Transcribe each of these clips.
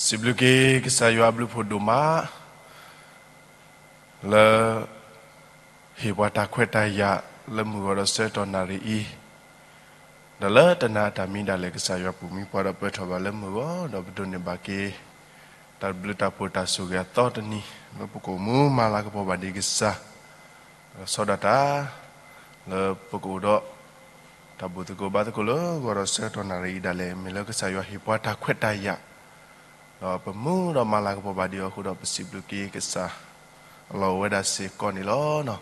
စံးဘျုးက့ၤကစၢ်ယွၤအဘျုးဖှိၣ်ဒိၣ်မး လၢ ဟ့ၣ်ပှၤတၢ်ခွဲးတၢ်ယာ်လၢမုၢ်ဂီၤဒီးဆၢကတီၢ်နၣ်ရံၣ်အံၤ, ဒီးလၢတနၤအတၢ်မံဒၣ်လဲာ် ကစၢ်ယွၤပူၤမံပှၤဒီးပၢၢ်ထီၣ်ဘၣ်လၢမုၢ်ဂီၤ ဒီးပဒိးန့ၢ်ဘၣ်က့ၤ တၢ်ဘျုးတၢ်ဖှိၣ်တၢ်ဆိၣ်ဂ့ၤအသီတနံၤ လၢပကအိၣ်မူမၤလၤကပီၤဘၣ်ဒံးကစၢ် ဒီးဆီဒၣ်တၢ် လၢပကအိၣ်ဒီး တၢ်ဘူၣ်သကိးဘါသကိးလၢဂီၤဒီးဆၢကတီၢ်နၣ်ရံၣ်အံၤဒၣ်လဲာ် မ့ၢ်လၢကစၢ်ယွၤဟ့ၣ်ပှၤတၢ်ခွဲးတၢ်ယာ် ဒီးပမူဒီးမၤလၤကပီၤဘၣ်ဒံးအီၤအဃိဒီး ပစံးဘျုးက့ၤကစၢ် အလီၢ်အိၣ်ဝဲဒၣ်စ့ၢ်ကီးန့ၣ်လီၤ.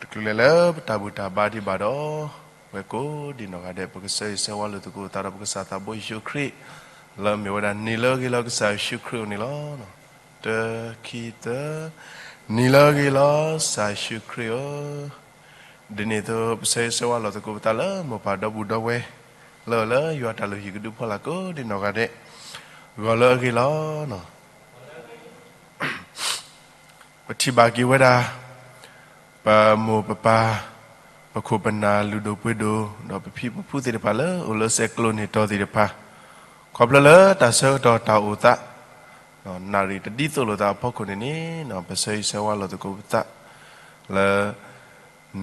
တချုးလဲၤလၢပတၢ်ဘူၣ်တၢ်ဘါဒံးဘၣ်ဒီး ပဝဲကိးဒံးနီၢ်ဂၤဒဲး ပကဆၢဂ့ၤဆၢဝါလိာ်သကိးသးဒီးပကစၢ်သးဘိယ့ၣ်ၡူးခရံာ် လၢအမ့ၢ်ဝဲဒၣ်နံၤလၢအဂ့ၤလီၤကစၢ်ယ့ၣ်ၡူးခရံာ်အအိၣ်န့ၣ်လီၤ. တၢ ခံ သၢ, နံၤလၢအဂ့ၤလီၤ ကစၢ်ယ့ၣ်ၡူးခရံာ်ဧၢ, ဒ်န့ၣ်အသိး ပဆၢဂ့ၤဆၢဝါလိာ်သကိးပသးလၢမိၢ်ပၢ်ဒီပုၢ်ဒီဝဲၢ် လၢအအိၣ်လၢယွၤတၢ်လုၢ်ဟံၣ်ကဒုဖီလာ်ကိးဒံးနီၢ်ဂၤဒဲး ဂီၤလၢအဂ့ၤလီၤ. ပထံၣ်ဘၣ်က့ၤဝဲဒၣ် ပမိၢ်ပပၢ် ပခိၣ်ပနၢ်လုၢ်ဒိၣ်ပှ့ၤဒိၣ် ဒီးပဖံပဖုသ့ၣ်တဖၣ်လၢအအိၣ်လၢဆဲးကျိးန့ၢ်တီၤသ့ၣ်တဖၣ် ခီဖျိလၢတၢ်ဆၢကတီၢ်တၢ်အိၣ်သး နၣ်ရံၣ်တဒ်သိးလိာ်သးအဖီခိၣ်န့ၣ်န့ၣ် ပဆၢဂ့ၤဆၢဝါလိာ်သကိးပသး လၢ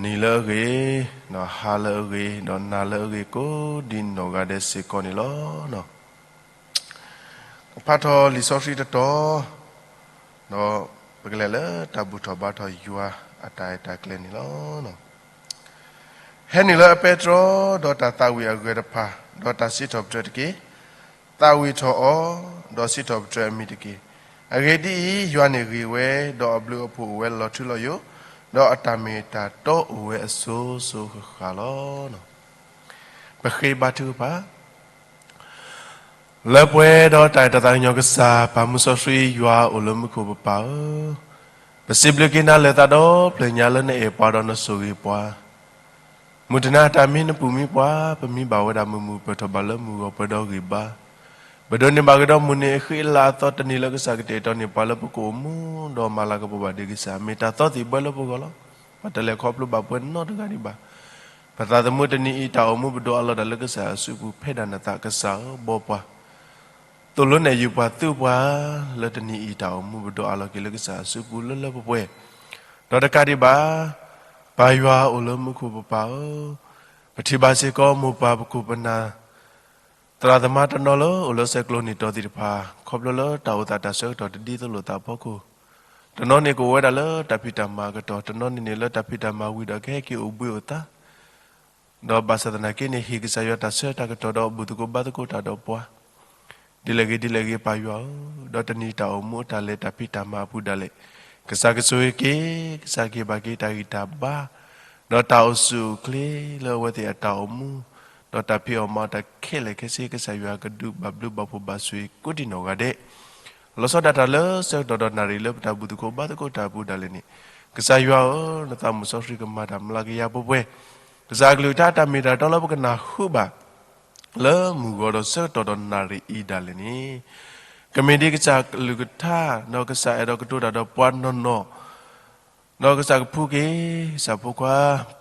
နံၤလၢအဂ့ၤ, ဒီးဟါလၢအဂ့ၤ, ဒီးနၤလၢအဂ့ၤကိးဒံးနီၢ်ဂၤဒဲးစ့ၢ်ကီးန့ၣ်လီၤ. ဖးထီၣ်လံာ်စီဆှံတတီၤ, ဒီးပကလဲၤလၢတၢ်ဘူၣ်ထီၣ်ဘါထီၣ်ယွၤအတၢ်အဲၣ်တၢ်ကျဲၤန့ၣ်လီၤ. ဟဲနုာ်လၢအပဲတြီ, ဒီးတၢ်သးဝံၣ်အဂၢၢ်တဖၣ်, ဒီးတၢ်စံးထီၣ်ပတြၢၤတက့ၢ်. သးဝံၣ်ထီၣ်အီၤ, ဒီးစံးထီၣ်ပတြၢၤအမံၤတက့ၢ်. အဂ့ၢ်ဒ်အံၤ, ယွၤန့ၣ်ဂ့ၤဝဲ, ဒီးအဘျုးအဖှိၣ်အိၣ်ဝဲလီၤထူလီၤယိာ်, ဒီးအတၢ်မ့ၢ်တၢ်တီအိၣ်ဝဲအစိၤစိၤဃၣ်ဃၣ်လီၤ. ပဃ့ဘါထုကဖၣ် လၢပှဲၤဒီးတၢ်အဲၣ်တၢ်သးကညီၤကစၢ် ပၢ်မူစီဆှံယွၤအိၣ်လၢမူခိၣ်ပပၢ်ဧၢ, ပစံးဘျုးက့ၤနၤလၢသးဒီဖျၢၣ်ညါလၢနအဲၣ်ပှၤဒီးနဆိၣ်ဂ့ၤပှၤ မုၢ်တနၤအတၢ်မံနပူၤမံပှၤ ပမံဘၣ်ဝဲဒၣ်မုာ်မုာ်ပၢၢ်ထီၣ်ဘၣ်လၢမုၢ်ဂီၤပှဲၤဒီးဂံၢ်ဘါ, ပဒိးန့ၢ်ဘၣ်ကဒီးမုၢ်နံၤအဃံအလၤအသီတနံၤလၢကစၢ်ကတဲာ်ကတီၤန့ၢ်ပှၤလၢပကအိၣ်မူ ဒီးမၤလၤကပီၤဘၣ်ဒံးကစၢ် မ့ၢ်တၢ်သီသံၣ်ဘှဲလၢပဂီၢ်လီၤ. ပတလဲၤခီဖျိဘၣ်ပှဲၤနီတဂၤဒံးဘၣ်. ပသးသမူတနံၤအံၤတၢ်အိၣ်မူပဒိးအလီၢ်တၢ်လၢကစၢ်အစုပူၤ ဖဲဒၣ်နသးကစၢ်ဧၢ ဘီပှၤ သိၣ်လိနဲၣ်ယုာ်ပှၤသုးပှၤ လၢတနံၤအံၤတၢ်အိၣ်မူပဒိးအလီၢ်က့ၤလၢကစၢ်အစုပူၤလၢလၢပှဲၤပှဲၤ, ဒီးတကးဒံးဘၣ် ပၢ်ယွၤအိၣ်လၢမူခိၣ်ပပၢ်ဧၢ, ပထံၣ်ဘၣ်စ့ၢ်ကီးမိၢ်ပၢ်ပခိၣ်ပနၢ် သရၣ်သမါတနီၤလၢအိၣ်လၢဆဲးကျိးန့ၢ်တီၤသ့ၣ်တဖၣ် ခီဖျိလၢတၢ်အိၣ်သးတၢ်ဆၢကတီၢ်တဒ်သိးလိာ်သးအဖီခိၣ်, တနီၤန့ၣ်ကအိၣ်ဝဲဒၣ်လၢတၢ်ဖံးတၢ်မၤအကတီၢ်, တနီၤန့ၣ်န့ၣ်လၢတၢ်ဖံးတၢ်မၤဝံၤဒီးကဟဲက့ၤအိၣ်ဘှံးအိၣ်သါ ဒီးဘၣ်ဆၣ်သနာ်က့န့ၣ် ဟ့ၣ်ကစၢ်ယွၤတၢ်ဆၢတၢ်ကတီၢ်ဒီးဘူၣ်သကိးဘါသကိးတၢ်ဒီးပှၤ ဒ်လဲၣ်ဂ့ၤဒ်လဲၣ်ဂ့ၤ ပၢ်ယွၤဧၢ, ဒီးတနံၤတၢ်အိၣ်မူအတၢ်လဲၤတၢ်ဖံးတၢ်မၤအပူၤဒၣ်လဲာ် ကစၢ်ကဆိၣ်ဂ့ၤက့ၤ, ကစၢ်ကဟ့ၣ်ဘၣ်က့ၤတၢ်ဂံၢ်တၢ်ဘါ, ဒီးတၢ်အိၣ်ဆူၣ်အိၣ်ချ့လၢအဝဲသ့ၣ်အတၢ်အိၣ်မူ, ဒီးတၢ်ဖံးအီၣ်မၤအီၣ်တၢ်ခဲလၢာ်ခဲဆ့ ကစၢ်ယွၤကဒုးဘၣ်ဘျုးဘၣ်ဖှိၣ်ဘၣ်ဆိၣ်ဂ့ၤကိးဒံးနီၢ်ဂၤဒဲး လီၤဆီဒၣ်တၢ်လၢဆၢကတီၢ်ဒီးနၣ်ရံၣ်လၢပတၢ်ဘူၣ်သကိးဘါသကိးတၢ်အပူၤဒၣ်လဲာ်န့ၣ်, ကစၢ်ယွၤဧၢ, နသးမုၢ်စီဆှံကမၤတၢ်မျးကယၤပှဲၤပှဲၤ, ကစၢ်အကလုၢ်ကထါတၢ်မ့ၢ်တၢ်တီလၢပကနၢ်ဟူဘၣ် လၢမုၢ်ဂီၤဒီးဆၢကတီၢ်ဒီးနၣ်ရံၣ်အံၤဒၣ်လဲာ်န့ၣ်, ကမ့ၢ်ဒ်ကစၢ်အကလုၢ်ကထါ, ဒီးကစၢ်အဲၣ်ဒိးကတိၤတၢ်ဒီးပှၤနီၢ်နီၢ် ဒီးကစၢ်ကဖှူက့ၤ ကစၢ်ဖိခွါ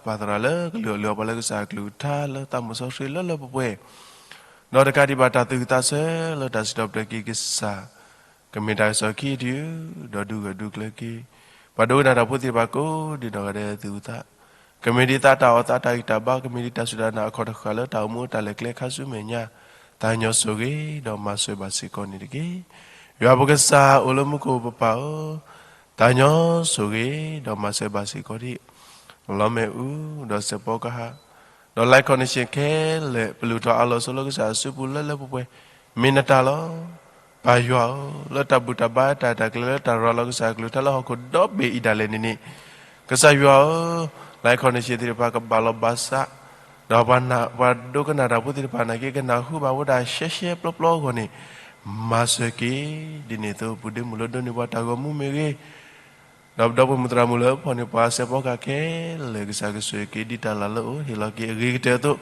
ပၢ်သရၣ်လၢကလုၢ်အီၣ်လုၢ်အီပှၤလၢကစၢ်အကလုၢ်ကထါလၢသးမုၢ်စီဆှံလၢလၢပှဲၤပှဲၤ, ဒီးတကးဒံးဘၣ်တၢ်သူၣ်ဝံၣ်သးဆၢလၢတၢ်စံးထီၣ်ပတြၢၤက့ၤကစၢ်, ကမ့ၢ်တၢ်ကစီၣ်ခံတယုၢ်, ဒီးဒုးဂၢၢ်ဒုးကျၢၤက့ၤ ပှၤဒိကနၣ်တၢ်ဖိသ့ၣ်တဖၣ်ကိးဒံးနီၢ်ဂၤဒဲးသူၣ်ဝံၣ်သး, ကမ့ၢ်ဒ်သးတၢ်အီၣ်သးတၢ်ဂံၢ်တၢ်ဘါ, ကမ့ၢ်ဒ်တၢ်စူၢ်တၢ်နာ်အခီၣ်တဃၣ်လၢတၢ်အိၣ်မူအတၢ်လဲၤကျဲခါဆူမဲာ်ညါ, သးကညီၤဆိၣ်ဂ့ၤဒီးမၤစၢၤဘၣ်စ့ၢ်ကီးန့ၣ်တက့ၢ်. ယွၤပကစၢ်အိၣ်လၢမူခိၣ်ပပၢ်ဧၢ, သးကညီၤဆိၣ်ဂ့ၤဒီးမၤစၢၤဘၣ်စ့ၢ်ကီးဒံး လီမ့ၣ်အူ, ဒီးစဲးဖီကဟၣ်, ဒီး live connection ခဲလၢာ် ပလုၢ်ထီၣ်အါလီၤဆိလၢကစၢ်အစုပူၤလၢလၢပှဲၤပှဲၤ, မ့ၢ်နတၢ်လီၤ. ပၢ်ယွၤဧၢ, လၢတၢ်ဘူၣ်တၢ်ဘါတၢ်တၢ်ကျဲၤလၢတၢ်ရၤလီၤကစၢ်အကလုၢ်ကထါလၢဟီၣ်ခိၣ်ဒီဘ့ၣ်အံၤဒၣ်လဲာ်န့ၣ်န့ၣ်, ကစၢ်ယွၤဧၢ, live connection သ့ၣ်တဖၣ်ကဘၣ်လီၤဘၣ်စး, ဒီးပှၤဒိကနၣ်တၢ်ဖိသ့ၣ်တဖၣ်နာ်က့ ကနၢ်ဟူဘၣ်ဝဲဒၣ်ရှဲရှဲပျီပျီအဂီၢ်န့ၣ်, မၤစၢၤက့ၤ, ဒ်န့ၣ်အသိး ပုၢ်ဒ့မုၣ်လၢဒိးန့ၢ်ပှၤတၢ်ဂီၤမူမ့ၢ်ဂ့ၤ ဒီးပဒီပုၢ်မုၣ်သရၣ်မုၣ်လၢဖီၣ်န့ၢ်ပှၤစဲးဖီကဟၣ်ခဲလၢာ် ကစၢ်ကဆိၣ်ဂ့ၤက့ၤဒ်တၢ်လၢ်လၢအအိၣ် ဟ့ၣ်လီၤက့ၤအဂ့ၤကတၢၢ်အသိး,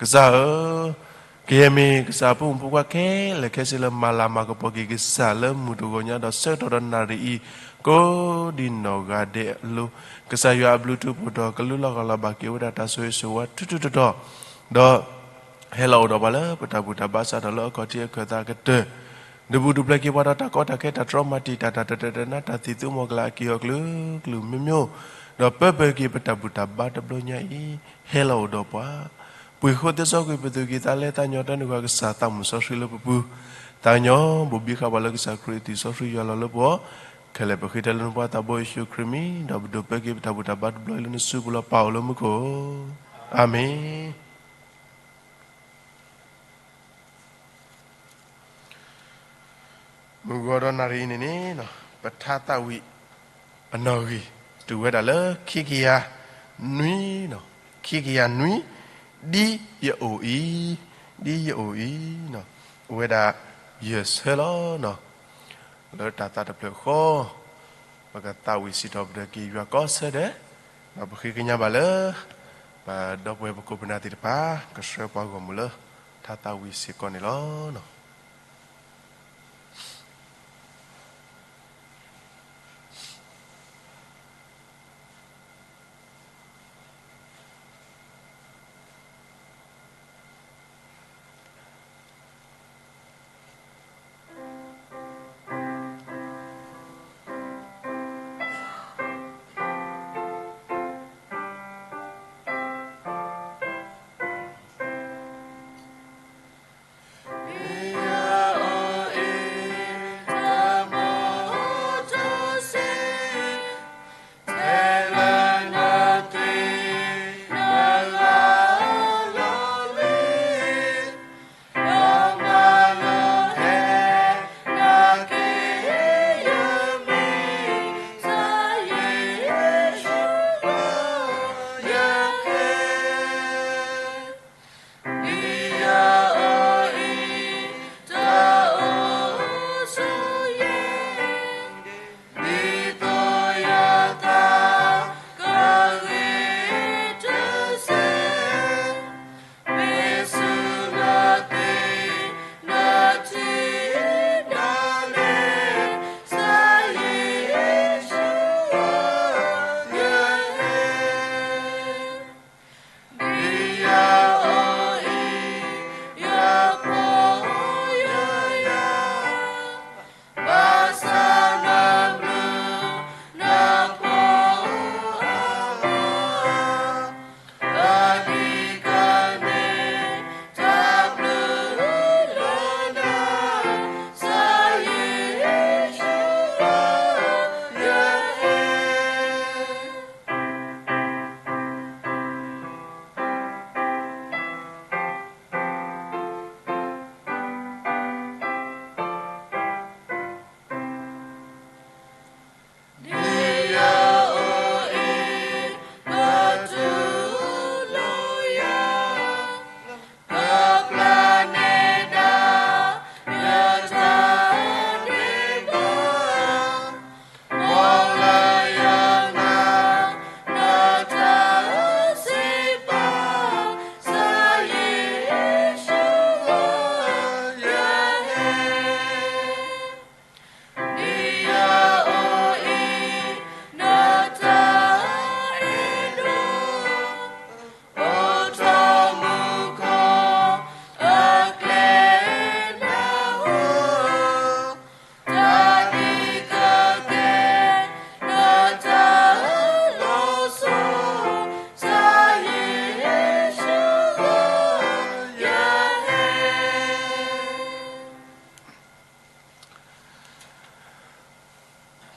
ကစၢ်ဧၢ, ကယဲၢ်မ့ၢ်ကစၢ်အဖိမုၣ်ဖိခွါခဲလၢာ်ခဲဆ့လၢမၤလၤမၤကပီၤက့ၤကစၢ်လၢမုၢ်တဂီၤညါဒီးဆၢကတီၢ်ဒီးနၣ်ရံၣ်အံၤ ကိးဒံးနီၢ်ဂၤဒဲးအလိၤ, ကစၢ်ယွၤအဘျုးထူးဖှိၣ်ထီၣ် ကလူလီၤဂာ်လီၤဘၣ်က့ၤဝဲဒၣ်တၢ်ဆိၣ်ဂ့ၤဆိၣ်ဝါထူးထူးတီၤတီၤ, ဒီး ဟဲလီၤအိၣ်ဒီးပှၤလၢပတၢ်ဘူၣ်တၢ်ဘါစးထီၣ်လၢအခီၣ်ထံးအခၢၣ်သးကတၢၢ် ဒုးဘူၣ်ဒုးပျဲၤက့ၤပှၤဒီးတၢ်ကီတၢ်ခဲ တၢ်တြီမၤတံာ်တာ် တၢ်တတၢတနါ တၢ်သံၣ်သူမီၤကလၤ အက့ၢ်အီၣ်ကလုာ်ကလုာ်မ့ၢ်မ့ၢ်, ဒီးပၢပၢၤက့ၤပတၢ်ဘူၣ်တၢ်ဘါတဘျီညါအံၤ ဟဲလီၤအိၣ်ဒီးပှၤ, ပှ့ၤဃိသ့စီကွံာ်ပသူၣ်ကံၢ်သးလဲ သးကညီၤတၢ်န့ၢ်ကစၢ်သးမုၢ်စီဆှံလၢပပူၤ, သးကညီၤဘိၣ်ဘံဃာ်ပှၤလၢကစၢ်ခရံာ်အသွံၣ်စီဆှံယွၤလီၤလၢပဂီၢ်, ခဲလၢာ်ပဃ့ထဲလၢနဖိသးဘိယ့ၣ်ၡူးခရံာ်မံၤ, ဒီးပဒိးပၢက့ၤပတၢ်ဘူၣ်တၢ်ဘါတဘျီအံၤလၢနစုပူၤလီၤ ပၢ်အိၣ်လၢမူခိၣ်, အၤမ့ၣ်. မုၢ်ဂီၤဒီးနၣ်ရံၣ်အံၤန့ၣ်န့ၣ် ပထါသးဝံၣ်အနီၣ်ဂံၢ် တုၤဝဲဒၣ်လၢခံကယၤနွံ, ခံကယၤနွံ, ဒ်ယအိၣ်အံၤ, ဒ်ယအိၣ်အံၤ, အိၣ်ဝဲဒၣ်ယဲၢ်ဆၢလီၤ. လၢတၢ်သးတဖျၢၣ်ဃီ ပကသးဝံၣ်စံးထီၣ်ပတြၢၤက့ၤယွၤကိးဆၢဒဲး, ဒီးပဃ့ကညးဘၣ်လၢ ပဒီပုၢ်ဝဲၢ်ပခိၣ်ပနၢ်သ့ၣ်တဖၣ် ကဆှၢပှၤဂီၢ်မုၢ်လၢ ထါသးဝံၣ်စ့ၢ်ကီးန့ၣ်လီၤ.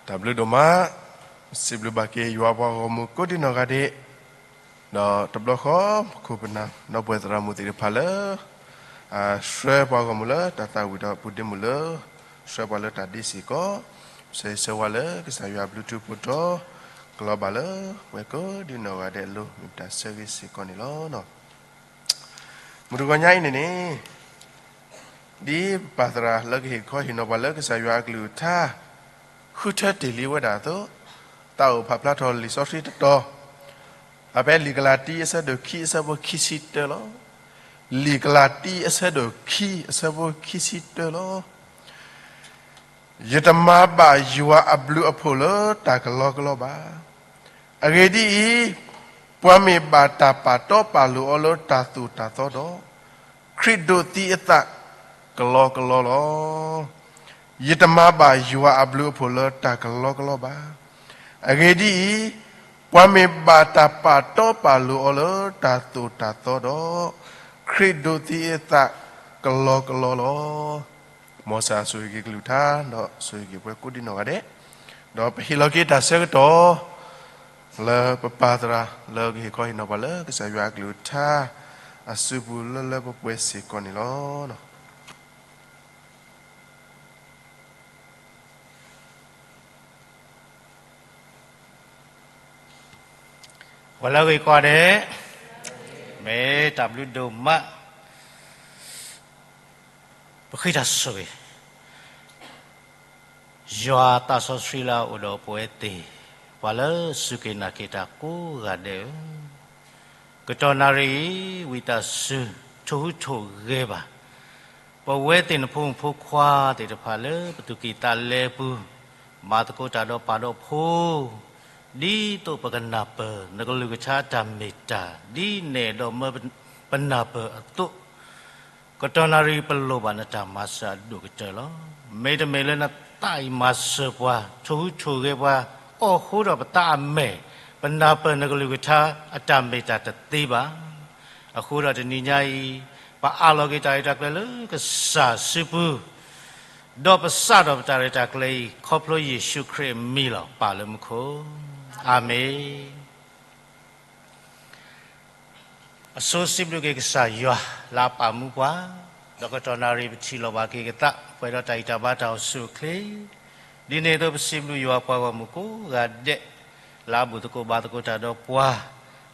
တၢ်ဘျုးဒိၣ်မး, စံးဘျုးဘၣ်က့ၤယွၤပှၤဂီၢ်မုၢ်ကိးဒံနီၢ်ဂၤဒဲး, ဒီးတဘျီဃီ ပခိၣ်ပနၢ် ဒီပုၢ်ဝဲၢ်သရၣ်မုၣ်သ့ၣ်တဖၣ်လၢ ဆှၢပှၤဂီၢ်မုၢ်လၢတၢ်သးဝံၣ်ဒီးပူၤဒ့မုၢ်လၢ ဆှၢပှၤလၢတၢ်ဒ့စ့ၢ်ကီး, ဆၢဂ့ၤဆၢဝါလၢကစၢ်ယွၤအဘျုးထူးဖှိၣ်တီ ကလီၤဘၣ်လၢပဝဲကိးဒံနီၢ်ဂၤဒဲးအလိၤ မ့ၢ်ပတၢ်ဆၢဂ့ၤစ့ၢ်ကီးန့ၣ်လီၤ. မုၢ်တဂီၤညါအံၤန့ၣ်န့ၣ် ဒ်ပပၢ်သရၣ်လၢကဟ့ၣ်ခီဟ့ၣ်နီၤပှၤလၢကစၢ်ယွၤအကလုၢ်ကထါ ဃုထၢတ့ၢ်လံဝဲဒၣ်အသိး, သးအိၣ်ဖးဖျါထီၣ်လံာ်စီဆှံတတီၤ, အဖဲလံာ်ကလၤတံအဆၢဒိၣ်ခံအဆၢဖိခံဆံတၢလီၤ. လံာ်ကလၤတံအဆၢဒိၣ်ခံအဆၢဖိခံဆံတၢလီၤ. ယတမၤဘၣ်ယွၤအဘျုးအဖှိၣ်လၢတၢ်ကလီကလီဘၣ်. အဂ့ၢ်ဒ်အံၤ, ပှၤမ့ၢ်ဘၣ်တၢ်ပာ်တီပာ်လိၤအီၤလၢတၢ်သိၣ်တၢ်သီဒီး, ခရံာ်ဒိးသံအသးကလီကလီလီၤ. ယတမၤဘၣ်ယွၤအဘျုးအဖှိၣ်လၢတၢ်ကလီကလီဘၣ်. အဂ့ၢ်ဒ်အံၤ, ပှၤမ့ၢ်ဘၣ်တၢ်ပာ်တီပာ်လိၤအီၤလၢတၢ်သိၣ်တၢ်သီဒီး, ခရံာ်ဒိးသံအသးကလီကလီလီၤ. မ်ကစၢ်ဆိၣ်ဂ့ၤက့ၤကလုၢ်ကထါ, ဒီးဆိၣ်ဂ့ၤက့ၤပှၤကိးဒံနီၢ်ဂၤဒဲး, ဒီးပဟ့ၣ်လီၤက့ၤတၢ်ဆၢကတီၢ် လၢပပၢ်သရၣ်လၢကဟ့ၣ်ခီဟ့ၣ်နီၤပှၤလၢကစၢ်ယွၤအကလုၢ်ကထါ အစုပူၤလၢလၢပှဲၤပှဲၤစ့ၢ်ကီးန့ၣ်လီၤ. ပှၤလၢအဂ့ၤကိးဂၤဒဲး, မ့ၢ်တၢ်ဘျုးဒိၣ်မး, ပဃ့တၢ်ဆိၣ်ဂ့ၤ ယွၤသးစီဆှံလၢအအိၣ်ဒီးပဝဲသ့ၣ်, ပှၤလၢစူၢ်က့ၤနာ်က့ၤတၢ်ကိးဂၤဒဲးဧၢ, ကတီၢ်နၣ်ရံၣ်အံၤ ဝံသးစူၤ ထိၣ်ဟူးထိၣ်ဂဲၤဘၣ် ပဝဲသ့ၣ်နဖိမုၣ်ဖိခွါသ့ၣ်တဖၣ်လၢပသူၣ်ကံၢ်သးလဲပူၤ, မၤသကိးတၢ်ဒီးပၢ်ဒီးဖိ, ဒ်သိးပကနၢ်ပၢၢ်နကလုၢ်ကထါတၢ်မ့ၢ်တၢ်, ဒ်နဲၣ်ဒီးမၢပနၢ်ပၢၢ်အသိး, ကတီၢ်နၣ်ရံၣ်ပလိၣ်ဘၣ်နတၢ်မၤစၢၤအဒိၣ်ကတၢၢ်လီၤ. မ့တမ့ၢ်လၢနသးအံၤမၤစၢၤပှၤ, ထိၣ်ဟူးထိၣ်ဂဲၤပှၤ, အိၣ်ဃိဒီးပသးအမဲာ်, ပနၢ်ပၢၢ်နကလုၢ်ကထါအတၢ်မ့ၢ်တၢ်တသ့ဘၣ်. အဃိဒီးတနံၤညါအံၤ, ပအးလီၤက့ၤတၢ်ရဲၣ်တၢ်ကျဲၤလၢကစၢ်စုပူၤ, ဒီးပစးထီၣ်ပတၢ်ရဲၣ်တၢ်ကျဲၤအံၤ ခီဖျိယ့ၣ်ၡူးခရံာ်အမံၤလီၤ. ပၢ်လၢမူခိၣ်, အၤမ့ၣ်. အဆိစံးဘျုးက့ၤကစၢ်ယွၤလၢအပာ်မူပှၤ, ဒီးကတီၢ်နၣ်ရံၣ်ပထံၣ်လိာ်ဘၣ်က့ၤကသး ပှဲၤဒီးတၢ်ဂံၢ်တၢ်ဘါတၢ်အိၣ်ဆူၣ်အိၣ်ချ့, ဒ်န့ၣ်အသိးပစံးဘျုးယွၤပှၤဂီၢ်မုၢ်ကိးဂၤဒဲး, လၢအဘူၣ်သကိးဘါသကိးတၢ်ဒီးပှၤ,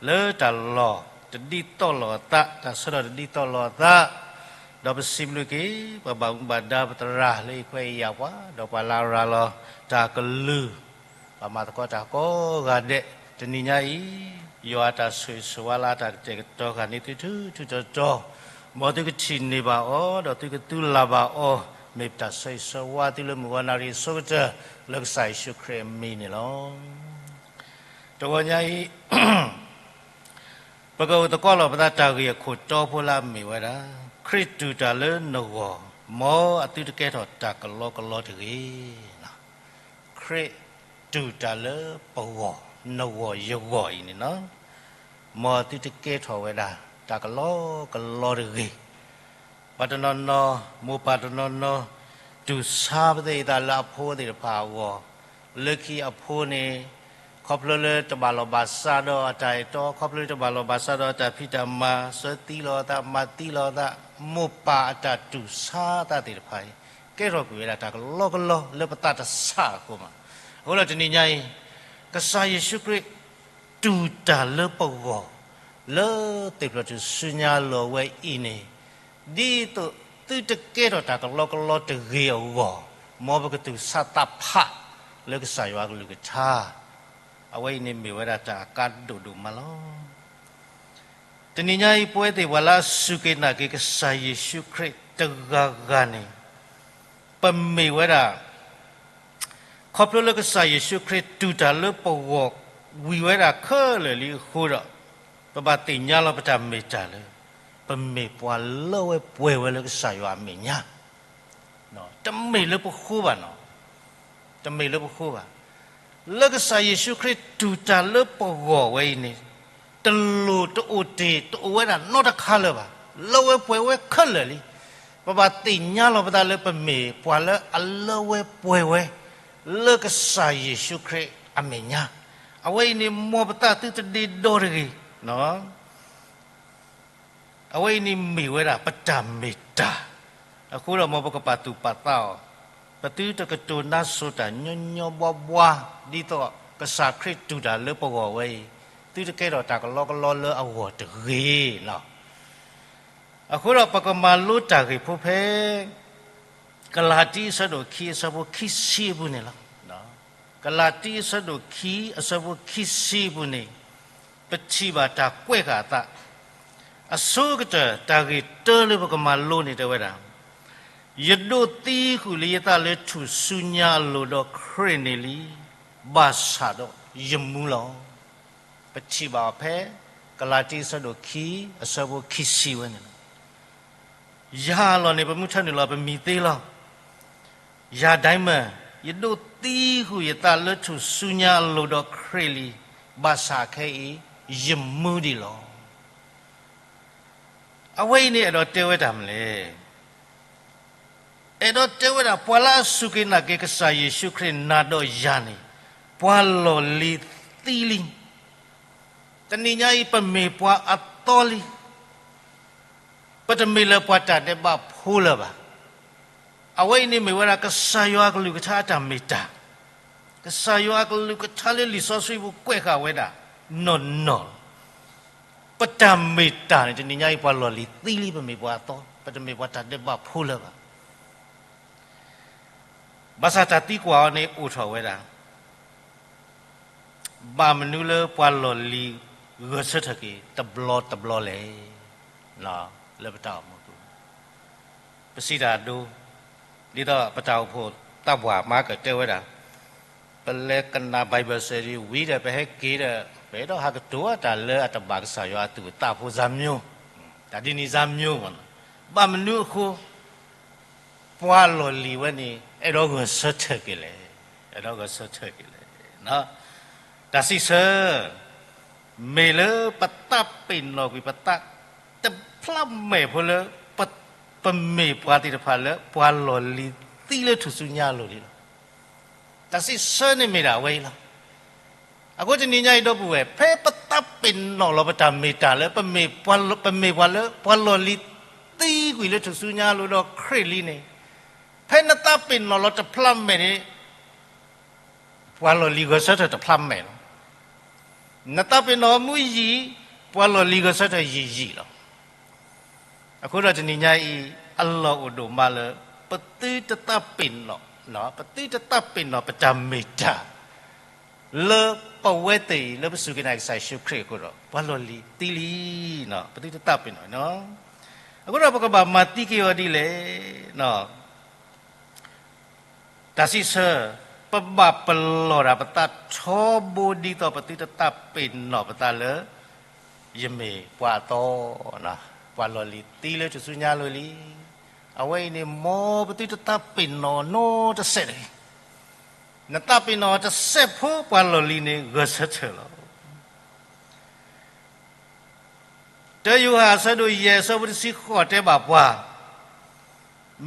လၢတၢ်လီၢ်တဒ်သိးလိာ်အသး, တၢ်ဆၢထၢၣ်တဒ်သိးလိာ်အသး, ဒီးပစံးဘျုးက့ၤ ပဘၣ်မူဘၣ်ဒါပသရၣ်လၢအံၤခွဲးအံၤယာ်ပှၤ, ဒီးပှၤလၢအရၤလီၤတၢ်ကလုၢ် ပှၤမၤသကိးတၢ်ကိးဂၤဒဲး, တနံၤညါအံၤ, ယွၤအတၢ်ဆိၣ်ဂ့ၤဆိၣ်ဝါလၢအတၢ်ကတဲာ်ကတီၤဃာ်န့ၢ်သု ထူထူတီတီ, မ်သုကထံၣ်န့ၢ်ဘၣ်အီၤ, ဒီးသုကသူလၢ်ဘၣ်အီၤ, မ့ၢ်ပတၢ်ဆိၣ်ဂ့ၤဆိၣ်ဝါသုလၢမုၢ်ဂီၤနၣ်ရံၣ်အဆိကတၢၢ်, လၢကစၢ်ယ့ၣ်ၡူးခရံာ်အမံၤန့ၣ်လီၤ. တဂီၤညါအံၤ ပကအိၣ်သကိးလီၤပသးတၢ်ဂ့ၢ်အခိၣ်တီဖိလၢအမ့ၢ်ဝဲဒၣ်, ခရံာ်တူၢ်တၢ်လၢနဂီၢ်, မ်အသုတကဲထီၣ်တၢ်ကလီကလီတဂ့ၤ. ခရံာ်တူၢ်တၢ်လၢပဂီၢ်, နဂီၢ်ယဂီၢ်အံၤန့ၣ်လီၤ. မ်အသုတကဲထီၣ်ဝဲဒၣ် တၢ်ကလီကလီတဂ့ၤ. ပှၤတနီၤနီၤ, မိၢ်ပၢ်တနီၤနီၤ, တူၢ်ဆါပသ့ၣ်အသးလၢအဖိသ့ၣ်တဖၣ်အဂီၢ်, လၢခံအဖိန့ၣ်, ခီဖျိလၢတဘၣ်လီၢ်ဘၣ်စးဒီးအတၢ်အဲၣ်တီ, ခီဖျိလၢတဘၣ်လီၢ်ဘၣ်စးဒီးအတၢ်ဖံးတၢ်မၤ, ဆၢသံလီၤအသး, မၤသံလီၤအသး, မိၢ်ပၢ်အတၢ်တူၢ်ဆါသးသ့ၣ်တဖၣ်အံၤ, ကဲထီၣ်ကွံာ်ဝဲဒၣ်တၢ်ကလီကလီလၢပသးတဆးအဃိမး. အဃိဒီးတနံၤညါအံၤ, ကစၢ်ယ့ၣ်ၡူးခရံာ် တူၢ်တၢ်လၢပဂီၢ်, လၢသ့ၣ်ဖျၢၣ်ထူၣ်စုညါအလီၢ်ဝဲအံၤန့ၣ်, ဒ်သိးသုတကဲထီၣ်တၢ်ကလီကလီတဂ့ၤအဂီၢ်, မ်ပကတူၢ်ဆါသးဖးလၢကစၢ်ယွၤအကလုၢ်ကထါ, အဝဲအံၤန့ၣ်မ့ၢ်ဝဲဒၣ်တၢ်အကါဒိၣ်ဒိၣ်မးလီၤ. တနံၤညါအံၤ ပဝဲသ့ၣ်ပှၤလၢအစူၢ်က့ၤနာ်က့ၤကစၢ်ယ့ၣ်ၡူးခရံာ်တဂၤဂၤန့ၣ်, ပမ့ၢ်ဝဲဒၣ် ခီဖျိလၢကစၢ်ယ့ၣ်ၡူးခရံာ်တူၢ်တၢ်လၢပဂီၢ်ဝံၤဝဲဒၣ်ခဲလၢာ်လံအဃိဒီး, ပဘၣ်သ့ၣ်ညါလီၤပတၢ်မ့ၢ်တၢ်လၢ ပမ့ၢ်ပှၤလၢဝဲပှဲၤဝဲလၢကစၢ်ယွၤအမဲာ်ညါ, တမ့ၢ်လၢပဃိဘၣ်နီၤ, တမ့ၢ်လၢပဃိဘၣ်. လၢကစၢ်ယ့ၣ်ၡူးခရံာ်တူၢ်တၢ်လၢပဂီၢ်ဝဲအံၤန့ၣ်, တလိၣ်တအိၣ်တ့ၢ်တအိၣ်ဝဲဒၣ်နီတခါလၢၤဘၣ်, လၢဝဲပှဲၤဝဲခဲလၢာ်လံ. ပဘၣ်သ့ၣ်ညါလီၤပသးလၢပမ့ၢ်ပှၤလၢအလၢဝဲပှဲၤဝဲ လၢကစၢ်ယ့ၣ်ၡူးခရံာ်အမဲာ်ညါ, အဝဲအံၤန့ၣ်မ်ပသးသုတဒ့ဒီတဂ့ၤ. အဝဲအံၤန့ၣ်မ့ၢ်ဝဲဒၣ်ပတၢ်မ့ၢ်တၢ်, အဃိဒီးမ်ပကပာ်သူၣ်ပာ်သးအီၤ, ပသုတကတိၤနါစိၤတၢ်ညီညီဘှါဘှါ, ဒ်သိးကစၢ်ခရံာ်တူၢ်တၢ်လၢပဂီၢ်ဝဲအံၤ, သုတကဲထီၣ်တၢ်ကလီကလီလၢအဂီၢ်တဂ့ၤလီၤ. အဃိဒီးပကမၤလိတၢ်ဂ့ၢ်ဖိဖဲ ကလၤတံအဆၢဒိၣ်ခံအဆၢဖိခံဆံအပူၤန့ၣ်လီၤ. ကလၤတံအဆၢဒိၣ်ခံအဆၢဖိခံဆံအပူၤန့ၣ်, ပထံၣ်ဘၣ်တၢ်ကွဲးဃာ်အသး, အဆိကတၢၢ်တၢ်ဂ့ၢ်တၢလၢပကမၤလိန့ၣ်တဲဝဲဒၣ်, ယဒိးသံဃုာ်လံယသးလၢထူၣ်စုညါအလိၤဒီးခရံာ်န့ၣ်လံ, ဘၣ်ဆၣ်ဒီးယမူလီၤ. ပထံၣ်ဘၣ်အီၤဖဲ ကလၤတံအဆၢဒိၣ်ခံ အဆၢဖိခံဆံဝဲန့ၣ်လီၤ. ယၤအလီၢ်န့ၣ် ပမုၢ်ထၢနုာ်လီၤပမံၤသ့လီၤ. ယၤဒၣ်မၢ, ယဒိးသံဃုာ်ယသးလၢထူၣ်စုညါအလိၤဒီးခရံာ်လံ, ဘၣ်ဆၣ်ခဲအံၤ ယမူဒံးလီၤ. အဝဲအံၤန့ၣ် အဲၣ်ဒိးတဲဝဲတၢ်မနုၤလဲၣ်. အဲၣ်ဒိးတဲဝဲဒၣ် ပှၤလၢအစူၢ်က့ၤနာ်က့ၤကစၢ်ယ့ၣ်ၡူးခရံာ်နၤဒီးယၤန့ၣ်, ပှၤလီၢ်လံၤသံလံ. တနံၤညါအံၤ ပမ့ၢ်ပှၤအသီလံ. ပတမ့ၢ်လၢပှၤတၢ်ဒဲးဘးဖိလၢၤဘၣ်. အဝဲအံၤန့ၣ်မ့ၢ်ဝဲဒၣ် ကစၢ်ယွၤအကလုၢ်ကထါအတၢ်မ့ၢ်တၢ်, ကစၢ်ယွၤအကလုၢ်ကထါလၢလံာ်စီဆှံပူၤကွဲးဃာ်ဝဲဒၣ် နီၢ်နီၢ်လီၤ. ပတၢ်မ့ၢ်တၢ်န့ၣ် တနံၤညါအံၤ ပှၤလီၢ်လံၤသံလံ, ပမ့ၢ်ပှၤအသီ, ပတမ့ၢ်ပှၤတၢ်ဒဲးဘးဖိလၢၤဘၣ်. ဘၣ်ဆၣ်တၢ်သံကွၢ်အီၤန့ၣ်အိၣ်ထီၣ်ဝဲဒၣ်, ဘၣ်မနုၤလၢပှၤလီၢ်လံၤဂဲၤဆၢထၢၣ်က့ၤတဘျီတဘျီလဲၣ်. လၢပတၢ်အိၣ်မူပူၤ ပစံးတၢ်အဒိ, ဒ်သိးပတၢ်အိၣ်ဖှိၣ်သးပှၢ်မၤကတၢၢ်ဝဲဒၣ်, ပလဲၤကနၣ် Bible study ဝံၤဒီး ပဟဲက့ၤဒီး ပအဲၣ်ဒိးဟးကတိၤတၢ်လၢအတဘၣ်ကစၢ်ယွၤအသူၣ်အသးဖိ စၢ်မျိုး, တၢ်ဒ်န့ၣ် စၢ်မျိုးမ့ၢ်နီၤ. ဘၣ်မနုၤအဃိ ပှၤလီၢ်လံၤဝဲန့ၣ် အဲၣ်ဒိးဂဲၤဆၢထၢၣ်က့ၤလဲၣ်, အဲၣ်ဒိးဂဲၤဆၢထၢၣ်က့ၤလဲၣ်. တၢ်စံးဆၢ မ့ၢ်လၢပသးပ့ၤနီၣ်ကွံာ်ပသး တဖျးမဲာ်ဖိလၢ ပမ့ၢ်ပှၤသ့ၣ်တဖၣ်လၢ ပှၤလီၢ်လံၤသံလၢထူၣ်စုညါအလိၤလံလီၤ. တၢ်စံးဆၢန့ၣ်မ့ၢ်ဒၣ်အဝဲအံၤလီၤ. အဃိတနံၤညါအံၤဒီပုၢ်ဝဲၢ် ဖဲပသးပ့ၤနီၣ်လီၤပတၢ်မ့ၢ်တၢ်လၢ ပမ့ၢ်ပှၤ, ပမ့ၢ်ပှၤလၢ ပှၤလီၢ်လံၤသံကွံာ်လၢထူၣ်စုညါအလိၤဒီးခရံာ်လံန့ၣ်, ဖဲနသးပ့ၤနီၣ်လီၤတဖျးမဲာ်န့ၣ် ပှၤလီၢ်လံၤဂဲၤဆၢထၢၣ်တဖျးမဲာ်လီၤ. နသးပ့ၤနီၣ်မူယံာ်, ပှၤလီၢ်လံၤဂဲၤဆၢထၢၣ်ယံာ်ယံာ်လီၤ. အဃိဒီးတနံၤညါအံၤ အလီၢ်အိၣ်ဒိၣ်မးလၢ ပသုတသးပ့ၤနီၣ်, ပသုတသးပ့ၤနီၣ်ပတၢ်မ့ၢ်တၢ် လၢပဝဲသ့ၣ်အံၤ လၢပစူၢ်က့ၤနာ်က့ၤကစၢ်ယ့ၣ်ၡူးခရံာ်အဃိဒီး ပှၤလီၢ်လံၤသံလံ, ပသုတသးပ့ၤနီၣ်နီၤ. အဃိဒီးပကဘၣ်မၤသံက့ၤအီၤဒ်လဲၣ်. တၢ်စံးဆၢ, ပဘၣ်ပလီၢ်ဒၣ်ပသးထီဘိဒ်သိးပသုတသးပ့ၤနီၣ်ပသးလၢ ယမ့ၢ်ပှၤအသီ, ပှၤလီၢ်လံၤသံလၢထူၣ်စုညါလိၤလံ. အဝဲအံၤန့ၣ် မ်ပသုတသးပ့ၤနီၣ်နီတစဲးတဂ့ၤ. နသးပ့ၤနီၣ်တစဲးဖိ ပှၤလီၢ်လံၤန့ၣ် ဂဲၤဆၢထၢၣ်လီၤ. တၢယိၤဟၣ်အဆၢဒိၣ်ယဲၢ်အဆၢဖိတဆံဃိးတဲဘၣ်ပှၤ,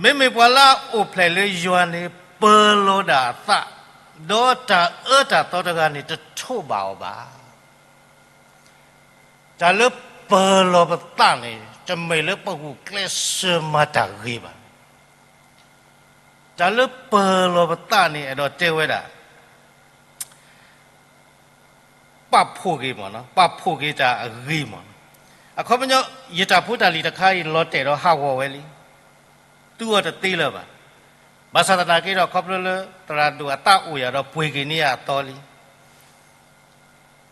မ့မ့ၢ်ပှၤလၢအအိၣ်ဖျဲၣ်လၢယွၤန့ၣ် ပၢၤလီၤဒၣ်အသး, ဒီးတၢ်အၢတၢ်သီတဂၤန့ၣ် တထိးဘၣ်အီၤဘၣ်. တၢ်လၢပၢၤလီၤပသးန့ၣ် တမ့ၢ်လၢပဂုာ်ကျဲးစၢးမၤတၢ်ဂ့ၤဘၣ်. တၢ်လၢပၢၤလီၤပသးန့ၣ် အဲၣ်ဒိးတဲဝဲဒၣ် ပာ်ဖှိၣ်က့ၤမ့ၢ်နီၤ, ပာ်ဖှိၣ်က့ၤတၢ်အဂ့ၤမ့ၢ်နီၤ. အခီပညီ ယတၢ်ဖိတၢ်လံၤတခါအံၤ လီၤတဲာ်ဒီးဟးဂီၤဝဲလံ. သူအီၤတသ့လၢၤဘၣ်. ဘၣ်ဆၣ်သနာ်က့ဒီး ခီဖျိလၢသရၣ်ဒိၣ်အသးအိၣ်ယၤဒီးပှ့ၤက့ၤန့ၢ်ယၤအသီလံ.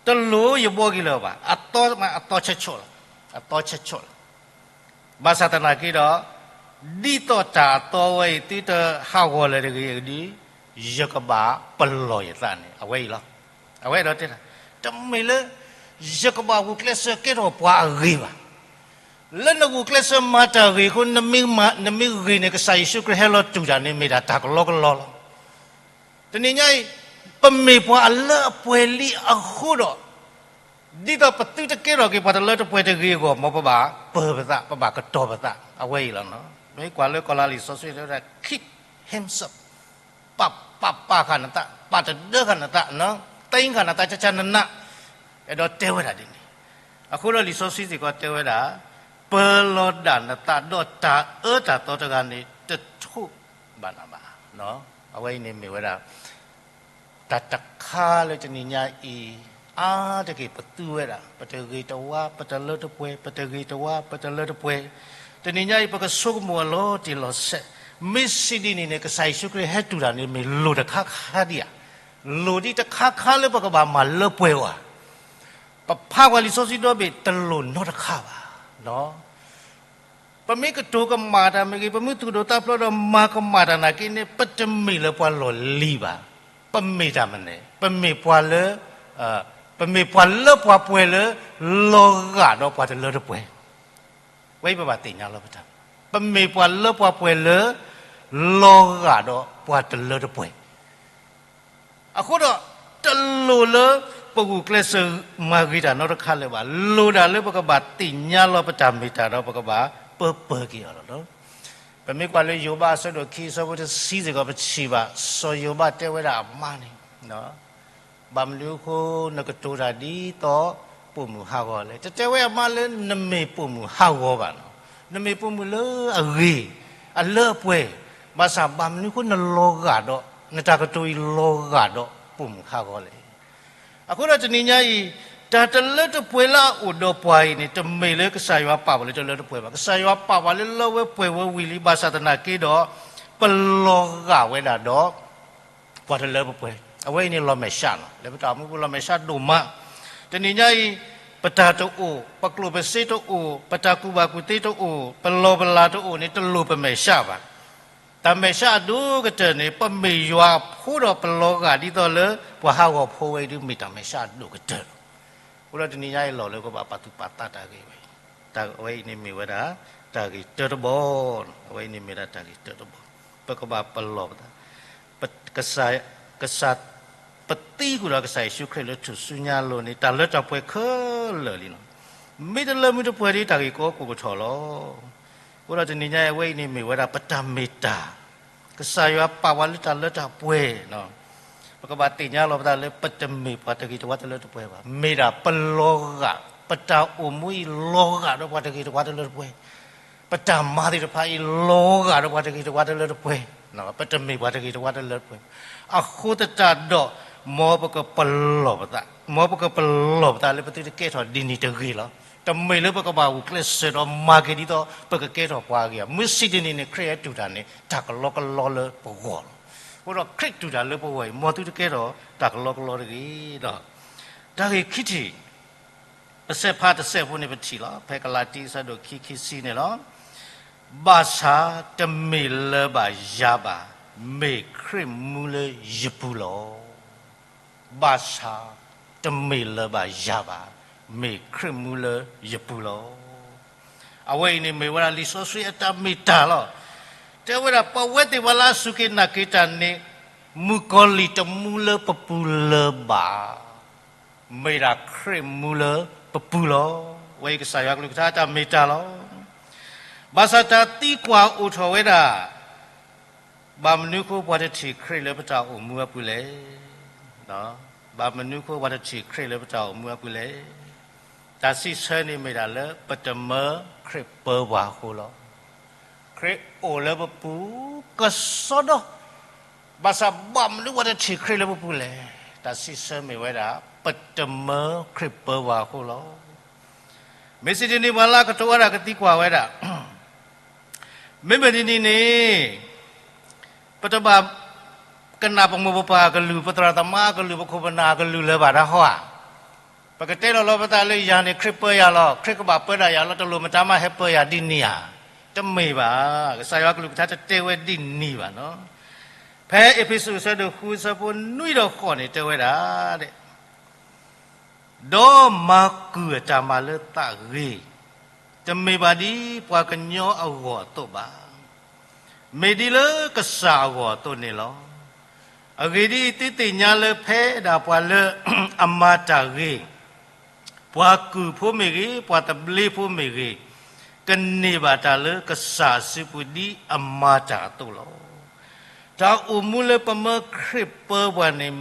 တလိၣ်ယဘှီက့ၤလၢၤဘၣ်. အသီမး အသီဆၢဆိးလီၤ. အသီဆၢဆိးလီၤ. ဘၣ်ဆၣ်သနာ်က့ဒီး ဒ်သိးတၢ်အသီဝဲအံၤ သုတဟးဂီၤလၢၤတဂ့ၤအံၤဒီး ယကဘၣ်ပလီၢ်ယသးန့ၣ် အဝဲအံၤလီၤ. အဝဲအဲၣ်ဒိးတဲတၢ် တမ့ၢ်လၢ ယကဘၣ်ဂုာ်ကျဲးစၢးကဲထီၣ်ပှၤအဂ့ၤဘၣ်. လၢနဂုာ်ကျဲးစၢးမၤတၢ်ဂ့ၤအဃိ နမ့ၢ်ဂ့ၤန့ၣ် ကစၢ်ယ့ၣ်ၡူးခရံာ်ဟဲလီၤတူၢ်တၢ်န့ၣ် မ့ၢ်ဒၣ်တၢ်ကလီကလီလီၤ. တနံၤညါအံၤ ပမ့ၢ်ပှၤအလၢအပှဲၤလံအဃိဒီး ဒ်သိးပသုတကဲထီၣ်က့ၤပှၤတလၢတပှဲၤတဂ့ၤအဂီၢ် မ်ပဘၣ်ပၢၤပသး ပဘၣ်ကတီၤပသး အဝဲအံၤလီၤ. မ့ၢ်ကွၢ်လၢကီၤလၤလံာ်စီဆှံတဲဝဲဒၣ် keep himself, ပာ်ပာ်ပာ်ဃာ်နသး ပာ်တဒၢဃာ်နသး သ့ဃာ်နသး ကကနနး အဲၣ်ဒိးတဲဝဲဒၣ်ဒ်န့ၣ်. အဃိဒီးလံာ်စီဆှံစ့ၢ်ကီးတဲဝဲဒၣ် ပၢၤလီၤဒၣ်နသးဒီးတၢ်အၢတၢ်သီတဂၤန့ၣ် တထိးဘၣ်နၤဘၣ်. အဝဲအံၤန့ၣ်မ့ၢ်ဝဲဒၣ် တၢ်တခါလၢတနံၤညါအံၤ အါတက့ၢ်ပသူဝဲဒၣ် ပတဂ့ၤတဝါ ပတလၢတပှဲၤ ပတဂ့ၤတဝါ ပတလၢတပှဲၤ. တနံၤညါအံၤ ပကဆိကမိၣ်အလီၤတံၢ်လီၤဆဲး, မ့ၢ်စံးဒ်န့ၣ်န့ၣ် ကစၢ်ယ့ၣ်ၡူးခရံာ်ဟဲတူၢ်တၢ်န့ၣ် မ့ၢ်လိၣ်တခါခါဒံးဧါ. လိၣ်ဒံးတခါခါလၢပကဘၣ်မၤလၢပှဲၤဝဲ. ပဖးကွၢ်လံာ်စီဆှံဒီဘ့ၣ် တလိၣ်နီတခါဘၣ်. ပမ့ၢ်ကတိၤကမၣ်တၢ်မ့ၢ်ဂ့ၤ, ပမ့ၢ်သူၣ်ဒိၣ်သးဖျိးဒီးမၤကမၣ်တၢ်နာ်က့န့ၣ် ပတမ့ၢ်လၢပှၤလီၢ်လံၤဘၣ်. ပမ့ၢ်တၢ်မနုၤလဲၣ်, ပမ့ၢ်ပှၤလၢ, ပမ့ၢ်ပှၤလၢပှၤပှဲၤလၢ လီၤဂာ်ဒီးပှၤတလၢတပှဲၤ. ဝဲအံၤပဘၣ်သ့ၣ်ညါလီၤပတၢ်, ပမ့ၢ်ပှၤလၢပှၤပှဲၤလၢ လီၤဂာ်ဒီး ပှၤတလၢတပှဲၤ. အဃိဒီး တလိၣ်လၢပဂုာ်ကျဲးစၢးမၤဂ့ၤတၢ်နီတခါလၢၤဘၣ်. လိၣ်ဒၣ်လၢပကဘၣ်သ့ၣ်ညါလီၤပတၢ်မ့ၢ်တၢ်ဒီးပကဘၣ်ပၢပၢၤက့ၤအီၤလီၤ. ပမ့ၢ်ကွၢ်လၢယိၤဘးအဆၢဒိၣ်ခံအဆၢဖိတဆံစ့ၢ်ကီး ပထံၣ်ဘၣ် စီၤယိၤဘးတဲဝဲဒၣ်အမါန့ၣ် ဘၣ်မနုၤအဃိနကတိၤတၢ်ဒ်သိးပိာ်မုၣ်ဟးဂီၤလဲၣ်. တတဲဝဲအမါလၢနမ့ၢ်ပိာ်မုၣ်ဟးဂီၤဘၣ်နီၤ. နမ့ၢ်ပိာ်မုၣ်လၢအဂ့ၤ, အလၢအပှဲၤ, ဘၣ်ဆၣ်ဘၣ်မနုၤအဃိနလီၤဂာ်ဒီး နတၢ်ကတိၤအံၤလီၤဂာ်ဒီးပိာ်မုၣ်ဟးဂီၤလဲၣ်. အဃိဒီးတနံၤညါအံၤ တၢ်တလၢတပှဲၤလၢအအိၣ်ဒီးပှၤအံၤန့ၣ် တမ့ၢ်လၢကစၢ်ယွၤပာ်ပှၤလၢတလၢတပှဲၤဘၣ်. ကစၢ်ယွၤပာ်ပှၤလၢလၢဝဲပှဲၤဝဲဝံၤလံ ဘၣ်ဆၣ်သနာ်က့ဒီး ပလီၤဂာ်ဝဲဒၣ်ဒီး ပှၤတလၢပပှဲၤ, အဝဲအံၤန့ၣ်လီၤမဲာ်ဆှးလီၤ. လၢပတၢ်အိၣ်မူပူၤ လီၤမဲာ်ဆှးဒိၣ်မး. တနံၤညါအံၤ ပတၢ်တအိၣ်, ပကျိၣ်ပစ့တအိၣ်, ပတၢ်ကူၣ်ဘၣ်ကူၣ်သ့တအိၣ်, ပလီၢ်ပလၤတအိၣ်န့ၣ် တလိၣ်ပမဲာ်ဆှးဘၣ်. တၢ်မဲာ်ဆှးအဒိၣ်ကတၢၢ်န့ၣ် ပမ့ၢ်ယွၤအဖိဒီးပလီၤဂာ်ဒ်သိးလၢ ပှၤဟးဂီၤဖိဝဲအံၤဒုးမ့ၢ်တၢ်မဲာ်ဆှးအဒိၣ်ကတၢၢ်လီၤ. အဃိဒီးတနံၤညါအံၤလီၢ်လၢကဘၣ်ပာ်သူၣ်ပာ်သးတၢ်ဂ့ၢ်ဝဲအံၤ, တၢ်အဝဲအံၤန့ၣ်မ့ၢ်ဝဲဒၣ် တၢ်ဂ့ၢ်တၢတဘီ, အဝဲအံၤန့ၣ်မ့ၢ်ဒၣ်တၢ်ဂ့ၢ်တၢတဘီ, ပကဘၣ်ပလီၢ်ပသး, ကစၢ်, ကစၢ်, ပသံဃုာ်ဒီးကစၢ်ယ့ၣ်ၡူးခရံာ်လၢထူၣ်စုညါအလိၤန့ၣ် တၢ်လၢတၢ်ပှဲၤခဲလၢာ်လံလီၤ. မ့ၢ်တလၢမ့ၢ်တပှဲၤဒ်တၢ်ဂ့ၢ်ကီကိၢ်ကထီၣ်လီၤ. အဃိဒီးတနံၤညါအံၤအဝဲအံၤန့ၣ်မ့ၢ်ဝဲဒၣ်ပတၢ်မ့ၢ်တၢ် ကစၢ်ယွၤပာ်ပှၤလၢတၢ်လၢတၢ်ပှဲၤ, ပကဘၣ်သ့ၣ်ညါလီၤပသးလၢပတမ့ၢ်ပှၤတဂ့ၤတဝါတလၢတပှဲၤဘၣ်. မ့ၢ်ဒၣ်ပလီၤဂာ်, ပတၢ်အိၣ်မူအံၤလီၤဂာ်ဒီးပှၤတဂ့ၤတဝါတလၢတပှဲၤ, ပတၢ်မၤသ့ၣ်တဖၣ်အံၤလီၤဂာ်ဒီးပှၤတဂ့ၤတဝါတလၢတပှဲၤ, ပတမ့ၢ်ပှၤတဂ့ၤတဝါတလၢတပှဲၤဘၣ်. အဃိသတးဒီး မ်ပကပလီၢ်ပသး, မ်ပကပလီၢ်ပသးလၢပသုတကဲထီၣ်ဒ်န့ၣ်တဂ့ၤလီၤ. တမ့ၢ်လၢပကဘၣ်ဂုာ်ကျဲးစၢးဒီးမၤက့ၤဒ်သိး ပကကဲထီၣ်ပှၤအဂ့ၤဧါ. မုၢ်ဆံးတနံၤန့ၣ် ခရံာ်ဟဲတူၢ်တၢ်န့ၣ် တၢ်ကလီကလီလၢပဂီၢ်လီၤ. အဃိဒီးခရံာ်တူၢ်တၢ်လၢပဂီၢ်အံၤ မ်သုတကဲထီၣ်တၢ်ကလီကလီတဂ့ၤဒီး တၢ်ဂ့ၢ်ခံထံၣ် ပစဲးဖးတစဲးဖိန့ၣ်ပထံၣ်လီၤ. ဖဲကလၤတံအဆၢဒိၣ်ခံခံဆံန့ၣ်လီၤ. ဘၣ်ဆၣ်တမ့ၢ်လၢၤဘၣ်ယၤဘၣ်, မ့ၢ်ခရံာ်မူလၢယပူၤလီၤ. ဘၣ်ဆၣ် တမ့ၢ်လၢၤဘၣ်ယၤဘၣ်, မ့ၢ်ခရံာ်မူလၢယပူၤလီၤ. အဝဲအံၤန့ၣ်မ့ၢ်ဝဲဒၣ်လံာ်စီဆှံအတၢ်မ့ၢ်တၢ်လီၤ. တဲဝဲဒၣ်ပဝဲသ့ၣ်ပှၤလၢအစူၢ်က့ၤနာ်က့ၤတၢ်န့ၣ် မုၣ်ကီၤလံၢ်တမူလၢပပူၤလၢၤဘၣ်. မ့ၢ်ဒၣ်ခရံာ်မူလၢပပူၤလီၤ. အဝဲအံၤကစၢ်ယွၤကလုၢ်ကထါအတၢ်မ့ၢ်တၢ်လီၤ. ဘၣ်ဆၣ်တၢ်သံကွၢ်အိၣ်ထီၣ်ဝဲဒၣ် ဘၣ်မနုၤအဃိပှၤတထံၣ်ခရံာ်လၢပတၢ်အိၣ်မူအပူၤလဲၣ်. ဘၣ်မနုၤအဃိပှၤတထံၣ်ခရံာ်လၢပတၢ်အိၣ်မူအပူၤလဲၣ်. တၢ်စံးဆၢန့ၣ်မ့ၢ်ဒၣ်လၢပတမၢခရံာ်ပၢပှၤအဃိလီၤ. ခရံာ်အိၣ်လၢပပူၤကစီဒီ, ဘၣ်ဆၣ်ဘၣ်မနုၤပှၤတထံၣ်ခရံာ်လၢပပူၤလဲၣ်. တၢ်စံးဆၢမ့ၢ်ဝဲဒၣ် ပတမၢခရံာ်ပၢပှၤအဃိလီၤ. မ့ၢ်စံးတနံၤပှၤလၢအကတိၤဝဲဒၣ်ကသံကွၢ်ဝဲဒၣ် မ့မ့ၢ်ဒ်န့ၣ်န့ၣ် ပတဘၣ်ကနၣ်ပမိၢ်ပပၢ်အကလုၢ်, ပသရၣ်သမါအကလုၢ်, ပခိၣ်ပနၢ်အကလုၢ်လၢၤဘၣ်တၢ်ဟီဧါ. ပကတဲလီၤလီၤပသးလၢယၤန့ၣ် ခရံာ်ပၢယၤလီၤ, ခရံာ်ကဘၣ်ပၢဒၣ်ယၤလီၤ, တလိၣ်မတၤမးဟဲပၢယၤဒ်န့ၣ်ဧါ. တမ့ၢ်ဘၣ်. ကစၢ်ယွၤကလုၢ်ကထါတတဲဝဲဒ်န့ၣ်ဘၣ်နီၤ. ဖဲအ့းဖ့းစူးအဆၢဒိၣ်ဃုအဆၢဖိနွံဒီးဃိးန့ၣ်တဲဝဲဒၣ် ဒီးမၤကုၢ်အတၢ်မၤလၢသးဂ့ၤ, တမ့ၢ်ဘၣ်ဒ်ပှၤကညီအဂီၢ်အသိးဘၣ်, မ့ၢ်ဒ်လၢကစၢ်အဂီၢ်အသိးန့ၣ်လီၤ. အဂ့ၢ်ဒ်အံၤ, သုသ့ၣ်ညါလၢဖဲဒၣ်ပှၤလၢအမၤတၢ်ဂ့ၤ, ပှၤကုၢ်ဖိမ့ၢ်ဂ့ၤ, ပှၤသဘျ့ဖိမ့ၢ်ဂ့ၤ, ကန့ၢ်ဘၣ်တၢ်လၢကစၢ်အစုပူၤဒ်အမၤတၢ်အသိးလီၤ. တၢ်အိၣ်မူလၢပမၢခရံာ်ပၢပှၤန့ၣ်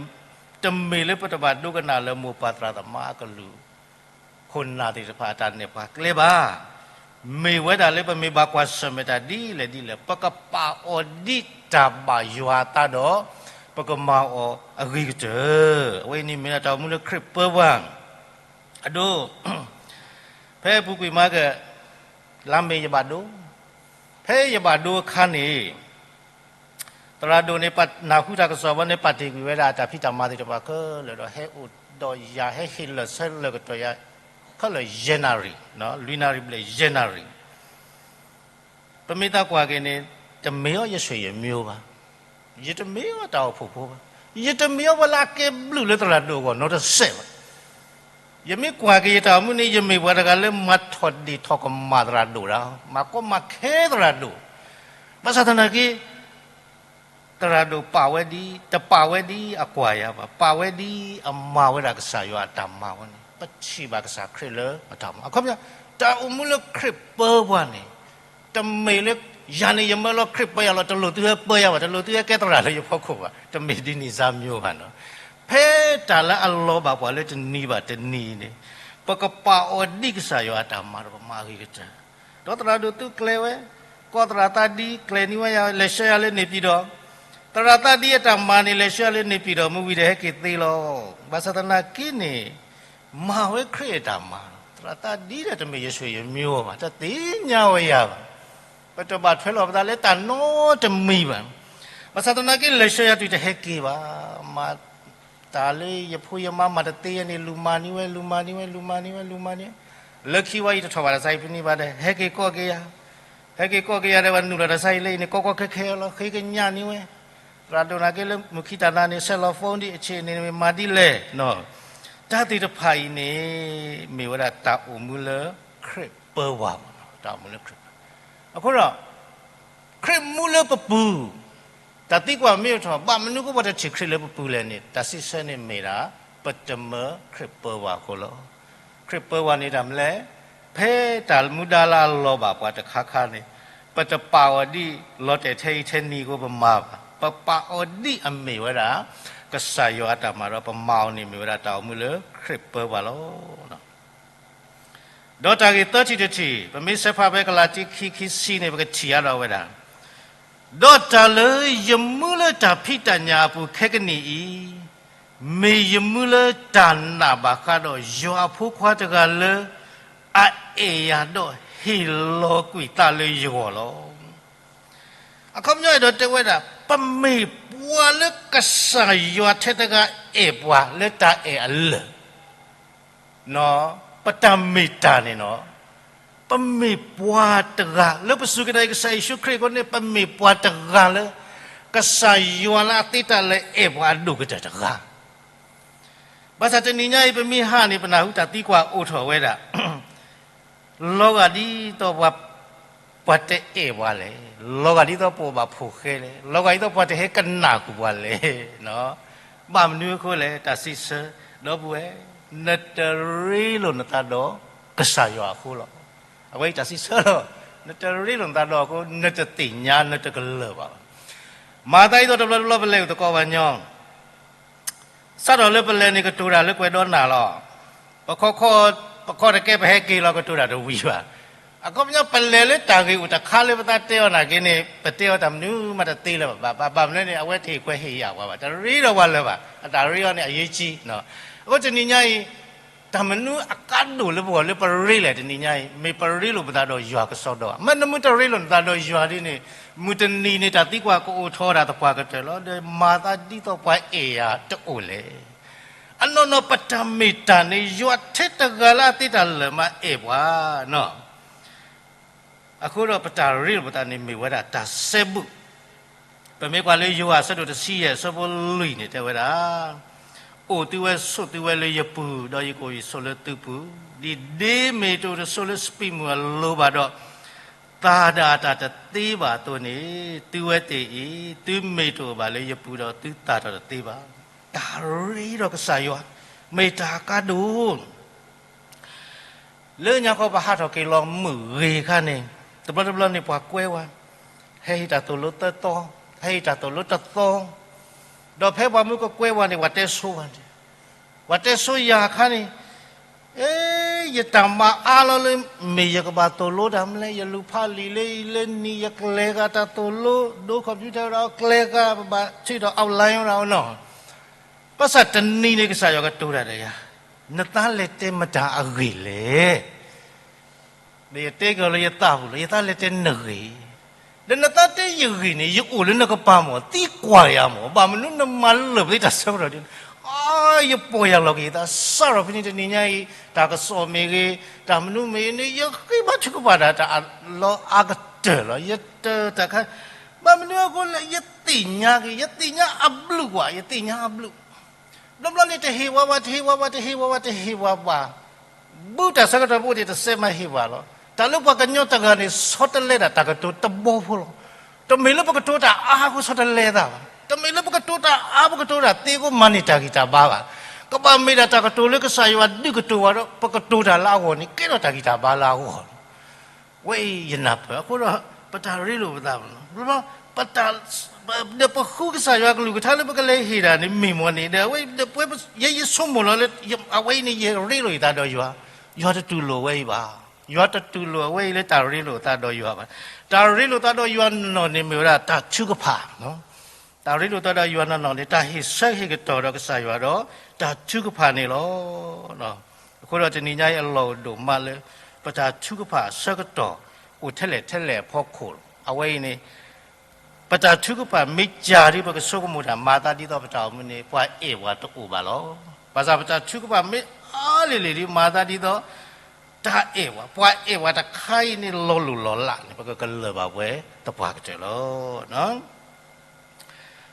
တမ့ၢ်လၢပတဘၣ်ဒိကနၣ်လၢမိၢ်ပၢ်သရၣ်သမါအကလုၢ်, ခိၣ်နၢ်သ့ၣ်တဖၣ်အတၢ်နဲၣ်ပှၤကျဲဘၣ်. မ့ၢ်ဝဲဒၣ်လၢပမ့ၢ်ဘၣ်ကွၢ်ဆၢၣ်မဲာ်တၢ်ဒ်လဲၣ်ဒ်လဲၣ်, ပကပာ်အီၤဒ်တၢ်ဘၣ်ယွၤအသးဒီး ပကမၤအီၤအဂ့ၤကတၢၢ်. အဝဲအံၤန့ၣ်မ့ၢ်ဒၣ် တၢ်အိၣ်မူလၢခရံာ်ပၢပှၤ အဒိ, ဖဲအပူၤကွံာ်မးက, လါမ့ၤယဘၣ်ဒိ, ဖဲယဘၣ်ဒိအခါန့ၣ် သရၣ်ဒိၣ်န့ၣ် နၢ်ဟူတၢ်ကစီၣ်ဘီန့ၣ် ပာ်တ့ၢ်ကွံာ်ဝဲဒၣ်အတၢ်ဖံးတၢ်မၤသ့ၣ်တဖၣ်ခဲလၢာ်ဒီး ဟဲအိၣ်ဒီးယၤ ဟဲဟ့ၣ်လၢာ်ဆၢလၢာ်ကတီၢ်ယၤ ခဲလၢာ်ယဲၢ်နၣ်ရံၣ်, လွံၢ်နၣ်ရံၣ်ဘျဲၣ်ယဲၢ်နၣ်ရံၣ်. ပမ့ၢ်သးကွၢ်က့ၤန့ၣ် တမ့ၢ်အီၤယဆွေယမျိုးဘၣ်, ယတမ့ၢ်အီၤတၢ်အိၣ်ဖှိၣ်ဖိဘၣ်, ယတမ့ၢ်အီၤပှၤလၢအကဲဘျုးလၢသရၣ်ဒိၣ်အဂီၢ်နီတစဲးဘၣ်. ယမ့ၢ်ကွၢ်က့ၤယတၢ်အိၣ်မူန့ၣ် ယမ့ၢ်ပှၤတဂၤလၢမၤထီၣ်ဒ့ၣ်ထီၣ်ကမၣ်သရၣ်ဒိၣ်ဒၣ်, မၤကီမၤခဲသရၣ်ဒိၣ်, ဘၣ်ဆၣ်သနာ်က့ သရၣ်ဒိၣ်ပာ်ဝဲဒ်, တပာ်ဝဲဒ်အကွၢ်ယၤဘၣ်, ပာ်ဝဲဒ်အမၤဝဲဒၣ်ကစၢ်ယွၤအတၢ်မၤဝဲန့ၣ် ပထံၣ်ဘၣ်ကစၢ်ခရံာ်လၢအတၢ်မၤ. အခီပညီ, တၢ်အိၣ်မူလၢခရံာ်ပၢပှၤန့ၣ်, တမ့ၢ်လၢ ယၤန့ၣ်ယမၢလီၤခရံာ်ပၢယၤလီၤ, တလိၣ်သုဟဲပၢယၤဘၣ်, တလိၣ်သုဟဲကဲသရၣ်လၢယဖီခိၣ်ဘၣ်, တမ့ၢ်ဒ်န့ၣ်စၢ်မ့ၢ်ဘၣ်နီၤ. ဖဲတၢ်လၢအလီၤဘၣ်ပှၤလၢတနံၤဘၣ်တနံၤန့ၣ်, ပကပာ်အီၤဒ်ကစၢ်ယွၤအတၢ်မၤဒီးပမၤအဂ့ၤကတၢၢ်. ဒီးသရၣ်ဒိၣ်သုကျဲၤဝဲ, ကီၢ်သရၣ်သးဒ်ကျဲၤန့ၢ်ဝဲယၤ, လဲၤဆှၢယၤလၢန့ၣ်ပၠံၣ်တီၣ်, သရၣ်သးဒ်အတၢ်မၤန့ၣ် လဲၤဆှၢယၤလၢန့ၣ်ပၠံၣ်တီၣ် မုၢ်ဝံၤဒီးဟဲက့ၤသ့လီၤ. ဘၣ်ဆၣ်သနာ်က့န့ၣ် မၤဝဲခရံာ်အတ�်မၤလီၤ. သရၣ်သးဒ်ဒီးတမ့ၢ်ယဆွေယမျိုးဘၣ်, တသ့ၣ်ညါဝဲယၤဘၣ်. ပတဘၣ်ထွဲလီၤပသးလၢတၢ်နီတမံၤဘၣ်. ဘၣ်ဆၣ်သနာ်က့ လဲၤဆှၢယၤတုၤတဟဲက့ၤဘၣ်. မၤတၢ်လၢယဖိယမါမၤတသ့ယၤန့ၣ် လူၤမၤန့ၢ်ဝဲ, လူၤမၤန့ၢ်ဝဲ, လူၤမၤန့ၢ်ဝဲ, လူၤမၤန့ၢ်ဝဲ. လၢခံဝဲအံၤတထီၣ်ဘၣ်တၢ်ဆါအံၤဖဲန့ၣ်ဘၣ်ဒီး ဟဲက့ၤကိးက့ၤယၤ, ဟဲက့ၤကိးက့ၤယၤဒီး ပှၤနုာ်လီၤတၢ်ဆါအံၤလၢအံၤန့ၣ် ကီကီခဲခဲလီၤ, ဃ့ကညးန့ၢ်ဝဲ. သရၣ်ဒိၣ်နာ်က့လၢမုၢ်ခံတၢ်နၤန့ၣ် ဆဲးလီၤ phone ဒ်အဆ့ၣ်န့ၣ် မ့ၢ်မၤဒ်လဲၣ်. တၢ်သ့ၣ်တဖၣ်အံၤန့ၣ် မ့ၢ်ဝဲဒၣ်တၢ်အိၣ်မူလၢခရံာ်ပၢဝဲမ့ၢ်နီၤ, တၢ်အိၣ်မူလၢခရံာ်ပၢ. အဃိဒီး ခရံာ်မူလၢပပူၤ, တၢ်သံကွၢ်မ့ၢ်အိၣ်ထီၣ် ဘၣ်မနုၤအဃိပှၤတထံၣ်ခရံာ်လၢပပူၤလဲၣ်န့ၣ် တၢ်စံးဆၢန့ၣ်မ့ၢ်ဒၣ် ပတမၢခရံာ်ပၢဝဲအဃိလီၤ. ခရံာ်ပၢဝဲန့ၣ်တၢ်မနုၤလဲၣ်, ဖဲတၢ်မူဒါလၢအလီၤဘၣ်ပှၤတခါခါန့ၣ်, ပတပာ်အီၤဒ်လီၤတဲာ်ထဲအံၤထဲနံၤအဃိပမၤဘၣ်. ပပာ်အီၤဒ်အမ့ၢ်ဝဲဒၣ် ကစၢ်ယွၤအတၢ်မၤဒီးပမၤအီၤန့ၣ်မ့ၢ်ဝဲဒၣ်တၢ်အိၣ်မူလၢခရံာ်ပၢဝဲလီၤ. ဒီးတၢ်ဂ့ၢ်သၢထံၣ်တထံၣ် ပမ့ၢ်ဆဲးဖးဖဲကလၤတံ ခံ ခံဆံန့ၣ် ပကထံၣ်အါထီၣ်ဝဲဒၣ်, ဒီးတၢ်လၢယမူလၢတၢ်ဖံးတၢ်ညၣ်အပူၤခဲကနံၣ်အံၤ, မ့ၢ်ယမူလၢတၢ်နာ်ဘၣ်ဃးဒီးယွၤအဖိခွါတဂၤလၢ အအဲၣ်ယၤဒီးဟ့ၣ်လီၤကွံာ်သးလၢယဂီၢ်လီၤ. အခီပညီအဲၣ်ဒိးတဲဝဲဒၣ် ပမ့ၢ်ပှၤလၢကစၢ်ယွၤထဲတဂၤအဲၣ်ပှၤလၢတၢ်အဲၣ်အလၢာ် ပတၢ်မ့ၢ်တၢ်န့ၣ်နီၤ, ပမ့ၢ်ပှၤတဂၤလၢပစူၢ်က့ၤနာ်က့ၤကစၢ်ယ့ၣ်ၡူးခရံာ်အဃိန့ၣ် ပမ့ၢ်ပှၤတဂၤလၢ ကစၢ်ယွၤလၢအသ့တၢ်လၢအဲၣ်ပှၤအဒိၣ်ကတၢၢ်တဂၤ. ဘၣ်ဆၣ်တနံၤညါအံၤ ပမ့ၢ်ဟးန့ၣ် ပနၢ်ဟူတၢ်သံကွၢ်အိၣ်ထီၣ်ဝဲဒၣ် လီၤဂာ်ဒ်သိးပှၤတအဲၣ်ပှၤလဲၣ်, လီၤဂာ်ဒ်သိးပအိၣ်ဘၣ်ဖိၣ်ဃဲလဲၣ်, လီၤဂာ်ဒ်သိးပှၤတဟဲကနၣ်ဃုာ်ပှၤလဲၣ်. ဘၣ်မနုၤအဃိလဲၣ်, တၢ်စံးဆၢ, ဒီပုၢ်ဝဲၢ်, နတရ့လိာ်နသးဒီးကစၢ်ယွၤအဃိလီၤ. အဝဲအံၤတၢ်စံးဆၢလီၤ. နတရ့လိာ်နသးဒီးအဃိ နတသ့ၣ်ညါ နတကလၢၤဘၣ်. မၤသးဒ်သိးတဘျီတဘျီပလဲၤအိၣ်သကိးပှၤညီ စးထီၣ်လၢပလဲၤန့ၣ်ကတိၤတၢ်လၢကွဲးဒီးနၢ်လီၤ. ပခီခီ, ပခီတကဲပဟဲက့ၤလီၤ ကတိၤတၢ်တဝံၤဘၣ်. အခီပညီပလဲၤလၢတၢ်ဂ့ၢ်အိၣ်တခါလၢပသးတဲအီၤနာ်က့န့ၣ် ပတဲအီၤတၢ်မနုၤမးတသ့လၢၤဘၣ်. ဘၣ်မနုၤန့ၣ် အဝဲတဟ့ၣ်ခွဲးဟ့ၣ်ယာ်ပှၤဘၣ်. တရ့ဒီးပှၤလၢၤဘၣ်. အတၢ်ရ့အီၤန့ၣ်အရေးကြီး. အဃိတနံၤညါအံၤ တၢ်မနုၤအကါဒိၣ်လၢပဂီၢ်လၢပရ့လဲၣ်တနံၤညါအံၤ မ့ၢ်ပရ့လိာ်ပသးဒီးယွၤကစီဒီဧါ. မ့ၢ်နမ့ၢ်တရ့လိာ်နသးဒီးယွၤဒ်န့ၣ် မုၢ်တနံၤန့ၣ် တၢ်သံကွၢ်ကအိၣ်ထီၣ်ဒၣ်သပှၢ်ကတၢၢ်လီၤ. ဒီးမၤသးဒ်သိးပှၤအဲၣ်ယၤတအိၣ်လဲၣ်. အနီၢ်နီၢ်ပတၢ်မ့ၢ်တၢ်န့ၣ် ယွၤထဲတဂၤလၢအသ့တၢ်လၢာ်မးအဲၣ်ပှၤနီၤ. အဃိဒီးပတၢ်ရ့လိာ်ပသးန့ၣ်မ့ၢ်ဝဲဒၣ်တၢ်စဲဘူး. ပမ့ၢ်ကွၢ်လၢယိၤဟၣ်အဆၢဒိၣ်တဆံယဲၢ်အဆၢဖိလွံၢ်န့ၣ်တဲဝဲဒၣ်, အိၣ်သုဝဲဆိးသုဝဲလၢယပူၤ, ဒီးယကအိၣ်ယဆိးလၢသုပူၤ, ဒ်ဒ့မ့ၢ်တအိၣ်တဆိးလၢစပံးမုၢ်အလိၤဘၣ်ဒီး သၣ်ဒၣ်တၢ်တသ့ဘၣ်အသိးန့ၣ်, သုဝဲသ့ၣ်အံၤ သုမ့ၢ်တအိၣ်ဘၣ်လၢယပူၤဒီးသုသၣ်ထီၣ်တသ့ဘၣ်. တၢ်ရ့ဒီးကစၢ်ယွၤ မ့ၢ်တၢ်ကါဒိၣ် လၢညါခီပဟးထီၣ်က့ၤလီၤမုၢ်ဂ့ၤခါန့ၣ်, တဘျီတဘျီန့ၣ်ပှၤကွဲဝဲ, ဟဲဟ့ၣ်တၢ်သိၣ်လိသၢသီ, ဟဲဟ့ၣ်တၢ်သိၣ်လိတသီ, ဒီးဖဲပှၤမုၢ်ကကွဲဝဲန့ၣ် ပှၤတဲဆိဝဲန့ၣ်, ပှၤတဲဆိယၤခါန့ၣ်, အ့, ယတၢ်မၤအါလီၤလၢ မ့ၢ်ယကဘၣ်သိၣ်လိတၢ်မနုၤလဲၣ်, ယလူၤဖးလံာ်လၢအံၤလၢနံၤ ယကျဲၤဃာ်တၢ်သိၣ်လိ, ဒိ computer ဒီးကျဲၤဃာ် ပဘၣ်ထုးထီၣ် outline ဝဲဒၣ်နီၤ. ဘၣ်ဆၣ်တနံၤန့ၣ်ကစၢ်ယွၤကတိၤတၢ်ဒီးယၤ, နသးလဲၤတဲမတၤအဂ့ၢ်လဲၣ်. ဒီးယတဲက့ၤလၢယသးပူၤလီၤ, ယသးလဲၤတဲနဂ့ၢ်, ဒီးနသးတဲယဂ့ၢ်န့ၣ် ယအိၣ်လၢနကပၤမ့ၢ် သံကွၢ်ယၤမ့ၢ် ဘၣ်မနုၤနမၤလၢာ်ပသ့တၢ်ဆၢကတီၢ်ဒ်န့ၣ်, အါ, ယပီၢ်ယၢ်လီၤက့ၤယသး စးထီၣ်ဖဲန့ၣ်တနံၤညါအံၤ တၢ်ကစီၣ်မ့ၢ်ဂ့ၤ, တၢ်မနုၤမ့ၢ်ဂ့ၤန့ၣ် ယဃ့ဘါထုကဖၣ်တၢ် တၢ်လီၤအါကတၢၢ်လီၤ. ယတၢ်တၢ်ခါ, ဘၣ်မနုၤအဃိလဲၣ် ယသ့ၣ်ညါက့ၤ, ယသ့ၣ်ညါအဘျုးကွၢ်, ယသ့ၣ်ညါအဘျုး ဘျီဘျီန့ၣ် တဟ့ၣ်ဝဲဘၣ်, တဟ့ၣ်ဝဲဘၣ်, တဟ့ၣ်ဝဲဘၣ်, တဟ့ၣ်ဝဲဘၣ်. ဘူးတၢ်ဆၢကတီၢ်ဖဲန့ၣ် တစဲးမးဟ့ၣ်ဝဲလီၤ. တၢ်လၢပှၤကညီတဂၤန့ၣ် ဆီတလဲဒၣ်တၢ်ကတိၤတဘီဖိလီၤ. တမ့ၢ်လၢပကတိၤတၢ်အါအဃိဆီတလဲသးဘၣ်. တမ့ၢ်လၢပကတိၤတၢ်အါ ပကတိၤတၢ်သ့အဃိ မၤန့ၢ်တၢ်ဂံၢ်တၢ်ဘါဘၣ်. ကဘၣ်မ့ၢ်ဒၣ်တၢ်ကတိၤလၢကစၢ်ယွၤဒုးကတိၤဝဲဒီး ပကတိၤတၢ်လၢအဂီၢ်န့ၣ် ကဲထီၣ်တၢ်ဂံၢ်တၢ်ဘါလၢအဂီၢ်လီၤ. ဝဲအံၤယနၢ်ပၢၢ်အဃိဒီး ပတၢ်ရ့လိာ်ပသးမ့ၢ်လီၤ. ပတၢ် ဒီးပဃုကစၢ်ယွၤကလုၢ်ကထါလၢပကလဲၤဟ့ၣ်တၢ်န့ၣ် မ့ၢ်မ့ၢ်န့ၣ်ဒီး အဝဲ ယဲယဆိကမိၣ်လီၤလၢ အဝဲအံၤန့ၣ် ယရ့လိာ်ယသးဒီးယွၤ, ယွၤတတူၢ်လိာ်ဝဲအံၤဘၣ်. ယွၤတတူၢ်လိာ်အဝဲအံၤလၢတၢ်ရ့လိာ်သးဒီးယွၤဘၣ်. တၢ်ရ့လိာ်သးဒီးယွၤနီၢ်နီၢ်န့ၣ် မ့ၢ်ဝဲဒၣ်တၢ်ထုကဖၣ် တၢ်ရ့လိာ်သးဒီးယွၤနီၢ်နီၢ်န့ၣ် တၢ်ဟ့ၣ်ဆၢဟ့ၣ်ကတီၢ်ဒီးကစၢ်ယွၤဒီး တၢ်ထုကဖၣ်န့ၣ်လီၤ. အဃိဒီးတနံၤညါအံၤအလီၢ်အိၣ်ဒိၣ်မးလၢ ပတၢ်ထုကဖၣ်အဆၢကတီၢ် အိၣ်ထဲလဲၣ်ထဲလဲၣ်အဖီခိၣ်လီၤ. အဝဲအံၤန့ၣ် ပတၢ်ထုကဖၣ်မ့ၢ်ကၢ်ဒီး ပကဆိကမိၣ်တၢ်မၤသးဒ်သိးပတၢ်အိၣ်မူန့ၣ် ပှၤအဲၣ်ပှၤတအိၣ်ဘၣ်လီၤ. ဘၣ်ဆၣ်ပတၢ်ထုကဖၣ်မ့ၢ်အါလံၤလံၤဒီး မၤသးဒ်သိး တၢ်အဲၣ်ပှၤ, ပှၤအဲၣ်ပှၤတခါအံၤန့ၣ် လီၤလိၢ်လီၤလးန့ၣ် ပကကလၢၤဘၣ်ပှဲၤသပှၢ်ကတၢၢ်လီၤ.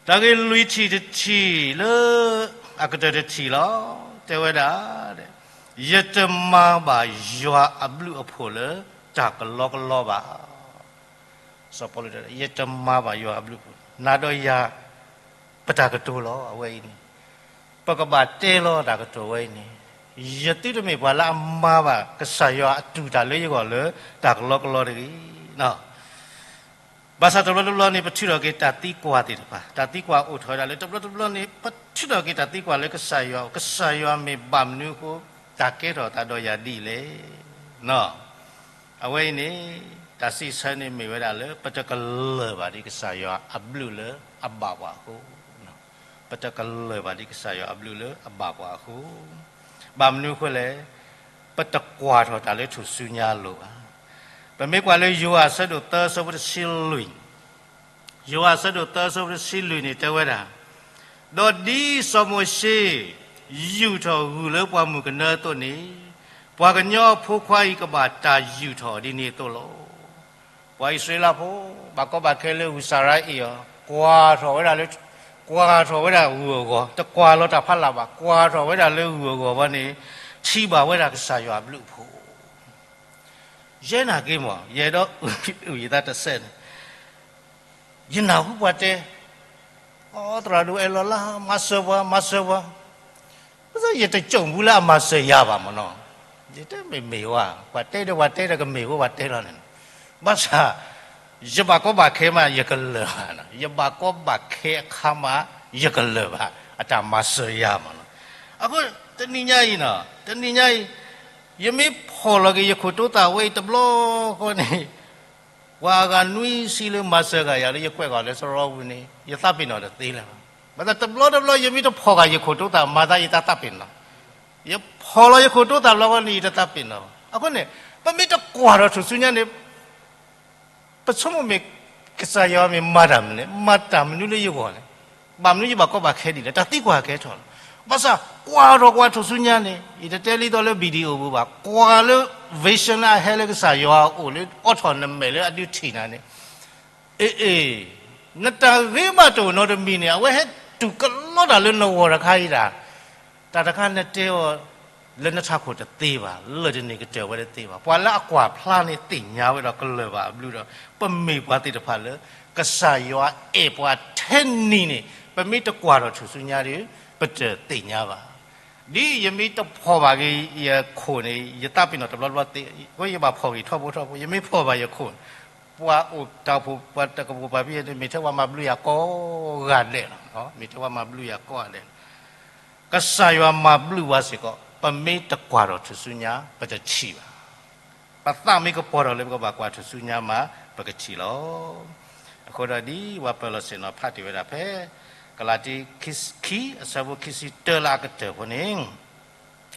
တၢ်ဂ့ၢ်လွံၢ်ထံၣ်တထံၣ်လၢ အကတၢၢ်တထံၣ်လီၤ. တဲဝဲဒၣ်, ယတမၤဘၣ်ယွၤအဘျုးအဖှိၣ်လၢတၢ်ကလီကလီဘၣ်. စီၤပီလူးတဲ, ယတမၤဘၣ်ယွၤအဘျုးအဖှိၣ်, နၤဒီးယၤ ပတၢ်ကတိၤလီၤ အဝဲအံၤန့ၣ်, ပကဘၣ်တဲလီၤတၢ်ကတိၤဝဲအံၤန့ၣ်, ယသုတမ့ၢ်ပှၤလၢအမၤဘၣ် ကစၢ်ယွၤအတူၢ်တၢ်လၢယဂီၢ်လၢတၢ်ကလီကလီတဂ့ၤ. ဘၣ်ဆၣ်တဘျီတဘျီန့ၣ် ပထုးထီၣ်က့ၤတၢ်သံကွၢ်သ့ၣ်တဖၣ်, တၢ်သံကွၢ်အိၣ်ထီၣ်ဝဲဒၣ်လၢ တဘျီတဘျီန့ၣ် ပထုးထီၣ်က့ၤတၢ်သံကွၢ်လၢကစၢ်ယွၤ, ကစၢ်ယွၤမ့ၢ်ဘၣ်မနုၤအဃိ တၢ်ကဲထီၣ်သးဒီးယၤဒ်လဲၣ်. အဝဲအံၤန့ၣ် တၢ်စံးဆၢန့ၣ်မ့ၢ်ဝဲဒၣ်လၢ ပတကလၢၤဘၣ်ဒ်ကစၢ်ယွၤအဘျုးလၢအဘၣ်ပှၤအဃိ, ပတကလၢၤဘၣ်ဒ်ကစၢ်ယွၤအဘျုးလၢအဘၣ်ပှၤအဃိ, ဘၣ်မနုၤအဃိလဲၣ်, ပတကွၢ်ထီၣ်တၢ်လၢထူၣ်စုညါအလိၤဘၣ်. ပမ့ၢ်ကွၢ်လၢယိၤဟၣ်အဆၢဒိၣ်သၢအဆၢဖိတဆံလွံၢ်, ယိၤဟၣ်အဆၢဒိၣ်သၢအဆၢဖိတဆံလွံၢ်န့ၣ် တဲဝဲဒၣ်, ဒီးဒ်စီၤမိၤၡ့ ယူာ်ထီၣ်ဂုၢ်လၢပှၤမုၣ်ကနၢအသိးန့ၣ်, ပှၤကညီအဖိခွါအံၤကဘၣ်တၢ်ယူာ်ထီၣ်ဒ်န့ၣ်အသိးလီၤ. ပှၤအံၣ်စရ့လးဖိ ဘၣ်ကီဘၣ်ခဲလၢဂုၢ်စၢ်ရါအ့ၣ်အီၤ, ကွၢ်ထီၣ်ဝဲဒၣ်လၢ, ကွၢ်ထီၣ်ဝဲဒၣ်ဂုၢ်အဂီၢ်, တကွၢ်လီၤတၢ်ဖးလၢ်ဘၣ်, ကွၢ်ထီၣ်ဝဲဒၣ်လၢဂုၢ်အဂီၢ်ဘၣ်န့ၣ် ထံၣ်ဘၣ်ဝဲဒၣ်ကစၢ်ယွၤအဘျုးအဖှိၣ်. ယဲနာ်က့မး, ယအဲၣ်ဒိးအုၣ်ယသးတစဲးန့ၣ်, ယနၢ်ဟူပှၤတဲ, အိ သရၣ်ဒိၣ်အဲၣ်လီၤလၢ မၤစၢၤပှၤ, မၤစၢၤပှၤ. ဘၣ်ဆၣ်ယတကြုံဘူးလၢအမၤစၢၤယၤဘၣ်မ့ၢ်နီၤ. ယတဲမ့ၢ်မ့ၢ်ဝဲ, ပှၤတဲဒီးပှၤတဲဒီးကမ့ၢ်ဝဲပှၤတဲလီၤန့ၣ်. ဘၣ်ဆၣ် ယဘၣ်ကီဘၣ်ခဲမး ယကလၢၤဘၣ်, ယဘၣ်ကီဘၣ်ခဲအခါမး ယကလၢၤဘၣ် အတၢ်မၤစၢၤယၤမ့ၢ်နီၤ. အဃိ တနံၤညါအံၤနီၤ, တနံၤညါအံၤ ယမ့ၢ်ဖီၣ်လီၤက့ၤယခိၣ်တိသၣ်ဝဲအံၤတဘျီဃီန့ၣ်, ပှၤအဂၤနွံဆံလၢမၤစၢၤဂၤယၤလၢယကွဲးဃီၤလၢစရီပူၤန့ၣ် ယသးပ့ၤနီၣ်တသ့လၢၤဘၣ်. ဘၣ်ဆၣ်တဘျီတဘျီ ယမ့ၢ်တဖီၣ်ဃာ်ယခိၣ်တိသၣ် မၤသးယတၢ်သးပ့ၤနီၣ်, ယဖီၣ်လီၤယခိၣ်တိသၣ်ဘျီဃီန့ၣ် ယတသးပ့ၤနီၣ်ဘၣ်. အဃိန့ၣ် ပမ့ၢ်တကွၢ်ထီၣ်ထူၣ်စုညါန့ၣ် ပဆိကမိၣ်မ့ၢ် ကစၢ်ယွၤမ့ၢ်မၤတၢ်မနုၤလဲၣ်, မၤတၢ်မနုၤလၢယဂီၢ်လဲၣ်, ဘၣ်မနုၤယဘၣ်ကီဘၣ်ခဲဒ်လဲၣ်, တၢ်သံကွၢ်ကဲထီၣ်လီၤ. ဘၣ်ဆၣ်ကွၢ်ထီၣ်ကွၢ်ထူၣ်စုညါန့ၣ် ယတတဲလံသိးလၢ video ပူၤဘၣ်, ကွၢ်လၢ vision လၢအဟဲလၢကစၢ်ယွၤအအိၣ်လၢအိးထီၣ်နမဲာ်လၢအဒုးထံၣ်နၤန့ၣ်, အ့ အ့ နတၢ်ဂ့ၤဘၣ်တအိၣ်နီတမံၤန့ၣ် အဝဲဟဲတူၢ်ကလီတၢ်လၢနဂီၢ်တခါအံၤဒၣ်, တၢ်တခါနတဲအီၤ လၢနထးခိၣ်တသ့ဘၣ်, လၢာ်တန့ၢ်ကတၢၢ်ဝဲတသ့ဘၣ်. ပှၤလၢအကွၢ်ဖျါန့ၣ်သ့ၣ်ညါဝဲဒီးကလၢၤဘၣ်အဘျုးဒီး ပမ့ၢ်ပှၤသ့ၣ်တဖၣ်လၢ ကစၢ်ယွၤအဲၣ်ပှၤထဲနံၤန့ၣ် ပမ့ၢ်တကွၢ်ထီၣ်ထူၣ်စုညါဒီး ပတသ့ၣ်ညါဘၣ်. ဒ်ယမ့ၢ်တဖီၣ်ဘၣ်က့ၤယခိၣ်န့ၣ် ယသးပ့ၤနီၣ်တဘျီတဘျီသ့, အဃိယဘၣ်ဖီၣ်က့ၤထီဘိထီဘိ, ယမ့ၢ်ဖီၣ်ဘၣ်ယခိၣ်န့ၣ် ပှၤအိၣ်တၢ်အိၣ်ဖှိၣ် ပှၤတကပိာ်ပာ်ဖဲန့ၣ် မ့ၢ်ထဲပှၤမၤဘျုးယၤကိးဂၤဒဲးလီၤ, မ့ၢ်ထဲပှၤမၤဘျုးယၤကိးဂၤဒဲးလီၤ. ကစၢ်ယွၤမၤဘျုးပှၤစ့ၢ်ကီး ပမ့ၢ်တကွၢ်ထီၣ်ထူၣ်စုညါ ပတထံၣ်ဘၣ်. ပသးမ့ၢ်ကပှီၤထီၣ်လၢပကဘၣ်ကွၢ်ထူၣ်စုညါမး ပကထံၣ်လီၤ. အဃိဒီးဒ်ပှၤပၢၤလီၢ်ဆ့ၣ်နီၤဖးတ့ၢ်ဝဲဒၣ်ဖဲ ကလၤတံ ခံ အဆၢဖိခံဆံတၢလၢအကတၢၢ်ဖိန့ၣ်,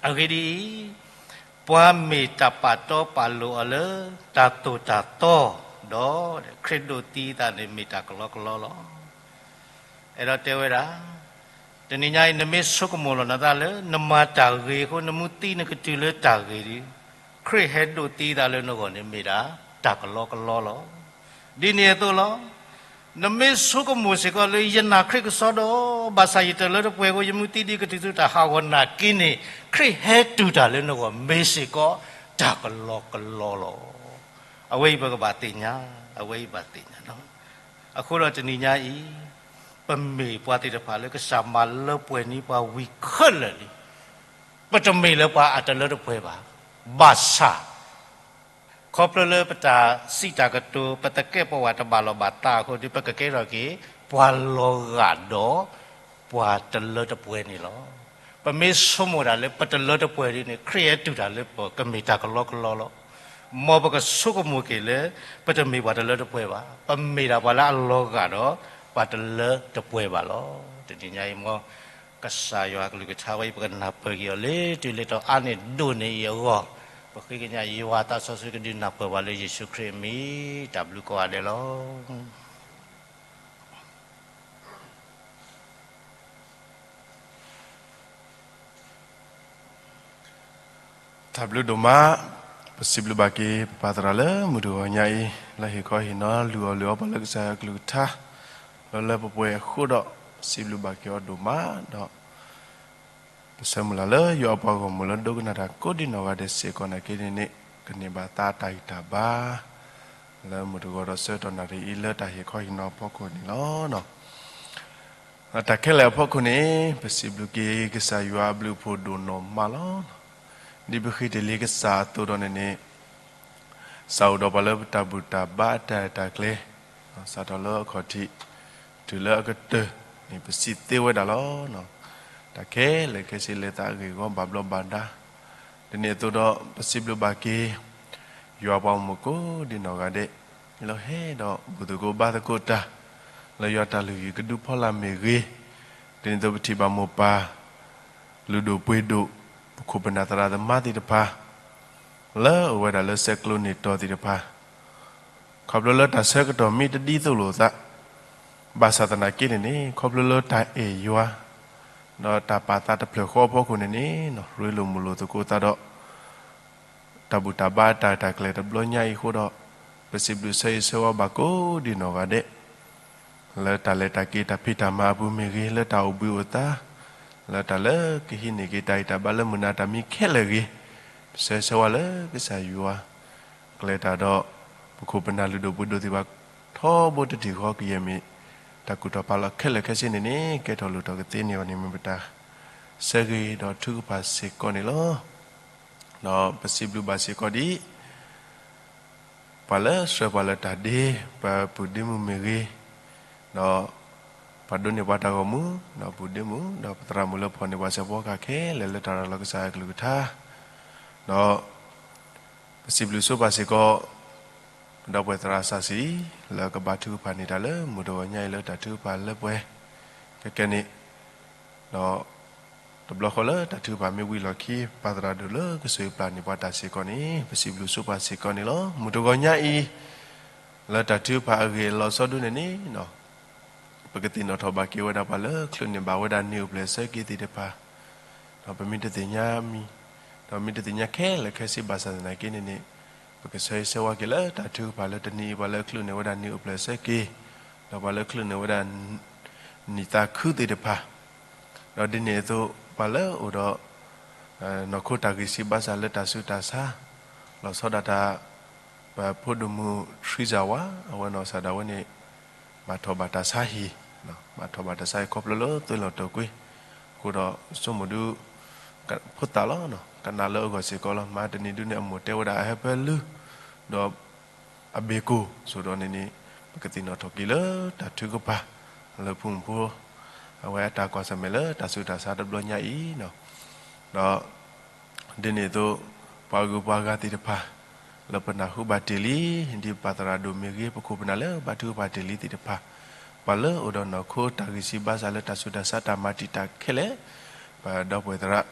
အဂ့ၢ်ဒ်အံၤ, ပှၤမ့ၢ်တၢ်ပာ်တီပာ်လိၤအီၤလၢ တၢ်သိၣ်တၢ်သီ, ဒီးခရံာ်ဒိးသံအသးန့ၣ်မ့ၢ်တၢ်ကလီကလီလီၤ. အဲၣ်ဒိးတဲဝဲဒၣ်, တနံၤညါအံၤ နမ့ၢ်ဆိကမိၣ်လီၤနသးလၢ နမၤတၢ်ဂ့ၤအဃိ နမူသံနကတုၤလၢတၢ်ဂ့ၤဒီး, ခရံာ်ဟဲဒိးသံသးလၢနဂီၢ်န့ၣ်မ့ၢ်ဒၣ် တၢ်ကလီကလီလီၤ. ဒ်န့ၣ်အသိးလီၤ. နမ့ၢ်ဆိကမိၣ်စ့ၢ်ကီးလၢယနာ်ခရံာ်ကစီဒီး, ဘၣ်ဆၣ်ယတၢ်လၢတပှဲၤအဃိ ယမူသံဒ်ကတုၤဆူတၢ်ဟးဂီၤနာ်က့န့ၣ် ခရံာ်ဟဲတုၤတၢ်လၢနဂီၢ်မ့ၢ်စ့ၢ်ကီး တၢ်ကလီကလီလီၤ. အဝဲအံၤပကဘၣ်သ့ၣ်ညါ, အဝဲအံၤဘၣ်သ့ၣ်ညါလီၤ. အဃိဒီးတနံၤညါအံၤ ပမ့ၢ်ပှၤသ့ၣ်တဖၣ်လၢကစၢ်မၤလၢပှဲၤန့ၢ်ပှၤဝံၤခဲလၢာ်လံ. ပတမ့ၢ်လၢပှၤအတလၢတပှဲၤဘၣ်. ဘၣ်ဆၣ် ခီဖျိလၢပတၢ်စံးတၢ်ကတိၤ ပသကဲးပဝးတဘၣ်လီၢ်ဘၣ်သးအဃိဒီး ပကကဲထီၣ်က့ၤ ပှၤလီၤဂာ်ဒီး ပှၤတလၢတပှဲၤန့ၣ်လီၤ. ပမ့ၢ်ဆိကမိၣ်တၢ်လၢပတလၢတပှဲၤဒ်န့ၣ် ခရံာ်အဲၣ်တူၢ်တၢ်လၢပကမ့ၢ်တၢ်ကလီကလီလီၤ. မ်ပကဆိကမိၣ်က့ၤလၢ ပတမ့ၢ်ပှၤတလၢတပှဲၤဘၣ်, ပမ့ၢ်ဒၣ်ပှၤလၢအလီၤဂာ်ဒီး ပှၤတလၢတပှဲၤဘၣ်လီၤ. တနံၤညါအံၤ မ်ကစၢ်ယွၤကလုၢ်ကထါဝဲအံၤ ပကနၢ်ပၢၢ်က့ၤအီၤလၢ တုၤလၢတီၤအါန့ၢ်ဒိၣ်န့ၢ်အံၤအဂီၢ်, ပဃ့ကညးယွၤသးစီဆှံကဒုးနၢ်ပၢၢ်ပှၤလၢယ့ၣ်ၡူးခရံာ်အမံၤ, တၢ်ဘျုးကိးဂၤဒဲးလီၤ. တၢ်ဘျုးဒိၣ်မး, ပစံးဘျုးဘၣ်က့ၤ ပပၢ်သရၣ်လၢမုၢ်တဂီၤညါအံၤ လၢဟ့ၣ်ခီဟ့ၣ်နီၤလုၢ်အီၣ်လုၢ်အီပှၤလၢကစၢ်ယွၤကလုၢ်ကထါ, လၢလၢပှဲၤပှဲၤအဃိဒီး စံးဘျုးဘၣ်က့ၤအီၤဒိၣ်မးဒီး ပဆၢမုၢ်လၢ်လၢယွၤအပှၤဂီၢ်မုၢ်လၢဒိကနၣ်တၢ်ကိးဒံနီၢ်ဂၤဒဲးစ့ၢ်ကီးနာ်က့န့ၣ်န့ၣ် ကန့ၢ်ဘၣ်သါတၢ်ဂံၢ်တၢ်ဘါ လၢမုၢ်တဂီၤဒီးဆၢကတီၢ်နၣ်ရံၣ်အံၤ လၢတၢ်ဟ့ၣ်ခီဟ့ၣ်နီၤအဖီခိၣ်န့ၣ်လီၤ. တၢ်ခဲလၢာ်အဖီခိၣ်န့ၣ် ပစံးဘျုးက့ၤကစၢ်ယွၤအဘျုးအဖှိၣ်ဒိၣ်နီၢ်မးလီၤ. ဒ်ပဃ့တ့ၢ်လံကစၢ်အသိးဒီးန့ၣ်န့ၣ် စးအိၣ်ဒီးပှၤလၢပတၢ်ဘူၣ်တၢ်ဘါအတၢ်ရဲၣ်တၢ်ကျဲၤ, စးထီၣ်လၢအခီၣ်ထံး တုၤလၢအကတၢၢ်န့ၣ် ပစံးသ့ဝဲဒၣ်လီၤ. တၢ်ခဲလၢာ်ခဲဆ့လဲၤသးအဂ့ၢ်အဂီၢ်ဘၣ်ဘျီးဘၣ်ဒါ, ဒ်န့ၣ်အသိးဒီး ပစံးဘျုးဘၣ်က့ၤ ယွၤပှၤဂီၢ်မုၢ်ကိးဒံနီၢ်ဂၤဒဲး လၢဟဲဒီးဘူၣ်သကိးဘါသကိးတၢ် လၢယွၤတၢ်လုၢ်ဟံၣ်ကဒုဖီလာ်မ့ၢ်ဂ့ၤ, ဒ်န့ၣ်အသိးပထံၣ်ဘၣ်မိၢ်ပၢ် လုၢ်ဒိၣ်ပှ့ၤဒိၣ် ပခိၣ်ပနၢ်သရၣ်သမါသ့ၣ်တဖၣ် လၢအအိၣ်ဝဲဒၣ်လၢဆဲးကျိးန့ၢ်တီၤသ့ၣ်တဖၣ် ခီဖျိလၢတၢ်ဆၢကတီၢ်မ့ၢ်တဒ်သိးလိာ်အသး, ဘၣ်ဆၣ်သနာ်က့န့ၣ်န့ၣ် ခီဖျိလၢတၢ်အဲၣ်ယွၤ ဒီးတၢ်ပာ်သးတဖျၢၣ်ဃီအဖီခိၣ်န့ၣ်န့ၣ် ရ့လိာ်မုာ်လိာ်သကိးသးဒီး တၢ်ဘူၣ်တၢ်ဘါအတၢ်ရဲၣ်တၢ်ကျဲၤတဘျီညါအံၤအဃိဒီး ပစံးဘျုးဆၢဂ့ၤဆၢဝါဘၣ်ကိးဒံနီၢ်ဂၤဒဲး လၢတၢ်လဲၤတၢ်က့ၤတၢ်ဖံးတၢ်မၤအပူၤမ့ၢ်ဂ့ၤ လၢတၢ်အိၣ်ဘှံးအိၣ်သါ လၢတၢ်လၢကဟံးန့ၢ်က့ၤတၢ်ဂံၢ်တၢ်ဘါလၢမုၢ်နၤတၢ်မံၤခဲလၢာ်ဂ့ၤ, ပဆၢဂ့ၤဆၢဝါလၢကစၢ်ယွၤ ကျဲၤတၢ်ဒီး ပခိၣ်ပနၢ်လုၢ်ဒိၣ်ပှ့ၤဒိၣ်သ့ၣ်တဖၣ် ထီဘိတထံၣ်ဃီကယဲၢ်မ့ၢ် တၢ်ကူၣ်ထီၣ်ဖးလီၤခဲလၢာ်ခဲဆ့န့ၣ်န့ၣ် ကဲထီၣ်လိၣ်ထီၣ်ကသ့န့ၢ်အီၤန့ၣ် မ့ၢ်ပတၢ်ဆၢဂ့ၤဒီးထုကဖၣ်စ့ၢ်ကီးန့ၣ်လီၤ. ဒီးပစံးဘျုးဘၣ်စ့ၢ်ကီးဒ် ပှၤလၢဆှၢပှၤလၢတၢ်ဒ့ ပပုၢ်ဒ့မုၣ်မ့ၢ်ဂ့ၤ, ဒီးပှၤဒိးန့ၢ်ပှၤတၢ်ဂီၤမူ ဒီးပုၢ်ဒ့မုၣ် ဒီးပသရၣ်မုၣ်လၢဖီၣ်န့ၢ်ပှၤစဲးဖီကဟၣ်ခဲလၢာ် လၢတၢ်ရၤလီၤကစၢ်ယွၤကလုၢ်ကထါ, ဒီးပစံးဘျုးဆိပာ်စ့ၢ်ကီး ပဒီပုၢ်ဝဲၢ်သရၣ်စၢ်စံ လၢကဘါထုကဖၣ်န့ၢ်တၢ်လၢမုၢ်တဂီၤညါအံၤလၢတၢ်ထုကဖၣ်လၢပှဲၤ ခဲကဲန့ၣ်, ဒီး တဘျီဃီလၢတၢ်ထုကဖၣ်မ့ၢ်ဝံၤလီၢ်ခံ ပၢ်သရၣ်ဒိၣ်လၢကဆိၣ်ဂ့ၤပျၢ်န့ၢ်ပှၤတၢ်စ့ၢ်ကီးန့ၣ် ပစံးဘျုးဆိပာ်စ့ၢ်ကီးန့ၣ်လီၤ. မုၢ်တဂီၤညါအံၤ လၢတၢ်ထုကဖၣ်အဂ့ၢ်အလီၤဆီဒၣ်န့ၣ်န့ၣ် ပကသ့ၣ်နီၣ်ထီၣ်ဘၣ်က့ၤဝဲဒၣ်ပှၤလၢချုးန့ၢ်ဘၣ်ဝဲဒၣ်နံၣ်အိၣ်ဖျဲၣ်ဆၢက့ၤသ့ၣ်တဖၣ်, ဒီးပမ့ၢ်တသ့ၣ်ညါမံၤ, ဒီးမ့ၢ်တသ့ၣ်ညါခဲလၢာ်ခဲဆ့ဘၣ်ဆၣ်သနာ်က့န့ၣ်န့ၣ်, ပကဆၢဂ့ၤဆၢဝါက့ၤလၢတၢ်ထုကဖၣ်လၢတနံၤအံၤ ပှၤလၢချုးန့ၢ်ဝဲဒၣ်နံၣ်အိၣ်ဖျဲၣ်ဆၢက့ၤ, ဒီးပှၤလၢချုးန့ၢ်ဝဲဒၣ် နံၣ်သးခုသ့ၣ်တဖၣ်, ဒီးဒ်န့ၣ်အသိး ပှၤလၢအအိၣ်ဒီး နီၢ်ခိတၢ်ဂံၢ်စၢ်ဘါစၢ်လၢတၢ်ဆူးတၢ်ဆါ, လီၤဆီဒၣ်တၢ် ပဖိဒိၣ်မုၣ် ထရံစၢ်ဝါ အဝဲနီၢ်ကစၢ်ဒၣ်ဝဲန့ၣ် ဘၣ်ထီၣ်ဘၣ်တၢ်ဆါဟံၣ်, ဘၣ်ထီၣ်ဘၣ်တၢ်ဆါဟံၣ်ခီဖျိလၢသွဲၣ်လီၤတီၢ်ကွံာ်, အဃိဒီးဆိကမိၣ်ဒုး ဖိသၣ်လီၤ, ကနၣ်လၢအဂီၢ်စ့ၢ်ကီးလီၤ. မၤတနံၤဒုးန့ၣ် အမိၢ်တဲဝဲဒၣ်အဟၢဖၢလူၤ, ဒီး အဘ့ၣ်ကိၢ်, ဆိးဒီးန့ၣ်န့ၣ် ပကသ့ၣ်နီၣ်ထီၣ်က့ၤလၢတၢ်ထုကဖၣ် လၢဖိမုၣ်ဖိ အဝဲအတၢ်ကွၢ်ဆၢၣ်မဲာ်လၢတၢ်ဆူးတၢ်ဆါတဘျီညါအံၤ, ဒီး ဒ်န့ၣ်အသိး ပှၤဂုၤပှၤဂၤသ့ၣ်တဖၣ် လၢပနၢ်ဟူဘၣ်တ့ၢ်လံ, ဒ်ပၢ်သရၣ်ဒိၣ်မ့ၢ်ဂ့ၤ ပခိၣ်ပနၢ်လၢဘါထုကဖၣ်တ့ၢ်လံသ့ၣ်တဖၣ်, ပှၤလၢအိၣ်ဒီးနီၢ်ခိတၢ်ဂံၢ်စၢ်ဘါစၢ်လၢတၢ်ဆူးတၢ်ဆါတၢ်မၤတံာ်တာ်ခဲလၢာ်, ပဒီပုၢ်ဝဲၢ်သရၣ်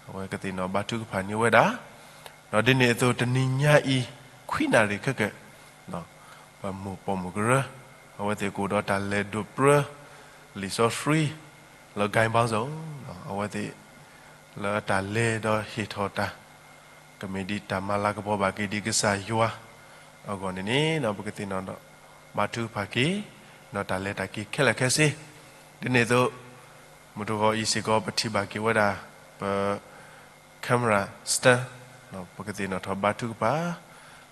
အဝဲကသ့ၣ်နီၣ်ဘါထုကဖၣ်န့ၢ်ဝဲဒၣ်, ဒီးဒ်န့ၣ်အသိးတနံၤညါအံၤ ခွံနၣ်ရံၣ်ခဲကဲၣ် ပမိၢ်ပိာ်မုၣ်ကရၢ အဝဲသ့ၣ်ကအိၣ်ဒီးတၢ်လဲၤဒိးပြၢ လံာ်စီဆှံ လၢ ကၠဲဘၣ်စီၣ် အဝဲသ့ၣ် လၢတၢ်လဲၤဒီးဟ့ၣ်ထီၣ်တၢ် ကမ့ၢ်ဒ်တၢ်မၤလၤကပီၤဘၣ်က့ၤဒ်ကစၢ်ယွၤ အဂီၢ်န့ၣ်န့ၣ် ပကသ့ၣ်နီၣ်ဘါထုကဖၣ်က့ၤ ဒီးတၢ်လဲၤတၢ်က့ၤခဲလၢာ်ခဲဆ့ ဒ်န့ၣ်အသိး မုၢ်တဂီၤအံၤစ့ၢ်ကီး ပထံၣ်ဘၣ်က့ၤဝဲဒၣ် ပ camera stand ပကသ့ၣ်နီၣ်ထီၣ်ဘါထုကဖၣ်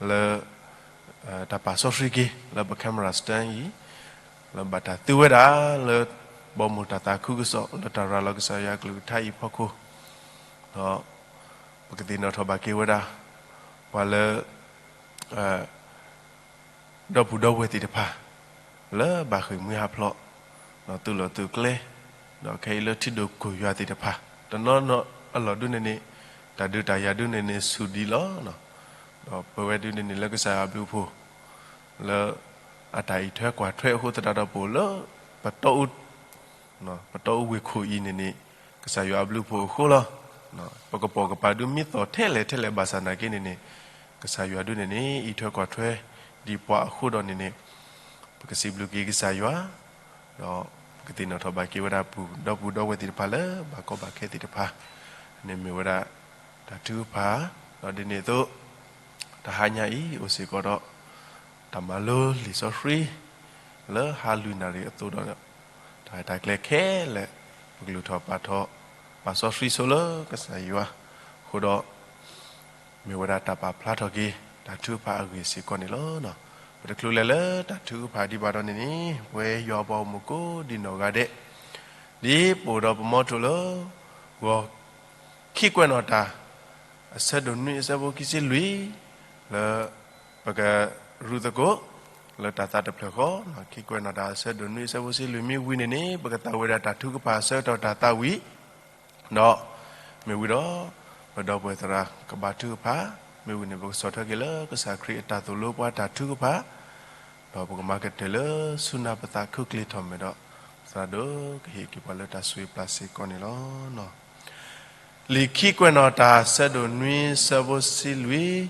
လၢ တၢ်ပာ်စီဆှံက့ၤ လၢပ camera stand အံၤ လၢဘၣ်တၢ်သုဝဲဒၣ်လၢ ဘီမုၢ်တၢ်သးခုကစီၣ် လၢတၢ်ရၤလီၤကစၢ်ယွၤအကလုၢ်ကထါအံၤအဖီခိၣ်, ဒီးပကသ့ၣ်နီၣ်ထီၣ်ဘၣ်က့ၤဝဲဒၣ် ပှၤလၢ ဒီပုၢ်ဒီဝဲၢ်သ့ၣ်တဖၣ် လၢဘၣ်ဃ့ၢ်မှံဟးဖျိး, ဒီးသုးလီၢ်သုးကျဲ, ဒီးခဲအံၤလၢထံဒိၣ်ခိၣ်ယွၤသ့ၣ်တဖၣ် တနီၤနီၤအလီၢ်ဒုန့ၣ်န့ၣ်, တၢ်ဒုးတၢ်ယၤဒုန့ၣ်န့ၣ် ဆူၣ်ဒံးလီၤ. ဒီးပဝဲဒုန့ၣ်န့ၣ် လၢကစၢ်ယွၤအဘျုးအဖှိၣ် လၢအတၢ်အံးထွဲကွၢ်ထွဲအဃိသတးဒီး ပအိၣ်လၢ ပတီအူ ပတီအူဝ့ၢ်ခိၣ်အံၤန့ၣ်န့ၣ် ကစၢ်ယွၤအဘျုးအဖှိၣ်အဃိလီၤ. ပကပိာ်ကပၤဒုးမံသီၣ်ထဲလဲၣ်ထဲလဲၣ်ဘၣ်ဆၣ်နာ်က့န့ၣ်န့ၣ်, ကစၢ်ယွၤဒုန့ၣ်န့ၣ် အံးထွဲကွၢ်ထွဲ ဒ်ပှၤအဃိဒီးန့ၣ်န့ၣ်, ပကစံးဘျုးက့ၤကစၢ်ယွၤ, ဒီးပကသ့ၣ်နီၣ်ထီၣ်ဘၣ်က့ၤဝဲဒၣ်ပဒီပုၢ်ဒီဝဲၢ်သ့ၣ်တဖၣ်လၢ ဘၣ်ကီဘၣ်ခဲသ့ၣ်တဖၣ်, န့ၣ်မ့ၢ်ဝဲဒၣ် တၢ်ထုကဖၣ်, ဒီးဒ်န့ၣ်အသိး တဟါညါအံၤ အိၣ်စ့ၢ်ကီးဒီး တၢ်မၤလိလံာ်စီဆှံ လၢဟါလွံၢ်နၣ်ရံၣ်အသိးဒီး တၢ်ရဲၣ်တၢ်ကျဲၤခဲလၢာ် ပကလုၢ်ထီၣ်ပာ်ထီၣ် ပာ်စီဆှံဆိလၢကစၢ်ယွၤအဃိဒီး မ့ၢ်ဝဲဒၣ်တၢ်ပာ်ဖျါထီၣ်က့ၤ တၢ်ထုကဖၣ်အဂ့ၢ်စ့ၢ်ကီးန့ၣ်လီၤ. ပတချုးလဲၤလၢတၢ်ထုကဖၣ်ဒံးဘၣ်ဒီးန့ၣ်န့ၣ်, ပဝဲယွၤအပှၤဂီၢ်မုၢ်ကိးဒံနီၢ်ဂၤဒဲး, ဒ်ပအိၣ်ဒီးပမီထိၣ်လၢ ဂီၤ ခံကွဲးနီၣ်တၢ် အဆၢဒိၣ်နွံအဆၢဖိခံဆံလွံၢ်, လၢပကရူၢ်သကိး လၢတၢ်သးတဖျၢၣ်ဃီ, ခံကွဲးနီၣ်တၢ်အဆၢဒိၣ်နွံအဆၢဖိဆံလွံၢ်မ့ၢ်ဝံၤန့ၣ်န့ၣ် ပကသးဝံၣ်ဝဲဒၣ်တၢ်ထုကဖၣ်အဆၢကတီၢ်တၢ်သးဝံၣ်, ဒီးမ့ၢ်ဝံၤဒီး ပဒီပုၢ်ဝဲၢ်သရၣ်ကဘၣ်ထုကဖၣ်, မ့ၢ်ဝံၤန့ၣ် ပကဆီၣ်ထွဲက့ၤလၢကစၢ်ခရံာ်အတၢ်သိၣ်လိပှၤတၢ်ထုကဖၣ် ဒီးပကမၤကတၢၢ်လၢဆူနၢ်ပသးခုကျ့ထီၣ်မဲာ်ဒီး သရၣ်ဒိၣ်ကဟ့ၣ်က့ၤပှၤလၢတၢ်ဆိၣ်ဂ့ၤပျၢ်စ့ၢ်ကီးန့ၣ်လီၤ. လံာ်ခံကွဲးနီၣ်တၢ်ဆၢဒိၣ်နွံဆၢဖိဆံလွံၢ်,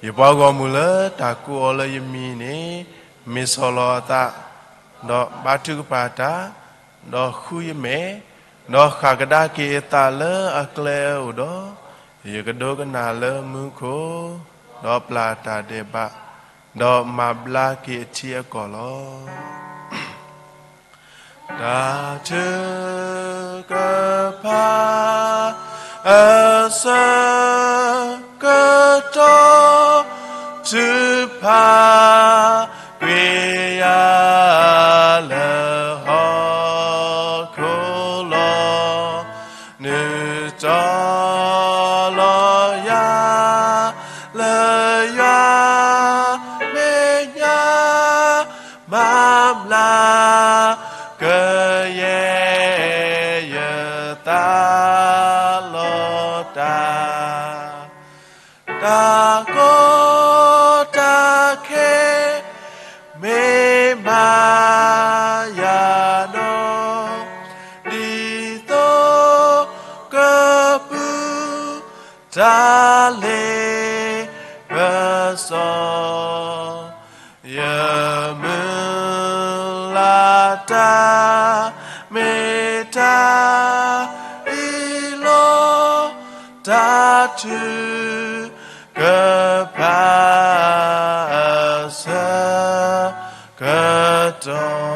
ယပှၤဂီၢ်မုၢ်လၢတၢ်ကိးအီၤလၢယမံၤန့ၣ် မ့ၢ်ဆီၣ်လီၤအသး, ဒီးဘါထုကဖၣ်တၢ်, ဒီးဃုယမဲာ်, ဒီးဃၣ်ကဒါက့ၤအသးလၢအကျဲအအိၣ်ဒီး, ယကဒိကနၣ်လၢမူခိၣ်, ဒီးပျၢ်တၢ်ဒဲးဘး, ဒီးမၤဘျါက့ၤအထံအကီၢ်လီၤ. တၢ်ထုကဖၣ် အဆၢကတီၢ် ထုကဖၣ် ကွံာ်ယၤလၢဟီၣ်ခိၣ်လီၤ. နုာ်တီၤလီၤယၤ လၢယွၤမဲာ်ညါ မၤဘျါကယဲၢ်ယသး လီၤတၢ်, တၢ်ကီတၢ်ခဲ မ့ၢ်မၤယၤဒီး ဒ်သိးကပုၢ် တၢ်လ့ပစီ ယမုၢ်လၢ်တၢ် မ့ၢ်တၢ်အ့ၣ်လိာ် တၢ်ထုကဖၣ် အဆၢကတီၢ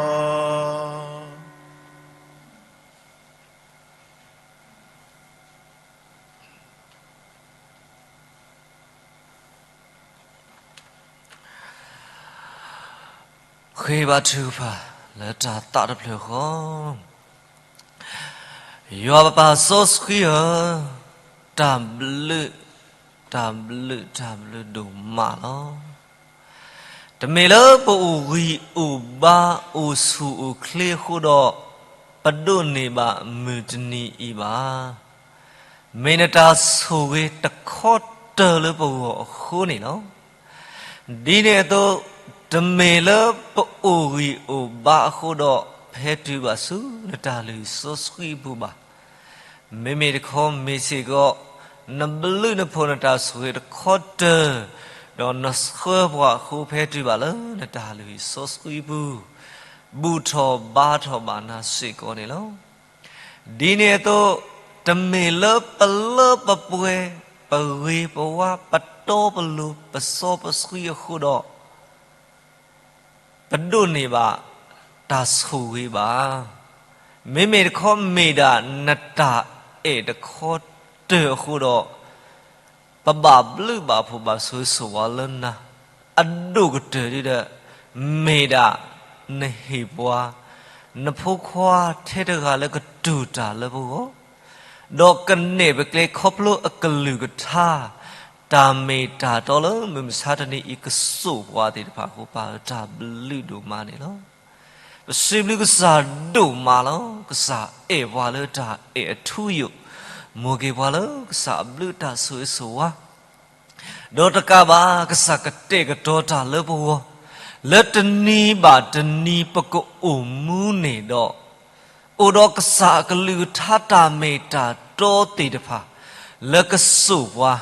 ် ဃ့ဘါထုကဖၣ်လၢတၢ်သးတဖျၢၣ်ဃီ, ယွၤပပၢ်စီဆှံဧၢ, တၢ်ဘျုး, တၢ်ဘျုး, တၢ်ဘျုးဒိၣ်မးလီၤ. တမ့ၢ်လၢပအိၣ်ဂံၢ်အိၣ်ဘါ အိၣ်ဆူၣ်အိၣ်ချ့အဃိဒီး ပဒိးန့ၢ်ဘၣ်မုၢ်တနံၤအံၤဘၣ်. မ့ၢ်နတၢ်ဆိၣ်ဂ့ၤတခီတၢၤလၢပဂီၢ်အဃိန့ၣ်လီၤ. ဒ်န့ၣ်အသိး, တမ့ၢ်လၢပအိၣ်ဂံၢ်အိၣ်ဘါအဃိဒီး ဖဲတုၤဘၣ်ဆူနတၢ်လုၢ်ဟံၣ်စီဆှံအပူၤဘၣ်. မ့မ့ၢ်တခီမ့ၢ်စ့ၢ်ကီး နဘျုးနဖှိၣ်နတၢ်ဆိၣ်ဂ့ၤတခီတၢၤ, ဒီးနဆှၢပှၤအဃိ ဖဲတုၤဘၣ်လၢနတၢ်လုၢ်ဟံၣ်စီဆှံအပူၤ, ဘူၣ်ထီၣ်ဘါထီၣ်ဘၣ်နၤစ့ၢ်ကီးန့ၣ်လီၤ. ဒ်န့ၣ်အသိး, တမ့ၢ်လၢပလၢပပှဲၤ, ပဂ့ၤပဝါ, ပတီပလိၤ, ပစီပဆှံအဃိဒီး ပဒိးန့ၢ်ဘၣ်တၢ်ဆိၣ်ဂ့ၤဘၣ်. မ့မ့ၢ်တခီမ့ၢ်ဒၣ်နတၢ်အဲၣ်တခီတၢၤအဃိဒီး ပဘၣ်ဘျုးဘၣ်ဖှိၣ်ဘၣ်ဆိၣ်ဂ့ၤဆိၣ်ဝါလၢနၤ အဒိၣ်ကတၢၢ်ဒ်ဒီး မ့ၢ်ဒၣ် နဟ့ၣ်ပှၤ နဖိခွါထဲတဂၤလၢကတူၢ်တၢ်လၢပဂီၢ်, ဒီးကနဲၣ်ပကျဲခီဖျိအကလုၢ်ကထါ တၢ်မ့ၢ်တၢ်တီလၢမုၢ်မဆါတနံၤအံၤ ကစိာ်ပှၤသ့ၣ်တဖၣ်အဃိ ပၢ်ဧၢ တၢ်ဘျုးဒိၣ်မးန့ၣ်လီၤ. ပစံးဘျုးကစၢ်ဒိၣ်မးလီၤ. ကစၢ်အဲၣ်ပှၤလၢတၢ်အဲၣ်အထူအယိာ်, မိၣ်က့ၤပှၤလၢကစၢ်အဘျုးတၢ်ဆိၣ်ဂ့ၤဆိၣ်ဝါ ဒီးတကးဘၣ် ကစၢ်ကတဲာ်ကတီၤတၢ်လၢပဂီၢ်, လၢတနံၤဘၣ်တနံၤပကအိၣ်မူန့ၣ်ဒီး, အိၣ်ဒီးကစၢ်အကလုၢ်ကထါတၢ်မ့ၢ်တၢ်တီသ့ၣ်တဖၣ် လၢကစိာ်ပှၤ,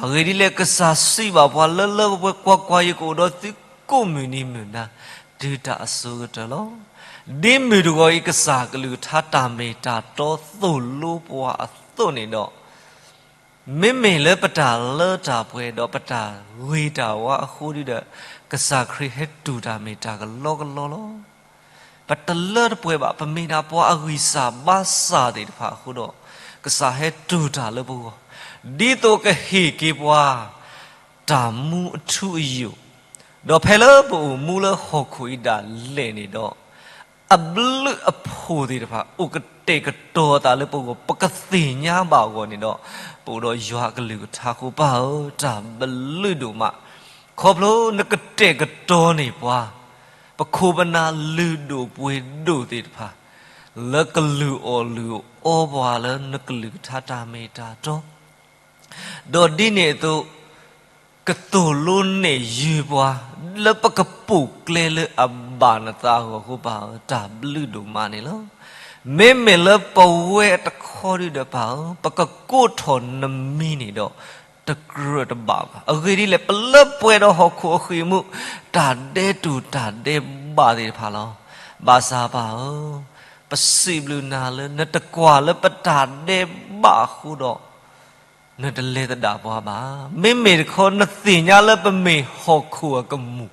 အဂ့ၢ်ဒ်လဲၣ် ကစၢ်စံးဘၣ်ပှၤလၢလၢပှဲၤပှဲၤ ကွၢ်ကွၢ်, ယကအိၣ်ဒီးသုကိးမုၢ်နံၤမုၢ်နၤ တုၤတၢ်အစိၤကတၢၢ်လီၤ. ဒ်မုၢ်တဂီၤအံၤ ကစၢ်ကလုၢ်ကထါတၢ်မ့ၢ်တၢ်တီသိၣ်လိပှၤအသိးန့ၣ်ဒီး, မ့မ့ၢ်လၢပတၢ်လၢတၢ်ပှဲၤဒီးပတၢ်ဂ့ၤတၢ်ဝါအဃိဒီး, ကစၢ်ခရံာ်ဟဲတူၢ်တၢ်မ့ၢ်တၢ်ကလီကလီလီၤ. ပတလၢတပှဲၤဘၣ်, ပမ့ၢ်ဒၣ်ပှၤအဂံၢ်စၢ်ဘါစၢ်သ့ၣ်တဖၣ်အဃိဒီး, ကစၢ်ဟဲတူၢ်တၢ်လၢပဂီၢ်, ဒ်သိးကဟ့ၣ်က့ၤပှၤ တၢ်မူအထူအယိာ်, ဒီးဖဲလၢပအိၣ်မူလၢဟီၣ်ခိၣ်အံၤဒၣ်လဲာ်န့ၣ်ဒီး, အဘျုးအဖှိၣ်သ့ၣ်တဖၣ် အိၣ်ကတဲာ်ကတီၤအသးလၢပဂီၢ် ပကသ့ၣ်ညါဘၣ်အဂီၢ်န့ၣ်ဒီး, ပအိၣ်ဒီးယွၤအကလုၢ်ကထါအဃိ ပၢ်ဧၢ တၢ်ဘျုးဒိၣ်မး, ခီဖျိနကတဲာ်ကတီၤန့ၢ်ပှၤ, ပခိၣ်ပနၢ်လုၢ်ဒိၣ်ပှ့ၤဒိၣ်သ့ၣ်တဖၣ်, လၢကလုၢ်အီၣ်လုၢ်အီပှၤလၢနကလုၢ်ကထါတၢ်မ့ၢ်တၢ်တီ ဒီးဒ်န့ၣ်အသိး, ကသိၣ်လိနဲၣ်ယုာ်ပှၤ, လၢပကပိာ်ကျဲလၢအဘၣ်နသးအဂီၢ်အဃိ ပၢ်ဧၢ တၢ်ဘျုးဒိၣ်မးန့ၣ်လီၤ. မ့မ့ၢ်လၢပဝဲတခီဒုဒီး ပၢ်ဧၢ ပကကိးထီၣ်နမံၤန့ၣ်ဒီး တကြၢးတဘၣ်ဘၣ်. အဂ့ၢ်ဒ်လဲၣ် ပလၢပှဲၤဒီးဟီၣ်ခိၣ်အဃံၢ်မူ တၢ်ဒဲးတူၢ်တၢ်ဒဲးဘးသ့ၣ်တဖၣ်လီၤ. ဘၣ်ဆၣ်ပၢ်ဧၢ, ပစံးဘျုးနၤလၢနတကွၢ်လၢပတၢ်ဒဲးဘးအဃိဒီး နတလဲၤသဒၣ်ပှၤဘၣ်. မ့မ့ၢ်တခီ နသ့ၣ်ညါလၢပမ့ၢ်ဟီၣ်ခိၣ်အကမူၣ်,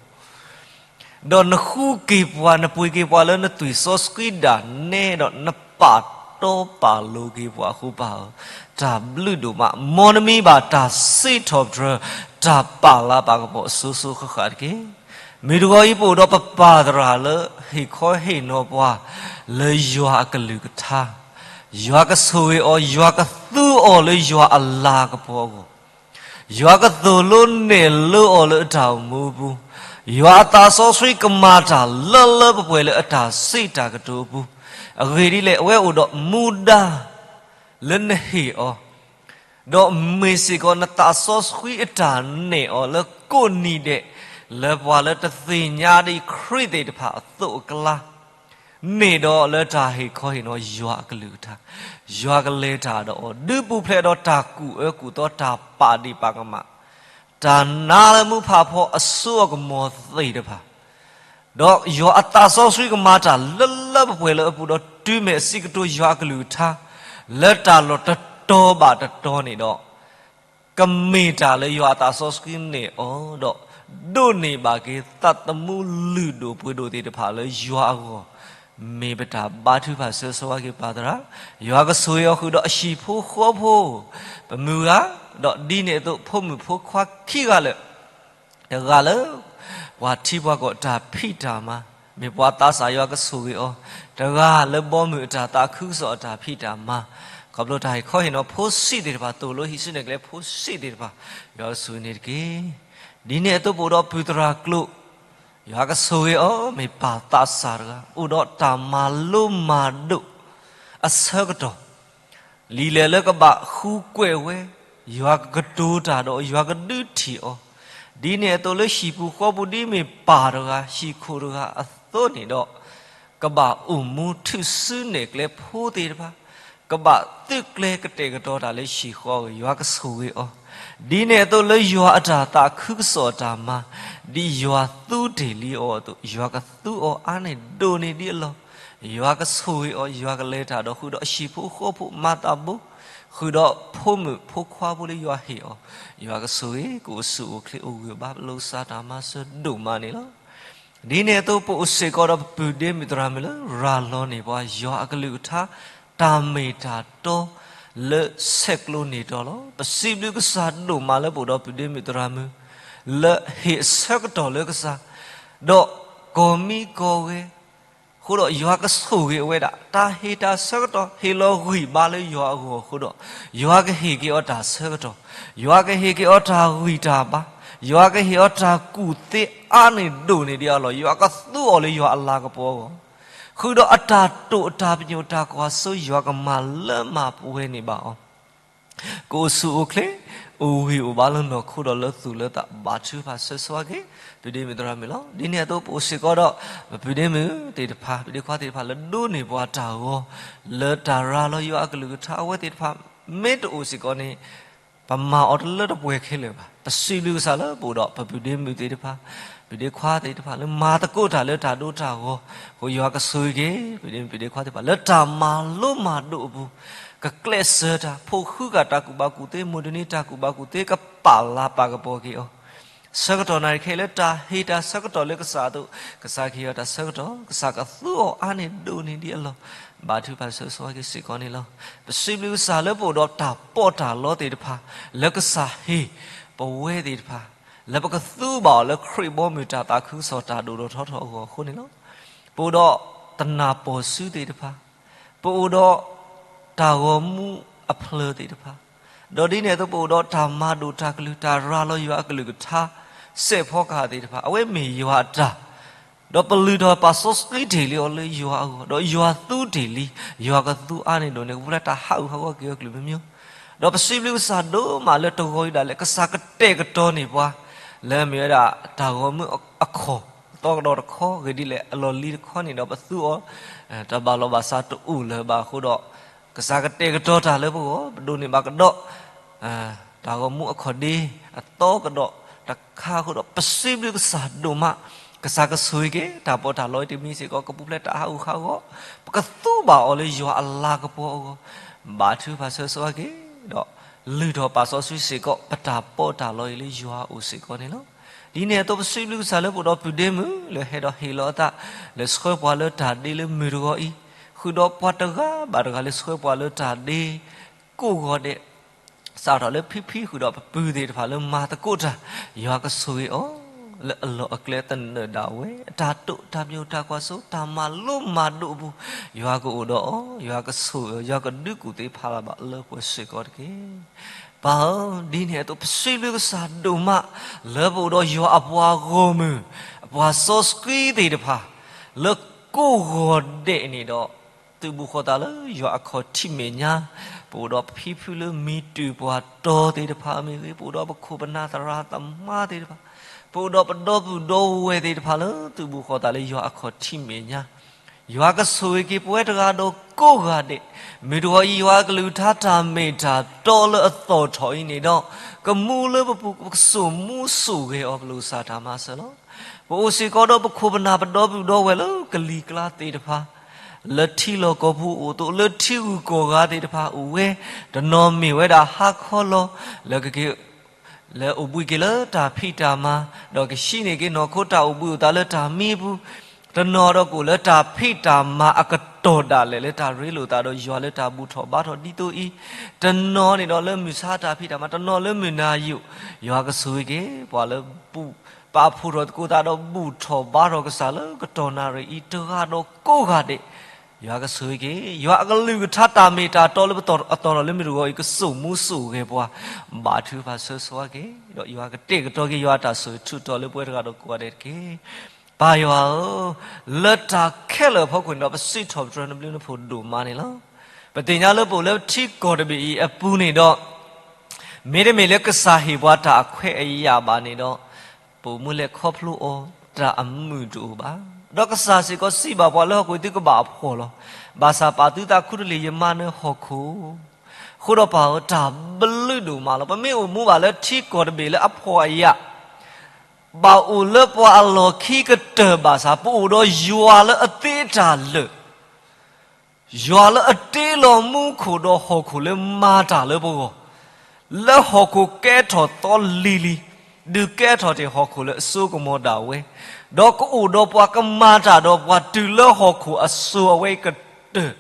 ဒီးနဃုက့ၤပှၤ နပှ့ၤက့ၤပှၤလၢနသွံၣ်စီဆှံဒၣ်နဲဒီး နပာ်တီပာ်လိၤက့ၤပှၤအဃိ ပၢ်ဧၢ, တၢ်ဘျုးဒိၣ်မး, မ်နမံၤဘၣ်တၢ်စံးထီၣ်ပတြၢၤ တၢ်ပာ်လၤပာ်ကပီၤအစိၤစိၤဃၣ်ဃၣ်တက့ၢ်. မ့ၢ်တဂီၤအံၤပအိၣ်ဒီးပပၢ်သရၣ်လၢဟ့ၣ်ခီဟ့ၣ်နီၤပှၤ လၢယွၤအကလုၢ်ကထါ, ယွၤကဆိၣ်ဂ့ၤအီၤ, ယွၤကသူအီၤလၢယွၤအလၤကပီၤအဂီၢ်, ယွၤကသိၣ်လိနဲၣ်လိအီၤလၢအတၢ်အိၣ်မူအပူၤ, ယွၤအသးစီဆှံကမၤတၢ်လၢလၢပှဲၤပှဲၤလၢအတၢ်စံးတၢ်ကတိၤအပူၤ, အဂ့ၢ်ဒ်လဲၣ် အဝဲအိၣ်ဒီးမူဒါ လၢနဟ့ၣ်အီၤ, ဒီးမ့ၢ်စ့ၢ်ကီးနသးစီဆှံအတၢ်နဲၣ်အီၤလၢကိးနံၤဒဲး, လၢပှၤလၢတသ့ၣ်ညါဒံးခရံာ်သ့ၣ်တဖၣ်အသိးအကျါ, န့ၣ်ဒီးလၢတၢ်ဟ့ၣ်ခီဟ့ၣ်နီၤယွၤအကလုၢ်ကထါ, ယွၤကလဲၤတၢ်ဒီးအီၤ ဒုးပူၤဖျဲးဒီးတၢ်ကူၣ်အၢကူၣ်သီတၢ်ပာ်ဒ့ၣ်ပာ်ကမၣ်, တၢ်နါလၢမူဖးဖီအစိအကမီၤသ့ၣ်တဖၣ် ဒီးယွၤအသးစီဆှံကမၤတၢ်လၢလၢပှဲၤပှဲၤလၢအပူၤဒီး တုၤမ့ၢ်အစံးကတိၤယွၤအကလုၢ်ကထါ လၢတၢ်လီၢ်တတီၤဘၣ်တတီၤန့ၣ်ဒီး, ကမ့ၢ်တၢ်လၢယွၤအသးစီဆှံန့ၣ်အီၤဒီး, ဒိးန့ၢ်ဘၣ်က့ၤသးသမူလုၢ်ဒိၣ်ပှ့ၤဒိၣ်သ့ၣ်တဖၣ်လၢယွၤအဂီၢ်, မ့ၢ်ပတၢ်ဘါထုကဖၣ်ဆၢဂ့ၤဆၢဝါက့ၤပၢ်သရၣ်, ယွၤကဆိၣ်ဂ့ၤအီၤဃုာ်ဒီးအဟံၣ်ဖိဃီဖိ, ပမုၢ်ဂၤ, ဒီးဒ်န့ၣ်အသိးဖိမုၣ်ဖိခွါခံဂၤလၢာ် တဂၤလၢ ပှၤထံပှၤကီၢ်အတၢ်ဖံးတၢ်မၤ, မ့ၢ်ပှၤသးစၢ်ယွၤကဆိၣ်ဂ့ၤအီၤ, တဂၤလၢဘီမုၢ်အတၢ်သးခုကစီၣ်အတၢ်ဖံးတၢ်မၤ, ခီဖျိတၢ်ဟ့ၣ်ခီဟ့ၣ်နီၤဖိဆံးသ့ၣ်တဖၣ် သိၣ်လိဟံးစုနဲၣ်ကျဲဖိဆံးသ့ၣ်တဖၣ်, ယွၤကဆိၣ်ဂ့ၤန့ၣ်တက့ၢ်. ဒ်န့ၣ်အသိးပအိၣ်ဒီးပုၢ်သရၣ်ကျိာ်, ယွၤကဆိၣ်ဂ့ၤအီၤ မ့ၢ်ပၢ်သးစၢ်တဂၤ အိၣ်ဒီးတၢ်မၤလိမၤဒိး အဆၢကတီၢ် လံာ်လဲၢ်လၢကဘၣ်ဃုကွဲးဝဲ, ယွၤကကတိၤတၢ်ဒီး ယွၤကဒုးထံၣ်အီၤ, ဒ်န့ၣ်အသိးလၢဟံၣ်ပူၤဃီပူၤ ဒ်မ့ၢ်ပၢ်တဂၤ ဟံၣ်ခိၣ်တဂၤအသိးန့ၣ်ဒီး, ကဘၣ်အိၣ်မူထုးစုနဲၣ်ကျဲဖိသ့ၣ်တဖၣ်, ကဘၣ်သုးကျဲၤကတဲာ်ကတီၤတၢ်လၢဟံၣ်ဃီအဂီၢ် ယွၤကဆိၣ်ဂ့ၤအီၤ, ဒ်န့ၣ်အသိးလၢယွၤအတၢ်သးခုကစီၣ်အတၢ်မၤ, ဒ်ယွၤသူတ့ၢ်လံအီၤအသိး ယွၤကသူအီၤအါန့ၢ်ဒိၣ်န့ၢ်ဒ်အလီၢ်, ယွၤကဆိၣ်ဂ့ၤအီၤ ယွၤကလဲၤတၢ်ဒီးဃုာ်ဒီးအဟံၣ်ဖိဃီဖိမၤသးဘိ, ဃုာ်ဒီးဖိမုၣ်ဖိခွါဖိလၢယွၤဟ့ၣ်အီၤ, ယွၤကဆိၣ်ဂ့ၤ ကအိၣ်ဆူၣ်အိၣ်ချ့အိၣ်ဂၢၢ်ဘါ ပလိာ်ကစၢ်တၢ်မၤစၢၤဒိၣ်မးန့ၣ်လီၤ. ဒ်န့ၣ်အသိးပအိၣ်စ့ၢ်ကီးဒီးပပုၢ်ဒ့မုၣ်သရၣ်မုၣ်လၢရၤလီၤန့ၢ်ပှၤ ယွၤအကလုၢ်ကထါ တၢ်မ့ၢ်တၢ်တီ လၢဆဲးကျိးန့ၢ်တီလီၤ. ပစံးဘျုးကစၢ်ဒိၣ်မးလၢပအိၣ်ဒီးပုၢ်ဒ့မုၣ်သရၣ်မုၣ် လၢဟ့ၣ်အဆၢကတီၢ်လၢကစၢ်, ဒီး ကီၢ်မံကီၢ်ဂဲၤ, အဃိဒီးယွၤကဆိၣ်ဂ့ၤအဝဲဒၣ်, တၢ်ဟ့ၣ်တၢ်ဆၢကတီၢ် ဟ့ၣ်လီၤဂံၢ်ဘါလၢယွၤအဂီၢ်အဃိဒီး, ယွၤကဟ့ၣ်က့ၤအီၤတၢ်ဆၢကတီၢ်, ယွၤကဟ့ၣ်က့ၤအီၤတၢ်ဂံၢ်တၢ်ဘါ, ယွၤကဟ့ၣ်အီၤတၢ်ကူၣ်သ့အါန့ၢ်ဒိၣ်န့ၢ်ဒံးအလီၢ်, ယွၤကသူအီၤလၢယွၤအလၤကပီၤအဂီၢ်, ဃုာ်ဒီးအတၢ်တိာ်အတၢ်ပညိၣ်တၢ်ကွၢ်စိ ယွၤကမၤလၢမၤပှဲၤန့ၢ်ဘၣ်အီၤ ကအိၣ်ဆူၣ်အိၣ်ချ့, အိၣ်ဂံၢ်အိၣ်ဘါလၢနီၢ်ခိဒီးလၢသူၣ်လၢသး ဘါထုကဖၣ်ဆၢဂ့ၤဆၢဝါက့ၤ ပဒ့မုၣ်သရၣ်မုၣ်လီၤ. ဒ်န့ၣ်အသိးပအိၣ်စ့ၢ်ကီးဒီး ပပဒ့မုၣ်သ့ၣ်တဖၣ် ပဒ့ခွါသ့ၣ်တဖၣ်လၢဒိးန့ၢ်ပှၤတၢ်ဂီၤ လၢတၢ်ရၤလီၤယွၤအကလုၢ်ကထါအဝဲသ့ၣ်တဖၣ် မ့ၢ်တအိၣ်စ့ၢ်ကီးန့ၣ် ပမၤအီၤတလၢတပှဲၤခဲလၢာ်ဘၣ်. ပစံးဘျုးကစၢ်လၢပအိၣ်ဒီးပပဒ့မုၣ်သ့ၣ်တဖၣ်, ပဒ့ခွါသ့ၣ်တဖၣ်လၢမၤသကိးတၢ်လၢတၢ်ဒိတၢ်ဂီၤ, အဃိယွၤကဆိၣ်ဂ့ၤက့ၤ ပဒ့မုၣ်ပဒ့ခွါသ့ၣ်တဖၣ် လၢတၢ်မၤလိမၤဒိးအပူၤ, ကကျဲးစၢးတၢ် ဖိးဃုဃာ်တၢ်ကူၣ်ဘၣ်ကူၣ်သ့ မိၢ်ဒနံၤတၢ်ကူၣ်ဘၣ်ကူၣ်သ့ ကပာ်လၤပာ်ကပီၤက့ၤအီၤ ဆၢကတီၢ်နၣ်ရံၣ်ခဲအံၤ လၢတၢ်ဟ့ၣ်တၢ်ဆၢကတီၢ်လၢကစၢ်အသိး, ကစၢ်ကဟ့ၣ်အီၤတၢ်ဆၢကတီၢ်, ကစၢ်ကသူအီၤအါန့ၢ်ဒိၣ်န့ၢ်ဒံးအလီၢ်, ဘါထုကဖၣ်ဆၢဂ့ၤဆၢဝါက့ၤစ့ၢ်ကီးန့ၣ်လီၤ. ပစံးဘျုးကစၢ်လၢပအိၣ်ဒီးတၢ်ပီးတၢ်လီသ့ၣ်တဖၣ် လၢကစၢ်ဟ့ၣ်ပဝဲသ့ၣ်တဖၣ်, လၢပကသူဘၣ်အီၤလၢခရံာ်ဘီမုၢ်တၢ်သးခုကစီၣ်တၢ်ဒိၣ်ထီၣ်ထီထီၣ်အဂီၢ်အဃိန့ၣ်လီၤ. ပအိၣ်ဒီးတနၢ်ပၢၢ်ဆူသ့ၣ်တဖၣ်, ပအိၣ်ဒီးတၢ်ဂီၤမူအဖျၢၣ်သ့ၣ်တဖၣ်, ဒီးဒ်န့ၣ်အသိးပအိၣ်ဒီးတၢ်မၤဒိၣ်တၢ်ကလုၢ် တၢ်ရၤလီၤယွၤအကလုၢ်ကထါ စဲးဖီကဟၣ်သ့ၣ်တဖၣ် အဝဲမ့ၢ်ယွၤအတၢ်, ဒီးပလုၢ်ထီၣ်ပာ်စီဆှံတ့ၢ်လံအီၤလၢယွၤအဂီၢ်, ဒီးယွၤသူတ့ၢ်လံ, ယွၤကသူအါန့ၢ်ဒိၣ်န့ၢ် ကပူၤဖျဲးတၢ်ဟးဂူာ်ဟးဂီၤက့ၤအီၤကလုာ်မ့ၢ်မ့ၢ်, ဒီးပစံးဘျုးကစၢ်ဒိၣ်မးလၢတဂီၤအံၤဒၣ်လဲာ် ကစၢ်ကတဲာ်ကတီၤန့ၢ်ပှၤ လၢအမ့ၢ်ဝဲဒၣ်တၢ်ဂီၤမူအခီၣ် သီကဒီးတခီ ဂ့ၤဒ်လဲၣ်အလီၢ်လံၤတခီန့ၣ်ဒီးပသူအီၤ, တၢ်ဘၣ်လီၢ်ဘၣ်စးတအိၣ်လၢၤဘၣ်အဃိဒီး, ကစၢ်ကတဲာ်ကတီၤတၢ်လၢပဂီၢ် ပဒိးန့ၢ်ဘၣ်ကဒီး တၢ်ဂီၤမူအခီၣ်ဒ့ အသီကဒီးတခါအဃိဒီး ပစံးဘျုးကစၢ်ဒိၣ်မး, ကစၢ်ကဆိၣ်ဂ့ၤက့ၤ တၢ်ပီးတၢ်လီအံၤတမံၤစ့ၢ်ကီး ကပူၤဖျဲးတၢ်ဟးဂူာ်ဟးဂီၤ, ပကသူဘၣ်အီၤလၢယွၤအလၤကပီၤအဂီၢ်, ဘါထုကဖၣ်ဆၢဂ့ၤဆၢဝါက့ၤ, ဒီးလုၢ်ထီၣ်ပာ်စီဆှံစ့ၢ်ကီး ပတၢ်ပီးတၢ်လီအံၤလၢယွၤအအိၣ်စ့ၢ်ကီးန့ၣ်လီၤ. ဒ်န့ၣ်အသိးပစံးဘျုးကစၢ်လၢပအိၣ်ဒီးပုၢ်ဒ့မုၣ် လၢဟဲဒီးဟ့ၣ်လီၤအသး လၢဆှၢပှၤလၢတၢ်ဒ့လၢမုၢ်တဂီၤအံၤ, ဃုာ်ဒီးပှၤတဂၤဘၣ်တဂၤလၢဆှၢပှၤလၢတၢ်ဒ့ ကိးဂီၤဒဲး စးထီၣ်လၢဖံဖံဃုာ်ဒီးပပုၢ်သ့ၣ်တဖၣ်လၢမၤသကိးတၢ်, ယွၤကဆိၣ်ဂ့ၤအီၤ လၢအလီၢ်အကျဲသနၢၣ်ဒၣ်ဝဲ အတၢ်တိာ်တၢ်ပညိၣ်တၢ်ကွၢ်စိ တၢ်မၤလိမၤဒိးအပူၤ, ယွၤကအိၣ်ဒီးအီၤ, ယွၤကဆိၣ်ဂ့ၤအီၤ, ယွၤကဒုးကူၣ်သ့ဖးလၢ်ဘၣ်လၢပှဲၤစ့ၢ်ကီးတက့ၢ်. ပၢ်ဧၢ, ဒ်န့ၣ်အသိးပစံးဘျုးကစၢ်ဒိၣ်မး လၢပအိၣ်ဒီးယွၤအပှၤဂီၢ်မုၢ်, အပှၤစီဆှံသ့ၣ်တဖၣ် လၢကိးဂီၤဒဲးန့ၣ်ဒီး သုးဘူးဃီၤသးလၢယွၤအခီၣ်ထံးမဲာ်ညါ, ပအိၣ်ဒီးပဖံဖုလၢမံၤတုၤပှၤတီသ့ၣ်တဖၣ်မ့ၢ်ဂ့ၤ, ပအိၣ်ဒီးပခိၣ်ပနၢ်သရၣ်သမါသ့ၣ်တဖၣ်, ပအိၣ်ဒီးပဒီပုၢ်ဒီဝဲၢ်သ့ၣ်တဖၣ်လၢသုးဘူးဃီၤသးလၢယွၤအခီၣ်ထံးမဲာ်ညါ, ယွၤကဆိၣ်ဂ့ၤက့ၤပဝဲတဂၤဒီးကိးဂၤဒဲး, မုၢ်တဂီၤအံၤယွၤအကလုၢ်ကထါတၢ်မ့ၢ်တၢ်တီလၢအသီၣ်ထီၣ်အံၤန့ၣ်ဒီး, ကမူလၢပပူၤ ပကစိာ်မူစိာ်ဂဲၤအီၤ ပလိာ်ကစၢ်တၢ်မၤစၢၤလီၤ. ပအိၣ်စ့ၢ်ကီးဒီးပခိၣ်ပနၢ်ပဒီပုၢ်ဒီဝဲၢ်လၢကလံၤကျါသ့ၣ်တဖၣ်, လၢထံလီၢ်ကီၢ်ပူၤအိၣ်အသိး လၢထံဂုၤကီၢ်ဂၤသ့ၣ်တဖၣ်အိၣ်ဝဲ, တနီၤမ့ၢ်ဝဲဒၣ်ဟါခီလီၤ, လၢကက့ၤ လၢအိၣ်ဘှံးက့ၤလၢတၢ်ဖံးတၢ်မၤ, ဒီးကဟံးန့ၢ်က့ၤနီၢ်ခိတၢ်အိၣ်ဘှံးအိၣ်သါလၢတၢ်မံအပူၤ, တနီၤဒီးကအိၣ်လၢတၢ်ဖံးတၢ်မၤအကတီၢ်ဒၣ်လဲာ်လၢတၢ်ရ့လိာ်သးဒီးယွၤလၢတၢ်ဘူၣ်ထီၣ်ဘါထီၣ်ဒ်သိးအံၤ, တနီၤန့ၣ်ဒီးလၢမုၢ်ဆါတၢ်ဖံးတၢ်မၤ, တနီၤလၢမုၢ်နၤယိာ်, ယွၤကဆိၣ်ဂ့ၤက့ၤ ပှၤလၢဘူၣ် ပာ်ဖှိၣ်ထီၣ်သကိးသးဒီးဘူၣ်ထီၣ်ဘါထီၣ်ကစၢ်လၢကတီၢ်နၣ်ရံၣ်အံၤ တဂၤဒီးကိးဂၤဒဲး, ယွၤကဆိၣ်ဂ့ၤက့ၤ ယွၤအကလုၢ်ကထါတၢ်မ့ၢ်တၢ်တီလၢပအသီၣ်ထီၣ်လၢမုၢ်တဂီၤအံၤ ကစိာ်မူစိာ်ဂဲၤပှၤ, ဘါထုကဖၣ်ဆၢဂ့ၤဆၢဝါက့ၤ, ဒီးယွၤကတဲာ်ကတီၤက့ၤယွၤအတၢ်ဆိၣ်ဂ့ၤထူးတီၤလၢပဝဲတဂၤဒီးကိးဂၤဒဲးတက့ၢ်. ပၢ်ယွၤဧၢ, လၢတၢ်ခဲလၢာ်အဖီခိၣ်န့ၣ်ဒီး ပစံးထီၣ်ပတြၢၤနဘျုးနဖှိၣ်ဒိၣ်မးန့ၣ်လီၤ. ပသ့ၣ်ညါလၢပအိၣ်လၢထံကီၢ်တဘ့ၣ်အံၤအပူၤန့ၣ်ဒီး, မ့တမ့ၢ်လၢကစၢ်ဟ့ၣ်ပှၤတၢ်အခွဲးအယာ်ဘၣ်န့ၣ်ဒီး, ပအိၣ်မူလဲၤခီဖျိအီၤတၢ်အမုာ်တအိၣ်ဘၣ်. ဒီးကစၢ်စ့ၢ်ကီးစံးဘၣ်ပှၤလၢဟီၣ်ခိၣ်သုကဘၣ်အဖှီၣ်လီၤ. ဘၣ်ဆၣ်ပာ်သုသးခူတလ့ၢ်ယမါနၢဟီၣ်ခိၣ်, အဃိဒီးပၢ်ဧၢ တၢ်ဘျုးဒိၣ်မးလီၤ. ပမ့ၢ်အိၣ်မူဘၣ်လၢထံကီၢ်တဘ့ၣ်လၢအဖှီၣ်အယာ် ဘၣ်အိၣ်လၢပှၤအလီၢ်ခံကတၢၢ်ဘၣ်ဆၣ် ပအိၣ်ဒီးယွၤလၢအသ့တၢ်လၢာ်, ယွၤလၢအတ့လီၤမူခိၣ်ဒီးဟီၣ်ခိၣ်လၢမၤတၢ်လၢပဂီၢ်, လၢဟီၣ်ခိၣ်ကဲထီၣ်သီလံၤလံၤ, ဒုးကဲထီၣ်တ့ၢ်ဟီၣ်ခိၣ်လၢအစိကမီၤဒၣ်ဝဲ, ဒီးကအိၣ်ဒီးပှၤကမၤတၢ်ဒီးပှၤတုၤလၢဟီၣ်ခိၣ်အစိၤအဝဲအံၤကတၢၢ်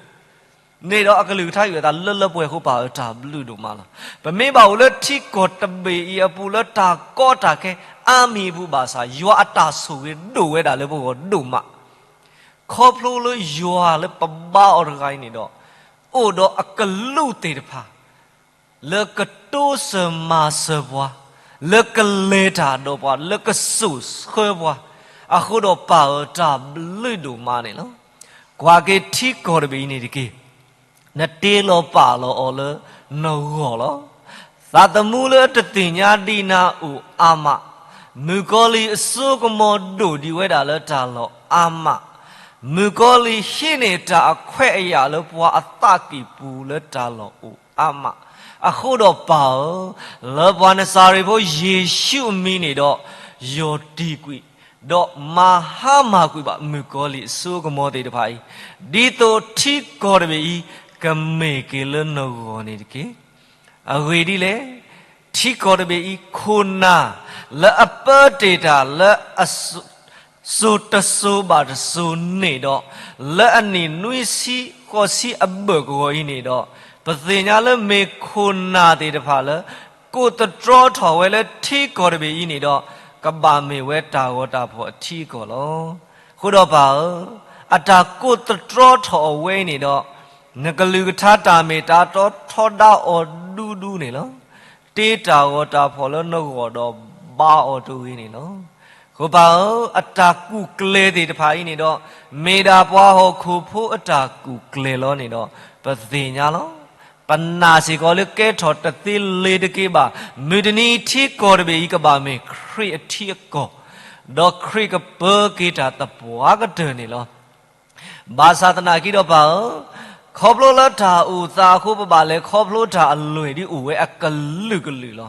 န့ၣ်ဒီးအကလုၢ်ကထါယွၤအသးလၢလၢပှဲၤပှဲၤအဃိ ပၢ်ဧၢ တၢ်ဘျုးဒိၣ်မးလီၤ. ပမ့ၢ်ဘၣ်အိၣ်လၢထံကီၢ်တဘ့ၣ်အံၤအပူၤလၢတၢ်ကီတၢ်ခဲ အါမံၤအပူၤဘၣ်ဆၣ် ယွၤအတၢ်ဆိၣ်ဂ့ၤဒိၣ်ဝဲဒၣ်လၢပဂီၢ်ဒိၣ်မး, ခီဖျိလၢယွၤလၢပဘါအီၤတဂၤအံၤန့ၣ်ဒီး အိၣ်ဒီးအကလူးသ့ၣ်တဖၣ် လၢကတိစၢၤမၤစၢၤပှၤ, လၢကလဲၤတၢ်ဒီးပှၤ, လၢကစိာ်ဆှၢပှၤ, အဃိဒီးပၢ်ဧၢ တၢ်ဘျုးဒိၣ်မးန့ၣ်လီၤ. ကွၢ်က့ၤထံကီၢ်တဘ့ၣ်အံၤန့ၣ်တက့ၢ်. နတ့လီၤပာ်လီၤအီၤလၢနဂီၢ်လီၤ. သးသမူလၢအတသ့ၣ်ညါဒံးနၤအိၣ်အါမး, မုၣ်ကီၤလံၢ်အစိကမီၤဒိၣ်ဒံးဝဲဒၣ်လၢတၢ်လီၢ်အါမး, မုၣ်ကီၤလံၢ်ဟံးန့ၢ်တၢ်အခွဲးအယာ်လၢပှၤအသးကံၢ်ပူၤလၢတၢ်လီၢ်အိၣ်အါမး, အဃိဒီးပၢ်ဧၢ, လၢပှၤနစၤရ့းဖိယ့ၣ်ၡူးအမံၤန့ၣ်ဒီး ယီၢ်တံၢ်ကွံာ်, ဒီးမၤဟါမၢ်ကွံာ်ဘၣ် မုၣ်ကီၤလံၢ်အစိကမီၤသ့ၣ်တဖၣ်အံၤ, ဒ်သိးထံကီၢ်တဘ့ၣ်အံၤ ကမ့ၢ်က့ၤလၢနဂီၢ်န့ၣ်တက့ၢ်. အဂ့ၢ်ဒ်လဲၣ်, ထံကီၢ်တဘ့ၣ်အံၤ ခိၣ်နၢ်လၢအပၢတ့ၢ်တၢ်လၢအစိၤတစိၤဘၣ်တစိၤန့ၣ်ဒီး, လၢအနံၣ်နွံဆံဃိးဆံအဘၢၣ်ကဝီၤအံၤန့ၣ်ဒီး, ပသ့ၣ်ညါလၢမ့ၢ်ခိၣ်နၢ်သ့ၣ်တဖၣ်လၢ ကိးသတြီထီၣ်ဝဲလၢထံကီၢ်တဘ့ၣ်အံၤန့ၣ်ဒီး, ကဘၣ်မ့ၢ်ဝဲတၢ်ဂီၤတၢ်ဖှီၣ်အထံအကီၢ်လီၤ. အဃိဒီးပၢ်ဧၢ, အတၢ်ကိးသတြီထီၣ်အဝဲအံၤန့ၣ်ဒီး, နကလုၢ်ကထါတၢ်မ့ၢ်တၢ်တီထီဒါအီၤဒူဒူန့ၣ်လီၤ. တ့တၢ်ဂီၤတၢ်ဖှီၣ်လၢနဂီၢ်ဒီးဘါအီၤတဂ့ၤန့ၣ်လီၤ. အဃိပၢ်ဧၢ, အတၢ်ကူၣ်ကျဲၤသ့ၣ်တဖၣ်အံၤန့ၣ်ဒီး, မ့ၢ်ဒၣ်ပှၤဟီၣ်ခိၣ်ဖိအတၢ်ကူၣ်ကျဲၤလီၤန့ၣ်ဒီး, ပသ့ၣ်ညါလီၤ. ပနာ်စ့ၢ်ကီးလၢကဲထီၣ်တသ့လ့ၤတက့ၢ်ဘၣ်, မုၢ်တနံၤထံကီၢ်တဘ့ၣ်အံၤကဘၣ်မ့ၢ်ခရံာ်အထံအကီၢ်, ဒီးခရံာ်ကပၢက့ၤတၢ်သပှၢ်ကတၢၢ်န့ၣ်လီၤ. ဘၣ်ဆၣ်သနာ်က့ဒီးပၢ်ဧၢ, ခီဖျိလၢတၢ်အိၣ်သးအဃိ ပဘၣ်လဲၤခီဖျိတၢ်အလွဲၢ်ဒ်အိၣ်ဝဲအကလုာ်ကလုာ်လီၤ.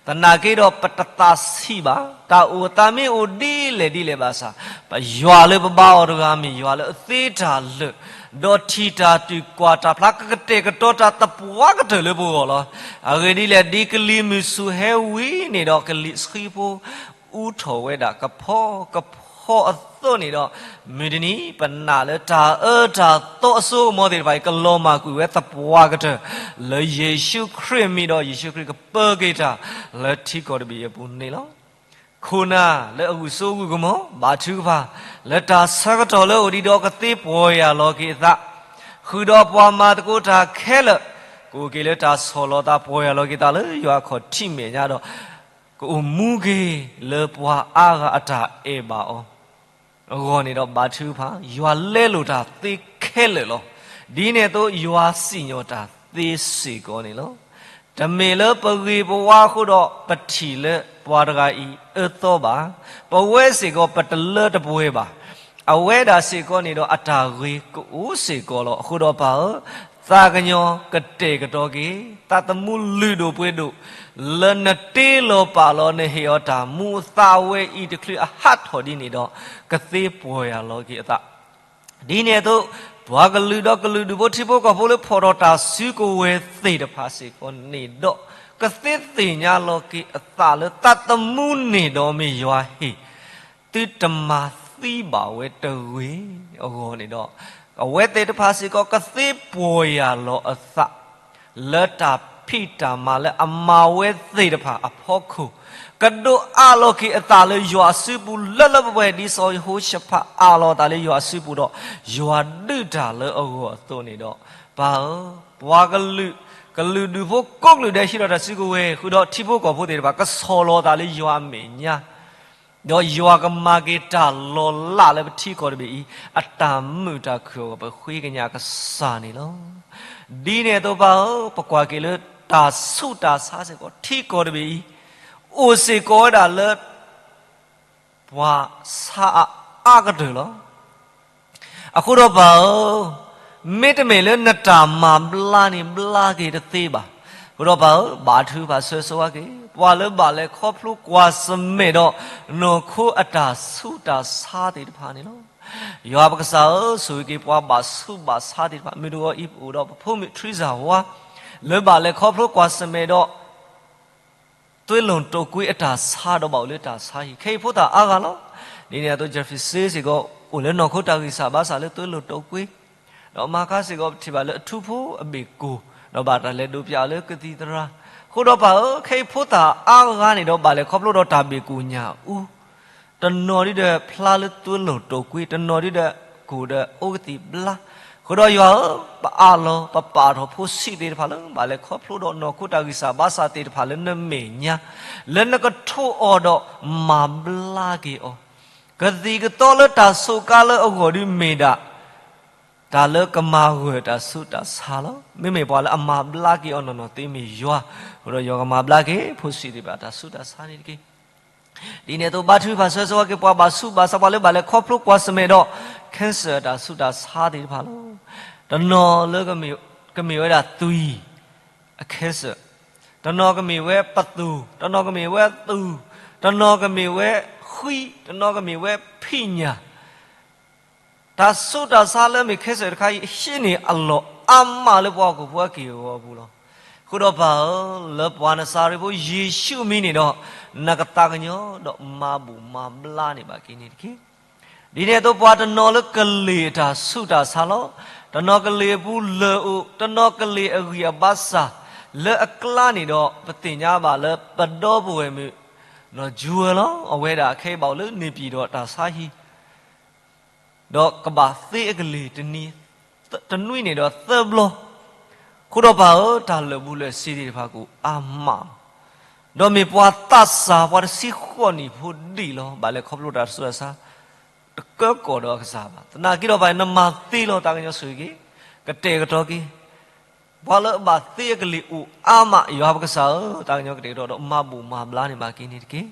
သနာ်က့ဒီးပတသးဆံးဘၣ်, တၢ်အိၣ်အသးမ့ၢ်အိၣ်ဒ်လဲၣ်ဒ်လဲၣ်ဘၣ်ဆၣ်, ပယွၤလၢပဘါအီၤတဂၤမ့ၢ်ယွၤလၢအသ့တၢ်လၢာ်, ဒီးထံၣ်တၢ်တုာ်ကွၢ်တၢ်ဖျါ ကကတဲာ်ကတီၤတၢ်သပှၢ်ကတၢၢ်လၢပဂီၢ်လီၤ. အဂ့ၢ်ဒ်လဲၣ်, ဒ်ကလံၤမုၢ်ဆူၣ်ဟဲဝံၤန့ၣ်ဒီး ကလံၤဆှံဖိ အူထီၣ်ဝဲဒၣ်ကဖီကဖီအသိးန့ၣ်ဒီး, မုၢ်တနံၤ ပနာ်လၢတၢ်အၢတၢ်သီအစိကမီၤသ့ၣ်တဖၣ်အံၤ ကလီၤမၢ်ကွံာ်ဝဲသပှၢ်ကတၢၢ် လၢယ့ၣ်ၡူးခရံာ်အမံၤဒီး ယ့ၣ်ၡူးခရံာ်ကပၢက့ၤတၢ်လၢထံကီၢ်တဘ့ၣ်အံၤအပူၤန့ၣ်လီၤ. ခိၣ်နၢ်လၢအဂုာ်စိဂုာ်ကမီၤ ဘါထုကဖၣ် လၢတၢ်ဆၢကတီၢ်လၢအအိၣ်ဒံးဒီး ကသ့ပီၢ်ယၢ်လီၤက့ၤအသး, ဃုာ်ဒီးပှၤမၤသကိးတၢ်ခဲလၢာ်, ကအိၣ်က့ၤလၢတၢ်ဆီၣ်လီၤသး ပီၢ်ယၢ်လီၤက့ၤသးလၢယွၤအခီၣ်ထံးမဲာ်ညါဒီး ကအိၣ်မူက့ၤလၢပှၤအါဂၤအတၢ်အဲၣ်ဘၣ်အီၤအဂီၢ်န့ၣ်ဒီး ဘါထုကဖၣ် ယွၤလဲလိာ်တၢ်သ့ခဲလၢာ်လီၤ. ဒ်န့ၣ်အသိး ယွၤစံၣ်ညီၣ်တၢ်သ့စ့ၢ်ကီးန့ၣ်လီၤ. တမ့ၢ်လၢပဂ့ၤပဝါအဃိဒီး ပထံၣ်လၢပှၤတဂၤအံၤအၢသီဘၣ်. ပဝဲစ့ၢ်ကီး ပတလၢတပှဲၤဘၣ်. အဝဲဒၣ်စ့ၢ်ကီးန့ၣ်ဒီး အတၢ်ဂ့ၤကအိၣ်စ့ၢ်ကီးလီၤ. အဃိဒီးပၢ်ဧၢ, သးကညီၤကတဲာ်ကတီၤက့ၤ သးသမူလုၢ်ဒိၣ်ပှ့ၤဒိၣ် လၢနတ့လီၤပာ်လီၤ နဟ့ၣ်အီၤတၢ်မူအသးဝဲအံၤတချုးအဟးထီၣ်ဒ်န့ၣ်ဒီး ကသ့ပီၢ်ယၢ်လီၤက့ၤအသး ဒ်န့ၣ်အသိး ပှၤကလုာ်ဒီးကလုာ်ဒူၣ်ဖိထံဖိကီၢ်ဖိလၢဖီၣ်ထီၣ်တၢ်စုကဝဲၤသ့ၣ်တဖၣ်စ့ၢ်ကီးန့ၣ်ဒီး ကသ့သ့ၣ်ညါလီၤက့ၤအသးလၢသးသမူန့ၣ်ဒီးမ့ၢ်ယွၤဟ့ၣ် သုတမၤသံဘၣ်ဝဲတဂ့ၤအဂီၢ်န့ၣ်ဒီး အဝဲသ့ၣ်တဖၣ်စ့ၢ်ကီး ကသ့ပီၢ်ယၢ်လီၤအသး လၢတၢ်ဖံးတၢ်မၤလၢအမၤဝဲသ့ၣ်တဖၣ်အဖီခိၣ်, ကဒိးအးလီၤက့ၤအသးလၢယွၤအစုပူၤလၢလၢပှဲၤပှဲၤ ဒ်စီၤယဟိၤၡဖးအးလီၤအသးလၢယွၤအစုပူၤဒီး ယွၤဒုးတၢ်လၢအဂီၢ်အသိးန့ၣ်ဒီး, ပၢ်ဧၢ, ပှၤကလုာ်, ကလုာ်ဒူၣ်ဖိကိးကလုာ်ဒဲးဟံးထီၣ်တၢ်စုကဝဲၤ ဃုာ်ဒီးထံဖိကီၢ်ဖိသ့ၣ်တဖၣ် ကဆီၣ်လီၤအသးလၢယွၤအမဲာ်ညါ ဒီးယွၤကမၤက့ၤတၢ်လီၤလးလၢပထံကီၢ်တဘ့ၣ်အံၤ အတၢ်မုာ်တၢ်ခုၣ်အဂီၢ် ပဃ့ကညးကစၢ်န့ၣ်လီၤ. ဒ်န့ၣ်အသိးပၢ်ဧၢ, ပကွၢ်က့ၤလၢတၢ်ဆူးတၢ်ဆါစ့ၢ်ကီး ထံကီၢ်တဘ့ၣ်အံၤ အိၣ်စ့ၢ်ကီးဝဲဒၣ်လၢ ပှၤဆါအါအါကတၢၢ်လီၤ. အဃိဒီးပၢ်ဧၢ, မ့တမ့ၢ်လၢနတၢ်မၤဘျါန့ၣ်ဘျါက့ၤတသ့ဘၣ်. အဃိဒီးပၢ်ဧၢ, ဘါထုကဖၣ်ဆၢဆိဝဲက့ၤ ပှၤလၢဘၣ်လဲၤခီဖျိကွၢ်ဆၢၣ်မဲာ်ဒီး နီၢ်ခိအတၢ်ဆူးတၢ်ဆါသ့ၣ်တဖၣ်န့ၣ်လီၤ. ယွၤပကစၢ်ဧၢ, ဆိၣ်ဂ့ၤက့ၤပှၤဘၣ်ဆူးဘၣ်ဆါသ့ၣ်တဖၣ် မုၢ်တဂီၤအံၤပအိၣ်ဒီးပဖိမုၣ်ထရံစၢ်ဝါ လၢဘၣ်လဲၤခီဖျိကွၢ်ဆၢၣ်မဲာ်ဒီး သွ့လိာ်တိာ်ကွ့အတၢ်ဆါဒီးဘၣ်အိၣ်လၢတၢ်ဆါဟံၣ် ခဲအံၤဖိသၣ်အါဂၤလီၤ. ဒ်န့ၣ်အသိး Jeffrey စ့ၢ်ကီး အိၣ်လၢနီၢ်ခိတၢ်ဂံၢ်စၢ်ဘါစၢ်လၢသွ့လိာ်တိာ်ကွ့, ဒီးမၤခါစ့ၢ်ကီးပထံၣ်ဘၣ်လၢအထူဖိအဘ့ၣ်ကိၢ်, ဒီးဘၣ်တၢ်လဲၤဒိးပၠးအီၤလၢကသံၣ်သရၣ် အဃိဒီးပၢ်ဧၢ, ခဲအံၤဖိသၣ်အါဂၤန့ၣ်ဒီး ဘၣ်လဲၤခီဖျိဒီးတၢ်ဘ့ၣ်ကိၣ်ညၣ်အူ, တနီၤဒ်ဒီးဖျါလၢသွဲလိာ်တိာ်ကွံ, တနီၤဒ်ဒီးကိၣ်ဒီးအိၣ်ကသံၣ်ဘျါ, အဃိဒီးယွၤဧၢ, ပအးလီၤ ပပာ်ထီၣ်ဖိဆံးသ့ၣ်တဖၣ်လၢ ဘၣ်လဲၤခီဖျိဒီးနီၢ်ခိတၢ်ဂံၢ်စၢ်ဘါစၢ်သ့ၣ်တဖၣ်လၢနမဲာ်ညါ, လၢနကထိးအီၤဒီးမၤဘျါက့ၤအီၤ, ကသံၣ်ကသီလၢတၢ်စူးကါလၢအဂီၢ်ဒုးမ့ၢ်ဒၣ် တၢ်လၢကမၤဂၢၢ်တၢ်ဆူးတၢ်ဆါလီၤ. မ့မ့ၢ်ပှၤလၢအမၤဘျါက့ၤအီၤနီၢ်နီၢ်သ့မ့ၢ်ယွၤ, အဃိဒီးယွၤကမၤဘျါက့ၤ ဖိဆံးသ့ၣ်တဖၣ်တၢ်ဆူးတၢ်ဆါန့ၣ်တက့ၢ်. ဒ်န့ၣ်အသိးဘါထုကဖၣ်ဆၢဂ့ၤဆၢဝါက့ၤပှၤဘၣ်ဆူးဘၣ်ဆါ ပှၤလၢဘၣ်လဲၤခီဖျိကွၢ်ဆၢၣ်မဲာ်ဒီး cancer တၢ်ဆူးတၢ်ဆါသ့ၣ်တဖၣ်လီၤ. တနီၤလၢ ကမ့ၢ်ဝဲဒၣ်သွံၣ် အ cancer, တနီၤကမ့ၢ်ဝဲပသူၣ်, တနီၤကမ့ၢ်ဝဲသူၣ်, တနီၤကမ့ၢ်ဝဲဃံ, တနီၤကမ့ၢ်ဝဲဖံးညၣ် တၢ်ဆူးတၢ်ဆါလၢမ့ၢ် cancer တခါအံၤ ဟံးန့ၢ်အလီၢ်အါမးလၢပှၤဟီၣ်ခိၣ်ဖိအက့ၢ်အဂီၤအပူၤလီၤ. အဃိဒီးပၢ်ဧၢ, လၢပှၤနစၤရ့းဖိယ့ၣ်ၡူးအမံၤန့ၣ်ဒီး နကသးကညီၤဒီးမၤဘူၣ်မၤဘျါန့ၢ်ဘၣ်က့ၤန့ၣ်တက့ၢ်. ဒ်န့ၣ်အသိးပှၤတနီၤလၢကလ့ၢ်အတၢ်ဆူးတၢ်ဆါလီၤ. တနီၤကလ့ၢ်အပူၤလၢၢ်အိၣ်, တနီၤကလ့ၢ်အဂံၢ်အဘါစၢ်, လၢအကျါန့ၣ်ဒီး ပသ့ၣ်ညါဘၣ်လၢပဒီပုၢ်ဝဲၢ်မုၣ် နီၢ် Jewel လီၤ. အဝဲဒၣ်ခဲအံၤဘၣ်အိၣ်လၢန့ၣ်ပံၤဒီးတၢ်ဆါဟံၣ် ဒီးကဘၣ်သ့အကလ့ၢ်တနွံ, တနွံန့ၣ်ဒီးသၢဘျီ. အဃိဒီးပၢ်ဧၢ, တၢ်လၢာ်ဘူၣ်လၢာ်စ့ၤသ့ၣ်တဖၣ်ကအိၣ်အါမးလီၤ. ဒီးမ့ၢ်ပှၤသးစၢ် ပှၤတဆံဃိးနံၣ်ဖိဒံးလီၤ. ဘၣ်လဲၤခီဖျိတၢ်ဆူးတၢ်ဆါ တကၢကီၢ်ဒီးအကစၢ်ဘၣ်. သနာ်က့ဒီးပၢ် နမၤသ့လီၤ သးကညီၤဆိၣ်ဂ့ၤက့ၤ, ကတဲာ်ကတီၤက့ၤ ပှၤလၢအဘၣ်သ့အကလ့ၢ်အိၣ်အါမး, ယွၤပကစၢ်ဧၢ, သးကညီၤကတဲာ်ကတီၤဒီးမၤဘူၣ်မၤဘျါန့ၢ်ဘၣ်က့ၤန့ၣ်တက့ၢ်.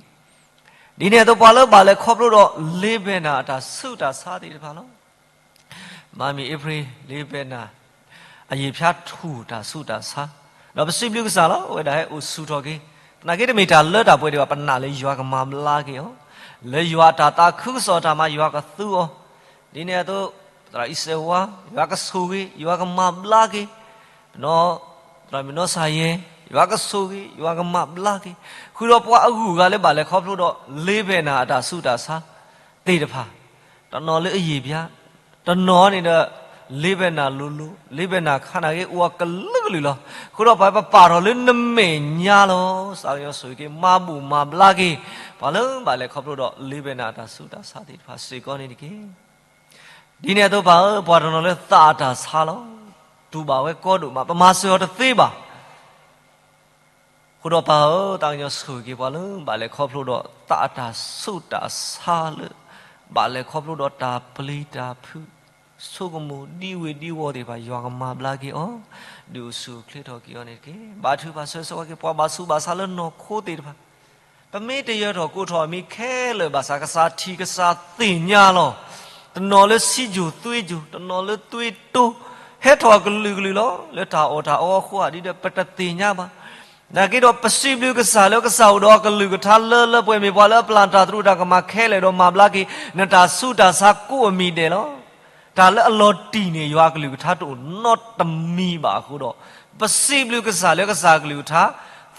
ဒ်န့ၣ်အသိးပှၤလၢဘၣ်လဲၤခီဖျိဒီး လ့ဘဲနၤ အတၢ်ဆူးတၢ်ဆါသ့ၣ်တဖၣ်လီၤ. မၤမံၤအ့ဖြ့ၣ် လ့ဘဲနၤ အယံာ်ဖၠါထူၣ်တၢ်ဆူးတၢ်ဆါ, ဒီးပစံးဘျုးကစၢ်လီၤ. အဝဲဒၣ်ဟဲအိၣ်ဆူၣ်ထီၣ်က့ၤ, သနာ်က့တမ့ၢ်တၢ်လၢတၢ်ပှဲၤဒံးဘၣ်, ပနာ်လၢယွၤကမၤဘျါက့ၤအီၤ, လၢယွၤအတၢ်သးခုကစီၣ်အတၢ်မၤ ယွၤကသူအီၤ. ဒ်န့ၣ်အသိး သရၣ်အံၤစဲးဝါ ယွၤကဆိၣ်ဂ့ၤ, ယွၤကမၤဘျါက့ၤ, သရၣ်မုၣ်နီၢ်စၢ်ယဲ, ယွၤကဆိၣ်ဂ့ၤ, ယွၤကမၤဘျါက့ၤ, ဃုာ်ဒီးပှၤအဂုၤအဂၤလၢဘၣ်လဲၤခီဖျိဒီး လ့ဘဲနၤအတၢ်ဆူးတၢ်ဆါသ့ၣ်တဖၣ်, တနီၤလၢအယံာ်ဖၠါ, တနီၤန့ၣ်ဒီး လ့ဘဲနၤလိၤလိၤ, လ့ဘဲနၤခါနာ်က့အိၣ်အကလုာ်ကလုာ်လီၤ. အဃိဒီးပှၤပပာ်ထီၣ်လၢ နမဲာ်ညါလီၤ. သးကညီၤဆိၣ်ဂ့ၤက့ၤ မၤဘူၣ်မၤဘျါက့ၤ ပှၤလၢဘၣ်လဲၤခီဖျိဒီး လ့ဘဲနၤအတၢ်ဆူးတၢ်ဆါသ့ၣ်တဖၣ်စ့ၢ်ကီးန့ၣ်တက့ၢ်. ဒ်န့ၣ်အသိးပၢ်ဧၢ, ပှၤတနီၤလၢသးအတၢ်ဆါလီၤ. တူၢ်ဘၣ်ဝဲကီဒိၣ်မး, ပမၤစၢၤအီၤတသ့ဘၣ်. အဃိဒီးပၢ်ဧၢ, သးကညီၤဆိၣ်ဂ့ၤက့ၤပှၤလၢ ဘၣ်လဲၤခီဖျိဒီး သးအတၢ်ဆူးတၢ်ဆါလၢ ဘၣ်လဲၤခီဖျိဒီးတၢ်ပျံၤတၢ်ဖုး ဆိကမိၣ်ဒံဝ့ၤဒံဝီၤသ့ၣ်တဖၣ် ယွၤကမၤဘျါက့ၤအီၤ, ဒုးအိၣ်ဆူၣ်အိၣ်ချ့ထီၣ်က့ၤအီၤန့ၣ်တက့ၢ်. ဘါထုကဖၣ်ဆၢဂ့ၤဆၢဝါက့ၤ ပှၤဘၣ်ဆူးဘၣ်ဆါလၢနီၢ်ခိသ့ၣ်တဖၣ်, ပမ့ၢ်တယၢၤထီၣ်ကိးထီၣ်အမံၤခဲလၢာ်ဘၣ်ဆၣ် ကစၢ်ထံၣ်ကစၢ်သ့ၣ်ညါလီၤ. တနီၤလၢဆံးကိၤသွံကိၤ, တနီၤလၢသွံတိ, ဟဲထီၣ်အကလုာ်ကလုာ်လီၤ. လၢတၢ်အီၣ်တၢ်အီအဃိဧါဒ်ဒီး ပတသ့ၣ်ညါဘၣ်. နာ်က့ဒီးပစံးဘျုးကစၢ်လၢကစၢ်အိၣ်ဒီးအကလုၢ်ကထါလၢလၢပှဲၤပှဲၤ မ့ၢ်ပှၤလၢအပျၢ်တၢ်သရူးတၢ်ကမၣ်ခဲလၢာ်ဒီးမၤဘျါက့ၤ နတၢ်ဆူးတၢ်ဆါကိးအမံၤဒဲးလီၤ. တၢ်လၢအလီၤတံၢ်န့ၣ် ယွၤအကလုၢ်ကထါတအိၣ်နီတမံၤဘၣ်အဃိဒီး ပစံးဘျုးကစၢ်လၢကစၢ်အကလုၢ်ကထါ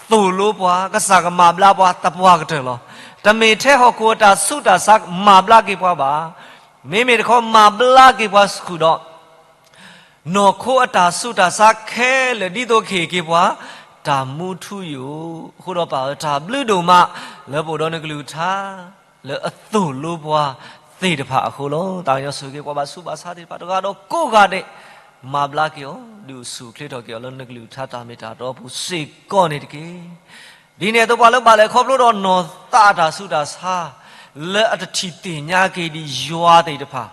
သိၣ်လိပှၤ, ကစၢ်ကမၤဘျါပှၤသပှၢ်ကတၢၢ်လီၤ. တမ့ၢ်ထဲဟီၣ်ခိၣ်အတၢ်ဆူးတၢ်ဆါမၤဘျါက့ၤပှၤဘၣ်. မ့မ့ၢ်တခီမၤဘျါက့ၤပှၤဆူၣ်ဒီး နီၢ်ခိအတၢ်ဆူးတၢ်ဆါခဲလၢာ် ဒ်သိးကဟ့ၣ်က့ၤပှၤ တၢ်မူထူယိာ်. အဃိဒီးပၢ်ဧၢ, တၢ်ဘျုးဒိၣ်မး လၢပအိၣ်ဒီးနကလုၢ်ကထါ လၢအသိၣ်လိပှၤသ့ၣ်တဖၣ်အဃိလီၤ. သးကညီၤဆိၣ်ဂ့ၤက့ၤ ပှၤဘၣ်ဆူးဘၣ်ဆါသ့ၣ်တဖၣ် တဂၤဒီးကိးဂၤဒဲး, မၤဘျါက့ၤအီၤ, ဒုးအိၣ်ဆူၣ်အိၣ်ချ့ထီၣ်က့ၤအီၤလၢနကလုၢ်ကထါတၢ်မ့ၢ်တၢ်တီအပူၤ စ့ၢ်ကီးန့ၣ်တက့ၢ်. ဒ်န့ၣ်အသိးပှၤလၢဘၣ်လဲၤခီဖျိဒီးနီၢ်သးအတၢ်ဆူးတၢ်ဆါ လၢအတထံၣ်သ့ၣ်ညါက့ၤဒံးယွၤသ့ၣ်တဖၣ်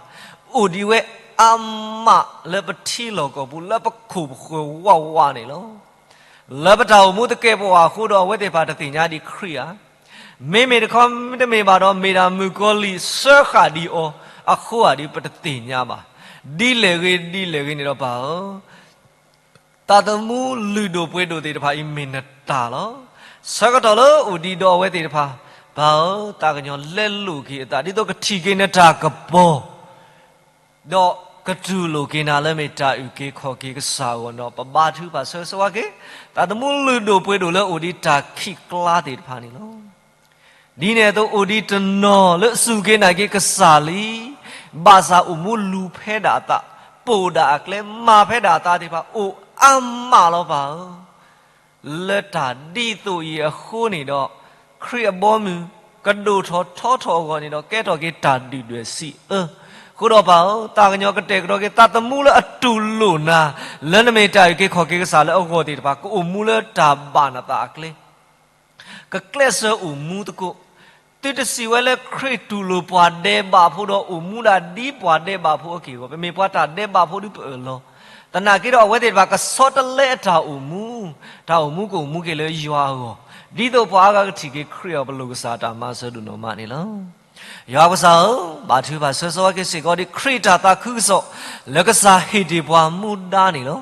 အိၣ်ဒံးဝဲအါမးလၢပထံလီၢ်ကီၢ်ပူၤ လၢပခိၣ်ပဃၢၤဝးဝးန့ၣ်လီၤ. လၢပတၢ်အိၣ်မူသကဲာ်ပဝးအဃိဒီး အဝဲသ့ၣ်တဖၣ်တသ့ၣ်ညါဒံးခရံာ်ဧါ. မ့မ့ၢ်တခီတမ့ၢ်ဘၣ်ဒီး မ့ၢ်ဒၣ်မုၣ်ကီၤလံၢ်စၢဃာ်ဒံးအီၤအဃိဧါဒံး ပတသ့ၣ်ညါဘၣ်. ဒ်လဲၣ်ဂ့ၤဒ်လဲၣ်ဂ့ၤန့ၣ်ဒီးပၢ်ဧၢ, သးသမူလုၢ်ဒိၣ်ပှ့ၤဒိၣ်သ့ၣ်တဖၣ်အံၤမ့ၢ်နတၢ်လီၤ. ဆၢကတီၢ်လၢအိၣ်ဒံးဒီးအဝဲသ့ၣ်တဖၣ်, ပၢ်ဧၢ, သးကညီၤလဲလိာ်က့ၤအသး ဒ်သိးကထံၣ်က့ၤနတၢ်ကပီၤ ဒီးကတူၢ်လိာ်က့ၤနၤလၢမ့ၢ်တၢ်အုၣ်က့ၤခီၣ်က့ၤကစၢ်အဂီၢ်ဒီး ပဘါထုကဖၣ်ဆၢဂ့ၤဆၢဝါက့ၤ သးသမူလုၢ်ဒိၣ်ပှ့ၤဒိၣ်လၢအိၣ်ဒံးတၢ်ခံးကျါသ့ၣ်တဖၣ်န့ၣ်လီၤ. ဒ်န့ၣ်အသိးအိၣ်ဒံးတနီၤလၢအစူၢ်က့ၤနာ်က့ၤကစၢ်လံ, ဘၣ်ဆၣ်အိၣ်မူလူၤဖဲဒၣ်အသး, ပိာ်ဒၣ်အကျဲ, မၤဖဲဒၣ်အသးသ့ၣ်တဖၣ် အိၣ်အါမးလီၤပၢ်ဧၢ. လၢတၢ်ဒ်သိးအံၤအဃိန့ၣ်ဒီး, ခရံာ်အဘီမုၢ်ကဒိၣ်ထီၣ်ထီထီၣ်အဂီၢ်န့ၣ်ဒီး ကဲထီၣ်က့ၤတၢ်ဒုၣ်ဒွဲၣ်စံးအၢ. အဃိဒီးပၢ်ဧၢ, သးကညီၤကတဲာ်ကတီၤက့ၤ သးသမူလၢအတူၢ်လိာ်နၤ, လၢနမ့ၢ်တၢ်အုၣ်က့ၤခီၣ်က့ၤကစၢ်လၢအဂီၢ်သ့ၣ်တဖၣ် ကအိၣ်မူလၢတၢ်ဘၣ်နသးအကျဲ ကကျဲးစၢးအိၣ်မူသကိး, သုတစံးဝဲလၢခရံာ်တူၢ်လိာ်ပှၤဒဲးဘးဖိဒီးအိၣ်မူဒၣ်ဒ်ပှၤဒဲးဘးဖိအက့ၢ်အဂီၢ်, ပမ့ၢ်ပှၤတၢ်ဒဲးဘးဖိဒုးပအၢၣ်လီၤ. သနာ်က့ဒီးအဝဲသ့ၣ်တဖၣ်ကဆီတလဲအတၢ်အိၣ်မူ, တၢ်အိၣ်မူကအိၣ်မူက့ၤလၢယွၤအဂီၢ်, ဒ်သိးပှၤအါဂၤကထံၣ်က့ၤခရံာ်အီၤ ပလိာ်ကစၢ်တၢ်မၤစၢၤဒိၣ်နီၢ်မးန့ၣ်လီၤ. ယွၤကစၢ်ဧၢ, ဘါထုကဖၣ်ဆၢဂ့ၤဆၢဝါက့ၤစ့ၢ်ကီးဒ်ခရံာ်တၢ်သးခုကစီၣ် လၢကစၢ်ဟ့ၣ်တ့ၢ်ပှၤမူဒါန့ၣ်လီၤ.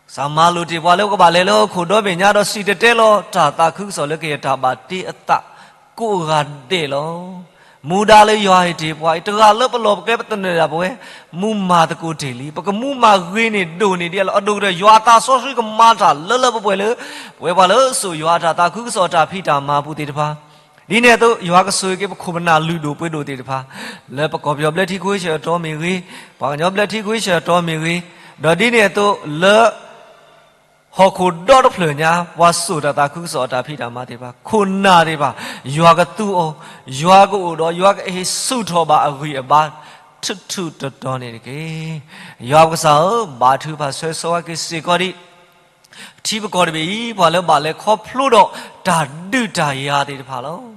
ကစၢ်မၤလိာ်တ့ၢ်ပှၤလၢပကဘၣ်လဲၤလၢဟီၣ်ခိၣ်ဒီဘ့ၣ်ညါဒီးစံၣ်တဲၤတဲလီၤတၢ်သးခုကစီၣ်လၢကယဲၢ်တၢ်ဘၣ်တ့အသး ကိးဂၤဒဲးလီၤ. မူဒါလၢယွၤဟ့ၣ်တ့ၢ်ပှၤအံၤ တဂၤလၢပလီၢ်ပကျဲပသနၢၣ်ဒၣ်ပဝဲ, မူမၤသကိးတ့ၢ်လံ, ပကမူမၤဂ့ၤန့ၢ်ဒိၣ်န့ၢ်ဒ်အံၤလီၤ. အဒိၣ်ကတၢၢ် ယွၤအသးစီဆှံကမၤတၢ်လၢလၢပှဲၤပှဲၤလၢ ပဝဲပှၤလၢစိာ်ယွၤအတၢ်သးခုကစီၣ်အတၢ်ဖံးတၢ်မၤအပူၤသ့ၣ်တဖၣ် ဒ်န့ၣ်အသိး ယွၤကဆိၣ်ဂ့ၤက့ၤပခိၣ်ပနၢ်လုၢ်ဒိၣ်ပှ့ၤဒိၣ်သ့ၣ်တဖၣ်, လၢပကီၢ်ပယီၤဘျၢထံခဝ့ၡၢၣ်အတီၤမ့ၢ်ဂ့ၤ, ပှၤကညီဘျၢထံခဝ့ၡၢၣ်အတီၤမ့ၢ်ဂ့ၤ, ဒီးဒ်န့ၣ်အသိးလၢ ဟီၣ်ခိၣ်ဒီတဖျၢၣ်ညါ ပှၤစိာ်တၢ်သးခုကစီၣ်အတၢ်ဖံးတၢ်မၤသ့ၣ်တဖၣ် ခိၣ်နၢ်သ့ၣ်တဖၣ် ယွၤကသူအီၤ, ယွၤကအိၣ်ဒီး ယွၤကဟ့ၣ်ဆူၣ်ထီၣ်ဘၣ်အဂံၢ်အဘါ ထူးထူးတီၤတီၤန့ၣ်တက့ၢ်. ယွၤပကစၢ်ဧၢ, ဘါထုကဖၣ်ဆၢဂ့ၤဆၢဝါက့ၤစ့ၢ်ကီးဒ် ပထံပကီၢ်တဘ့ၣ်အံၤ ပှၤလၢဘၣ်လဲၤခီဖျိဒီးတၢ်ဒုးတၢ်ယၤသ့ၣ်တဖၣ်လီၤ.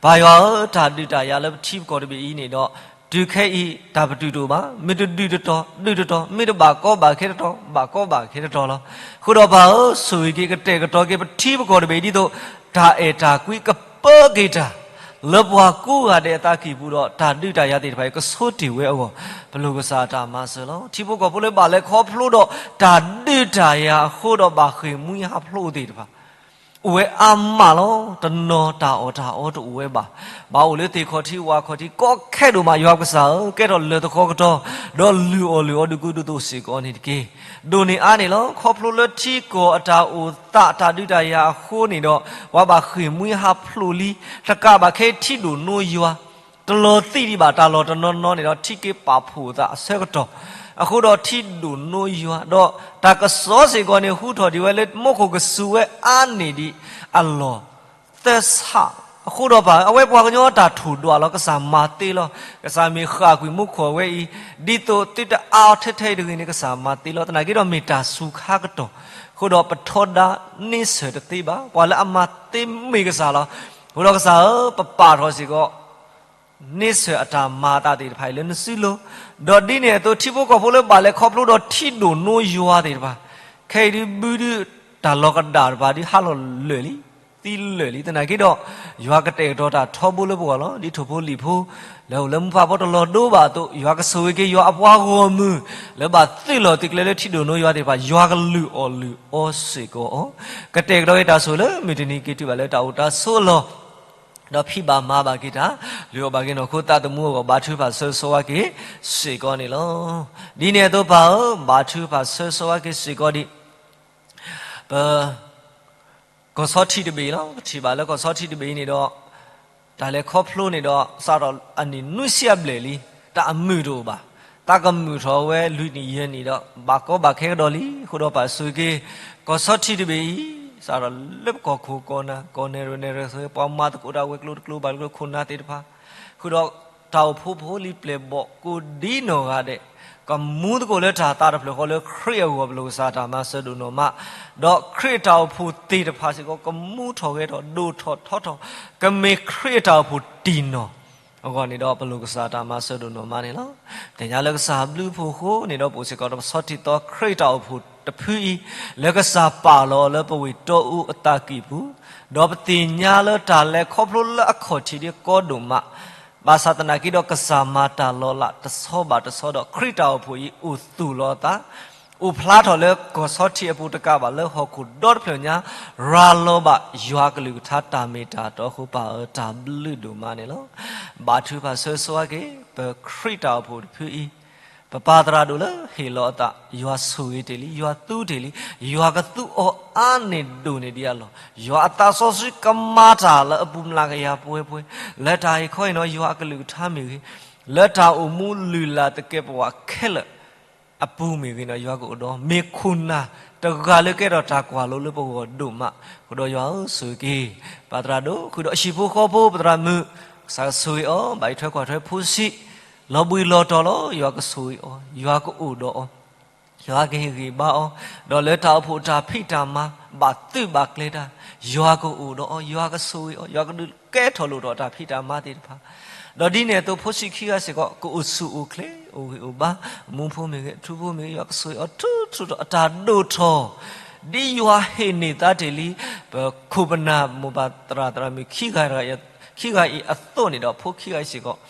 ပၢ်ယွၤဧၢ, တၢ်ဒုးတၢ်ယၤလၢပထံပကီၢ်တဘ့ၣ်အံၤန့ၣ်ဒီး တုၤခဲအံၤတၢ်ပတုာ်တအိၣ်ဘၣ်, မ့ၢ်တဒုးတတီၤ ဒုးတတီၤ, မ့ၢ်တဘၣ်ကီဘၣ်ခဲတတီၤ ဘၣ်ကီဘၣ်ခဲတတီၤလီၤ. အဃိဒီးပၢ်ဧၢ, ဆိၣ်ဂ့ၤက့ၤကတဲာ်ကတီၤက့ၤပထံပကီၢ်တဘ့ၣ်ဒ်သိး တၢ်အဲၣ်တၢ်ကွံကပၢက့ၤတၢ် လၢပှၤကိးဂၤဒဲးအသးကံၢ်ပူၤဒီး တၢ်ဒုးတၢ်ယၤသ့ၣ်တဖၣ်အံၤ ကဆိတ့ၢ်ဝဲအဂီၢ် ပလိၣ်ကစၢ်တၢ်မၤစၢၤလီၤ. ထံဖိကီၢ်ဖိလၢဘၣ်လဲၤခီဖျိဒီး တၢ်ဒုးတၢ်ယၤအဃိဒီးဘၣ်ဃ့ၢ်မှံဟးဖျိးသ့ၣ်တဖၣ် အိၣ်ဝဲအါမးလီၤ. တနီၤတၢ်အီၣ်တၢ်အီတအိၣ်ဝဲဘၣ်. ဘၣ်အိၣ်လၢသ့ၣ်ခီၣ်ထံးဝၣ်ခီၣ်ထံး ကီခဲဒိၣ်မး ယွၤပကစၢ်ဧၢ, ကဲထီၣ်လၢၢ်သဃီကတီၢ် ဒီးလုၢ်အီၣ်လုၢ်အီဒုးကူဒုးသိးစ့ၢ်ကီးန့ၣ်တက့ၢ်. ဒိၣ်န့ၢ်အါန့ၣ်လီၤ. ခီဖျိလၢထံကီၢ်အတၢ်အိၣ်သးတၢ်ဒုးတၢ်ယၤအဃိန့ၣ်ဒီး ပှၤဘၣ်ဃ့ၢ်မှံဟးဖျိးလံ. တကးဘၣ်ခဲအံၤထံဒိၣ်နိယွၤ တလီၤသံးဒံးဘၣ်တၢ်လီၢ်တနီၤနီၤန့ၣ်ဒီး ထံက့ၤပာ်ဖှိၣ်အသးအဆၢကတီၢ် အဃိဒီးထံဒိၣ်နိယွၤ ဒီးတၢ်ကစီၣ်စ့ၢ်ကီးန့ၣ် ဟူထီၣ်ဒံးဝဲလၢမူခိၣ်ကစူၤဝဲအါန့ၢ်ဒံးအလီၢ်သၢဆး, အဃိဒီးပၢ်ဧၢ, အဝဲပှၤကညီတၢ်ထိၣ်ဒွးလီၤ. ကစၢ်မၤသ့လီၤ. ကစၢ်မ့ၢ်ဃၣ်ကွံာ်မူခိၣ်အဝဲအံၤ ဒ်သိးသုတအါအီၤထဲထဲအံၤတဂ့ၤန့ၣ် ကစၢ်မၤသ့လီၤ. သနာ်က့ဒီးမ့ၢ်တၢ်စူၤခါကတီၢ်, အဃိဒီးပထီဒါန့ဆၢၣ်တသ့ဘၣ်. ပှၤလၢအမၤသ့မ့ၢ်ကစၢ်လီၤ. အဃိဒီးကစၢ်ဧၢ, ပပာ်ထီၣ်စ့ၢ်ကီး န့ဆၢၣ်အတၢ်မၤအသးသ့ၣ်တဖၣ်အံၤလၢနစုလိၤ, ဒီးဒ်န့ၣ်အသိး ထံဖိကီၢ်ဖိလၢဘၣ်လဲၤခီဖျိဒီးထံဒိၣ်နိယွၤသ့ၣ်တဖၣ်, ခဲအံၤဒုးဘုဒုး တၢ်လီၤကဒါတဖၣ်ဒုးဟးလီၤလၢာ်လံ, သံလၢာ်လံ. သနာ်က့ဒီး ယွၤကတဲာ်ကတီၤတၢ်ထီဘိလၢပဂီၢ်လီၤ. ဒ်ထိၣ်ဖိလံၣ်ဖိ လၢအိၣ်လၢမူဖးဖီတလီၤဒိဘၣ်အသိး ယွၤကဆိၣ်ဂ့ၤက့ၤယွၤအပှၤဂီၢ်မုၢ် လၢဘၣ်သုးလီၢ်သုးကျဲလၢထံဒိၣ်နိယွၤသ့ၣ်တဖၣ် ယွၤကလုၢ်အီၣ်လုၢ်အီစ့ၢ်ကီးအီၤ, ကတဲာ်ကတီၤက့ၤတၢ်ဆိၣ်လၢမုၢ်တနံၤက့ၤတုၤဘၣ်လၢတၢ်အိၣ်တၢ်ဆိးအလီၢ် ဒီးဖံးဘၣ်မၤဘၣ်က့ၤတၢ်, လုၢ်အီၣ်ဘၣ်က့ၤနီၢ်ခိသးသမူအဂီၢ် ဘါထုကဖၣ်ဆၢဂ့ၤဆၢဝါက့ၤစ့ၢ်ကီးန့ၣ်လီၤ. ဒ်န့ၣ်အသိးပၢ်ဧၢ, ဘါထုကဖၣ်ဆၢဂ့ၤဆၢဝါက့ၤစ့ၢ်ကီးဒံး, ပ ကီၢ်ဆီထံးတဘ့ၣ်အံၤလီၤ. ပထံၣ်ဘၣ်လၢကီၢ်ဆီထံးတဘ့ၣ်အံၤန့ၣ်ဒီး တၢ်လဲၤခီဖျိန့ၣ်ဒီး စးထီၣ်အနံၣ်နွံဆံအဘျဲၣ်လံ, တၢ်အမုာ်တအိၣ်ဘၣ်. သးကမုာ်ထီၣ်ဝဲလွံၢ်နံၣ်ယဲၢ်နံၣ်ဒီး ဘၣ်ကီဘၣ်ခဲကဒီးလံ. အဃိဒီးပၢ်ဆိၣ်ဂ့ၤက့ၤ ကီၢ်ဆီထံးတဘ့ၣ်အံၤ စးထီၣ်လၢပကီၢ်ခိၣ်ကီၢ်နၢ် ကီၢ်နဲၣ်ရွဲၣ်နဲၣ်ရွဲၣ် ပှၤမၤသကိးတၢ်ဝဲၤကျိၤတကျိၤဘၣ်တကျိၤခိၣ်နၢ်သ့ၣ်တဖၣ် ဃုာ်ဒီးတၢ်အိၣ်ဖှိၣ်ဖိလံၤပျဲၢ်ဘီၣ်ကိးဒ်နီၢ်ဂၤဒဲး ကမူသကိးလၢတၢ်သးတဖျၢၣ်ဃီလၢခရံာ်အဂီၢ် ပလိၣ်ကစၢ်တၢ်မၤစၢၤဒိၣ်နီၢ်မး, ဒီးခရံာ်အတၢ်အိၣ်ဖှိၣ်သ့ၣ်တဖၣ်စ့ၢ်ကီး ကမူထီၣ်ဂဲၤထီၣ်ဒိၣ်ထီၣ်ထီထီၣ် ကမ့ၢ်ခရံာ်အတၢ်အိၣ်ဖှိၣ်တံၢ်နီၢ်အဂီၢ်န့ၣ်ဒီး ပလိၣ်ကစၢ်တၢ်မၤစၢၤဒိၣ်နီၢ်မးန့ၣ်လီၤ. သ့ၣ်ညါလၢကစၢ်ဘျုးဖှိၣ်အဃိန့ၣ်ဒီး ပအိၣ်စ့ၢ်ကီးဒီးပဆီထံသီခရံာ်တၢ်အိၣ်ဖှိၣ်တဖုအံၤ လၢကစၢ်ပာ်လီၤလၢပဝ့ၢ်တီအူအသးကံၢ်ပူၤ, ဒီးပသ့ၣ်ညါလၢတၢ်လဲၤခီဖျိလၢအခီၣ်ထံးဒ်ကီဒိၣ်မး, ဘၣ်ဆၣ်သနာ်က့ဒီးကစၢ်မၤတၢ်လီၤလးတဆီဘၣ်တဆီဒီး ခရံာ်တၢ်အိၣ်ဖှိၣ်အံၤအိၣ်သူၣ်လီၤအသး, အိၣ်ဖျါထီၣ်လၢကီၢ်ဆီထံးအပူၤတကးဘၣ် လၢဟီၣ်ခိၣ်ဒီတဖျၢၣ်ညါ ရၤလီၤဘၣ်ယွၤအကလုၢ်ကထါတၢ်မ့ၢ်တၢ်တီအဃိ ပၢ်ဧၢ တၢ်ဘျုးဒိၣ်မးန့ၣ်လီၤ. ဘါထုကဖၣ်ဆၢဂ့ၤဆၢဝါက့ၤ ပခရံာ်တၢ်အိၣ်ဖှိၣ်တဖုအံၤ, ပပၢ်သရၣ်ဒိၣ်လၢဟ့ၣ်လီၤအသး ယွၤဆိၣ်ဂ့ၤတ့ၢ်လံ, ယွၤသူတ့ၢ်လံ, ယွၤကသူအီၤအါန့ၢ်ဒိၣ်န့ၢ်ဒ်အလီၢ်, ယွၤအသးစီဆှံကမၤတၢ်လၢအပူၤမျးကယၤပှဲၤပှဲၤ, လၢတၢ်ဟ့ၣ်ခီဟ့ၣ်နီၤယွၤအကလုၢ်ကထါမ့ၢ်ဂ့ၤ, လၢတၢ်အိၣ်မူလုၢ်လၢ်သကဲးပဝးခဲလၢာ်အပူၤမ့ၢ်ဂ့ၤန့ၣ် ယွၤကအိၣ်ဒီးမ့ၢ်ခိၣ်နၢ် တဂၤလၢကဲထီၣ်တၢ်ကွၢ်လိလၢပဂီၢ်ဒိၣ်မး. ဃုာ်ဒီးယွၤဧၢ, ဆိၣ်ဂ့ၤက့ၤ ပၢ်သရၣ်ဒိၣ်, ဃုာ်ဒီးဟံၣ်ဖိဃီဖိ ပသရၣ်မုၣ်, ကစၢ်ကဆိၣ်ဂ့ၤအီၤ, ဘၣ်အံးထွဲကွၢ်ထွဲဖိဆံး, လီၤဘှံးလီၤတီၤလီၤ. ယွၤကဆိၣ်ဂ့ၤအီၤ, ယွၤကအိၣ်ဒီးအီၤ, ယွၤကဟ့ၣ်ဂံၢ်ဘါအီၤ, ဒီးလၢတၢ်အိၣ်ဖှိၣ်တၢ်ဖံးတၢ်မၤ ဘၣ်သုးဘၣ်ကျဲၤတၢ်, ယွၤကအိၣ်ဒီးအီၤ, ယွၤကဆိၣ်ဂ့ၤအီၤ, ယွၤကဒုးကဲထီၣ်လိၣ်ထီၣ်တၢ်ဖံးတၢ်မၤသ့ၣ်တဖၣ်. ဒီးဒ်န့ၣ်အသိး ဖိဆံးခံဂၤစ့ၢ်ကီး ကအိၣ်ဆူၣ်အိၣ်ချ့, အိၣ်ဂံၢ်အိၣ်ဘါ, မူဖိမ့ၢ်ဂ့ၤ, ထူဖိမ့ၢ်ဂ့ၤ, ယွၤကဆိၣ်ဂ့ၤအီၤ ထူထူထီၣ်အတၢ်ဒိၣ်ထီၣ်, ဒ်ယွၤဟ့ၣ်န့ၢ်သါတ့ၢ်လံ ပခိၣ်ပနၢ်မိၢ်ပၢ်သရၣ်သရၣ်မုၣ်ခံဂၤအံၤအသိးန့ၣ်ဒီး ဖိခံဂၤအံၤစ့ၢ်ကီး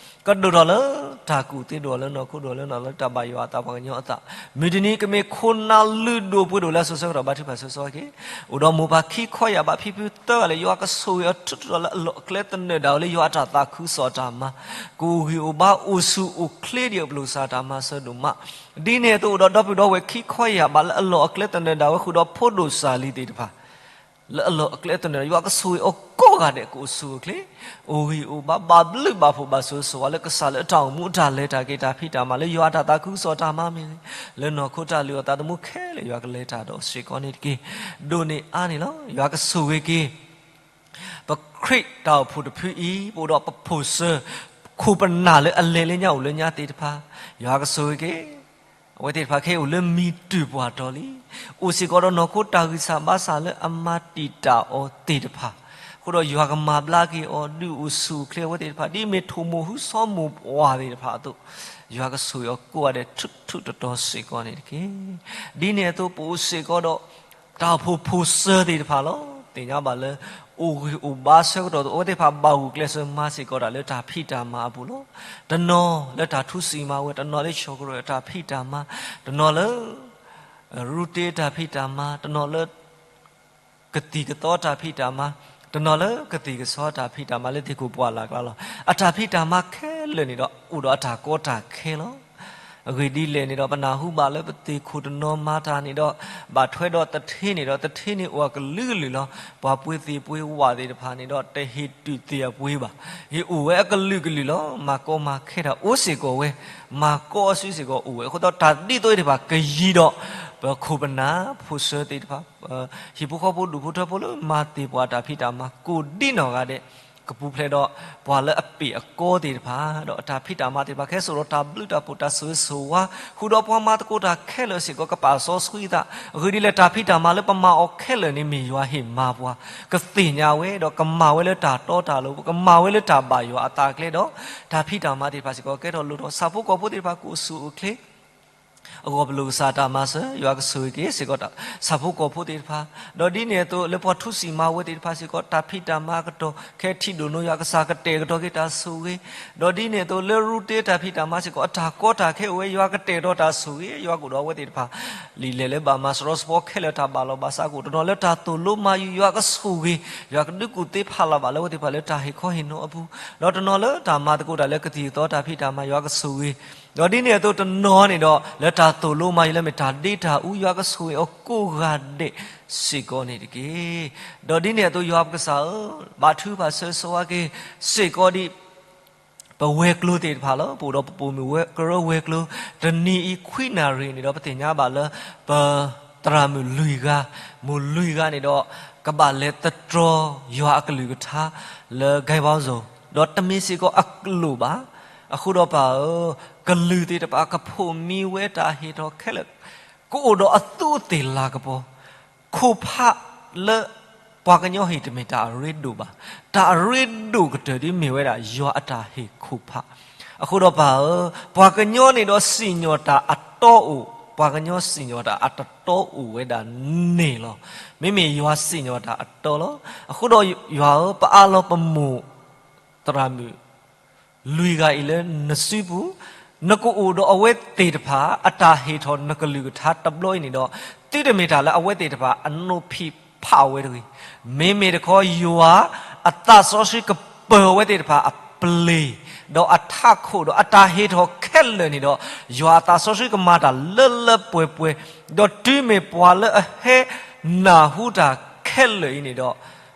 ကဒိၣ်ထီၣ်လၢတၢ်ကူၣ်သ့, ဒိၣ်လၢနီၢ်ခိ, ဒိၣ်လၢနီၢ်လၢတၢ်ဘၣ်ယွၤအသး, ပှၤကညီအသး, မုၢ်တနံၤကမ့ၢ်ခိၣ်နၢ်လုၢ်ဒိၣ်ပှ့ၤဒိၣ်လၢအစိၤဆၢကတီၢ် ဘါထုကဖၣ်ဆၢကတီၢ်က့ၤ, အိၣ်ဒီးမိၢ်ပၢ်ခံခီယာ်ဘး ဖံဖုသၢဂၤလၢ ယွၤကဆိၣ်ဂ့ၤအီၤ ထူထူထီၣ်လၢအလီၢ်အကျဲ သနၢၣ်ဒၣ်ဝဲလၢယွၤအတၢ်သးခုကစီၣ်အတၢ်မၤ, ကအိၣ်ဂံၢ်အိၣ်ဘါ အိၣ်ဆူၣ်အိၣ်ချ့ဒီး ပလိၣ်ကစၢ်တၢ်မၤစၢၤဒိၣ်မး. ဒ်န့ၣ်အသိး အိၣ်ဒီးဒီပုၢ်ဒီဝဲၢ်ခံခီယာ်ဘး လၢအလီၢ်အကျဲသနၢၣ်ဒၣ်ဝဲ ဃုာ်ဒီးဖိဒိၣ်စၢ်လံၤသ့ၣ်တဖၣ် လၢအလီၢ်အကျဲသနၢၣ်ဒၣ် ယွၤကဆိၣ်ဂ့ၤအီၤကိးဂၤဒဲး ကအိၣ်ဆူၣ်အိၣ်ချ့, အိၣ်ဂံၢ်အိၣ်ဘါ, ဘၣ်ဘျုးဘၣ်ဖှိၣ် ဘၣ်ဆိၣ်ဂ့ၤဆိၣ်ဝါ လၢကစၢ်လၢအတၢ်အိၣ်မူအတၢ်လဲၤတၢ်က့ၤ တၢ်ဖံးတၢ်မၤ လၢယွၤအတၢ်သးခုကစီၣ်တၢ်မၤမ့ၢ်ဂ့ၤ, လၢနီၢ်ခိတၢ်လုၢ်အီၣ်သးသမူခဲလၢာ် ယွၤကလဲၤတၢ်ဒီးစ့ၢ်ကီးန့ၣ်တက့ၢ်. ဒိၣ်န့ၢ်အါန့ၣ်လီၤ. ယွၤကဆိၣ်ဂ့ၤက့ၤ ပခရံာ်တၢ်အိၣ်ဖှိၣ်တဖုအံၤ ပအိၣ်ဒီးပဖိၣ်စၢၤ ခိၣ်ပနၢ်လၢအလဲၤလၢညါအိၣ်လၢညါသ့ၣ်တဖၣ်, ယွၤကဆိၣ်ဂ့ၤက့ၤ အဝဲသ့ၣ်တဖၣ်ခဲအံၤအိၣ်လၢမံၤတုၤပှၢ်တီၤလံ, အိၣ်စ့ၢ်ကီးဒီးနီၢ်ခိတၢ်ဂံၢ်စၢ်ဘါစၢ်လၢအမၤတံာ်တာ်အီၤသ့ၣ်တဖၣ်, အဃိဒီးယွၤကမၤဘျါက့ၤအီၤ ဒုးအိၣ်ဆူၣ်အိၣ်ချ့အဝဲသ့ၣ်တဖၣ် ဒ်မ့ၢ်ထိၣ်မိၢ်ဟုသီမိၢ်ပှၢ်သ့ၣ်တဖၣ်အသိး, ယွၤကဆိၣ်ဂ့ၤအီၤကိးဂၤဒဲး ထူးထူးတီၤတီၤစ့ၢ်ကီးန့ၣ်တက့ၢ်. ဒ်န့ၣ်အသိး ပအိၣ်စ့ၢ်ကီးဒီး တၢ်အိၣ်ဖှိၣ်ဖိၣ်စၢၤသ့ၣ်တဖၣ်လီၤ. သ့ၣ်ညါဘၣ်လၢ အိၣ်ဂံၢ်အိၣ်ဘါဆၢကတီၢ်သိး အဝဲသ့ၣ်တဖၣ်ဘၣ်ဂုာ်ကျဲးစၢးမၤစ့ၢ်ကီးတၢ်လၢတၢ်ဖံးတၢ်မၤအပူၤလီၤ. တနီၤလၢတၢ်ထူစံၣ်မၤဝဲ, တနီၤလၢဆီၣ်ကရၢၢ်အတၢ်ဖံးတၢ်မၤ, တနီၤလၢ ရူတ့အတၢ်ဖံးတၢ်မၤ, တနီၤလၢ ကသံၣ်ကသီတၢ်ဖံးတၢ်မၤ, တနီၤလၢကသံၣ်ကသီတၢ်ဖံးတၢ်မၤလၢသ့ၣ်ခိၣ်ပှၢ်လၢ်ကျါလီၤ. အတၢ်ဖံးတၢ်မၤခဲလၢာ်န့ၣ်ဒီး အိၣ်ဒီးအတၢ်ကီတၢ်ခဲလီၤ. အဂ့ၢ်ဒ်လဲၣ်န့ၣ်ဒီး ပနၢ်ဟူဘၣ်လၢပသ့ၣ်ခိၣ်တနီၤမၤတၢ်န့ၣ်ဒီး ဘၣ်ထွဲဒီးသထ့န့ၣ်ဒီး သထ့န့ၣ်အိၣ်အကလုာ်ကလုာ်လီၤ. ပှၤပှ့ၤသ့ၣ်ပှ့ၤဝၣ်သ့ၣ်တဖၣ်န့ၣ်ဒီး တဟ့ၣ်တုၤသ့ၣ်အပှ့ၤဘၣ်. ဟ့ၣ်အိၣ်ဝဲအကလုာ်ကလုာ်လီၤ. မၤကီမၤခဲတၢ်အိၣ်စ့ၢ်ကီးဝဲ, မၤကီအစုစ့ၢ်ကီးအိၣ်ဝဲ. အဃိဒီးတၢ်ဒ်သိးသ့ၣ်တဖၣ်ကယံၤဒီး ပခိၣ်ပနၢ်ဖိၣ်စၢၤသ့ၣ်တဖၣ် ဟံၣ်ဖိဃီဖိဒူၣ်ဖိထၢဖိလၢမၤသ့ၣ်ပှၤတၢ်ဖံးတၢ်မၤကိးဒ်နီၢ်ဂၤဒဲး ကပူၤဖျဲးဒီးပှၤလၢအပ့ၢ်အကီသ့ၣ်တဖၣ် ဒီးအတၢ်ဖံးတၢ်မၤသ့ၣ်တဖၣ်ခဲစိာ်ဒီးတၢ်ဘျုးတၢ်ဖှိၣ်တၢ်ဆိၣ်ဂ့ၤဆိၣ်ဝါ ဃုာ်ဒီးပှၤမၤသကိးတၢ်ခဲလၢာ်စ့ၢ်ကီး ကပာ်စီဆှံသး အဂ့ၢ်ဒ်လဲၣ် တၢ်ဖံးတၢ်မၤလၢပမၤအီၤခဲလၢာ်န့ၣ်မ့ၢ်ယွၤဟ့ၣ်မၤပှၤ ကသ့ၣ်ညါဝဲ ဒီးကမၤဝဲလၢတၢ်တီတၢ်လိၤ ကမၤဝဲလၢတၢ်ဘၣ်ယွၤအသးကျဲဒီး တၢ်ဖံးတၢ်မၤသ့ၣ်တဖၣ်စ့ၢ်ကီးကဲထီၣ်လိၣ်ထီၣ် ဆၣ်ဖိကီၢ်ဖိသ့ၣ်တဖၣ်ကအိၣ်ဆူၣ်အိၣ်ချ့ အဂီၢ်ပလိၣ်ကစၢ်တၢ်မၤစၢၤ ယွၤကဆိၣ်ဂ့ၤက့ၤစ့ၢ်ကီး ဆၣ်ဖိကီၢ်ဖိသ့ၣ်တဖၣ် ဒီးဒ်န့ၣ်အသိးလၢပှၤထူစံၣ်မၤဝဲသ့ၣ်တဖၣ်စ့ၢ်ကီး တၢ်ဖံးတၢ်မၤအကတီၢ် ခဲထံဒိၣ်နိယွၤကစၢ်ကတဲာ်ကတီၤက့ၤတၢ်ဆိၣ်ဂ့ၤ ဒီးဒ်န့ၣ်အသိးလၢရူတ့တၢ်ဖံးတၢ်မၤစ့ၢ်ကီး အတၢ်ကီတၢ်ခဲအိၣ်ဝဲ ယွၤကတဲာ်ကတီၤတၢ်ဆိၣ်ဂ့ၤ ယွၤကအိၣ်ဒီးအဝဲသ့ၣ်တဖၣ် လံာ်လဲၢ်လၢဘၣ်မၤစရီစဖီခဲလၢာ်တၢ်ဘၣ်လီၤဘၣ်စးကအိၣ် တနီၤလၢတၢ်သိၣ်လိမၤယုၤ ယွၤကဆိၣ်ဂ့ၤ ယွၤကဒုးကူၣ်သ့ဖးလီၤဘၣ်လၢအဝဲသ့ၣ်တဖၣ်လၢတၢ်ဟ့ၣ်ခီဟ့ၣ်နီၤအပူၤ ဒီးတနီၤလၢတၢ်မၤသကိးတၢ်လၢကသံၣ်ကသီတၢ်ဖံးတၢ်မၤ ယွၤကဆိၣ်ဂ့ၤ ဒီးဒ်န့ၣ်အသိးတနီၤန့ၣ်ဒီး လၢတၢ်သိၣ်လိမၤယုၤလၢမ့ၢ်တၢ်ဒ့တၢ်အူ ယွၤကဆိၣ်ဂ့ၤအီၤ ကိးဂၤဒဲးစ့ၢ်ကီးန့ၣ်တက့ၢ်. ဒီးဒ်န့ၣ်အသိးယွၤပကစၢ်ဧၢ, ဘါထုကဖၣ်ဆၢဂ့ၤဆိၣ်ဝါက့ၤ စ့ၢ်ကီးဒ် ပဝဲၤကျိၤသ့ၣ်တဖၣ်လီၤ. ပအိၣ်ဒီးပပိာ်မုၣ်ဝဲကရၢဝဲၤကျိၤ တနံၤအံၤခွံနၣ်ရံၣ်န့ၣ်ဒီး ပသ့ၣ်ညါဘၣ်လၢ ပသရၣ်မုၣ်လွံၢ်ဂၤ မိၢ်လွံၢ်ဂၤန့ၣ်ဒီး ကဘၣ်လဲၤသတြီၤယွၤအကလုၢ်ကထါ လၢ ကဲဘီစိၤ ဒီးတမ့ၢ်စ့ၢ်ကီးအကလုၢ်ဘၣ်. အဃိဒီးပၢ်ဧၢ, ကလုာ်သ့ၣ်တဖၣ်ကဖိးမံဝဲတၢ်ဟ့ၣ်ထီၣ်ခဲလၢာ် ကအိၣ်ဒီးအသူးအသ့ၣ်လၤကပီၤ ခိၣ်ဖးလၢပှၤကညီဟ့ၣ်တမ့ၢ်တၢ်အရ့ဒိၣ်ဘၣ်. တၢ်အရ့ဒိၣ်ကတၢၢ်ဒ်မ့ၢ်ဝဲဒၣ်ယွၤအတၢ်ဟ့ၣ်ခိၣ်ဖး. အဃိဒီးပၢ်ဧၢ, ပှၤကညီန့ၣ်ဒီးစံၣ်ညီၣ်တၢ်အတီအိၣ်, ပှၤကညီစံၣ်ညီၣ်တၢ်အတတီအိၣ်ဝဲဒၣ်န့ၣ်လီၤ. မ့မ့ၢ်ယွၤစံၣ်ညီၣ်တၢ်အတီလီၤ. အဃိဒီးယွၤဧၢ, ပအၢၣ်လီၤပမိၢ်သရၣ်မုၣ် လွံၢ်ဂၤအံၤလၢနစုပူၤ, နကအိၣ်ဒီးအဝဲသ့ၣ်တဖၣ် အတၢ်ဟ့ၣ်ထီၣ်နကလုၢ်ကထါတဘျီအံၤန့ၣ်ဒီး သုတမ့ၢ်တၢ်လၢအဝဲသ့ၣ်တဖၣ်အနိးဖံးဖးဝဲတဂ့ၤ. မ့မ့ၢ်တခီယွၤအသးစီဆှံကပၢၤအဝဲသ့ၣ်တဖၣ်အပျ့ၤ, ဒီးအထးခိၣ်ဒီးအတၢ်ဟ့ၣ်ထီၣ်ခဲလၢာ်န့ၣ်ဒီး ယွၤအသးစီဆှံကမၤတၢ်လၢလၢပှဲၤပှဲၤ, ဒီးတုၤမ့ၢ်ပှၤလၢအဟဲနၢ်ဟူတၢ်ခဲလၢာ်အံၤန့ၣ်ဒီး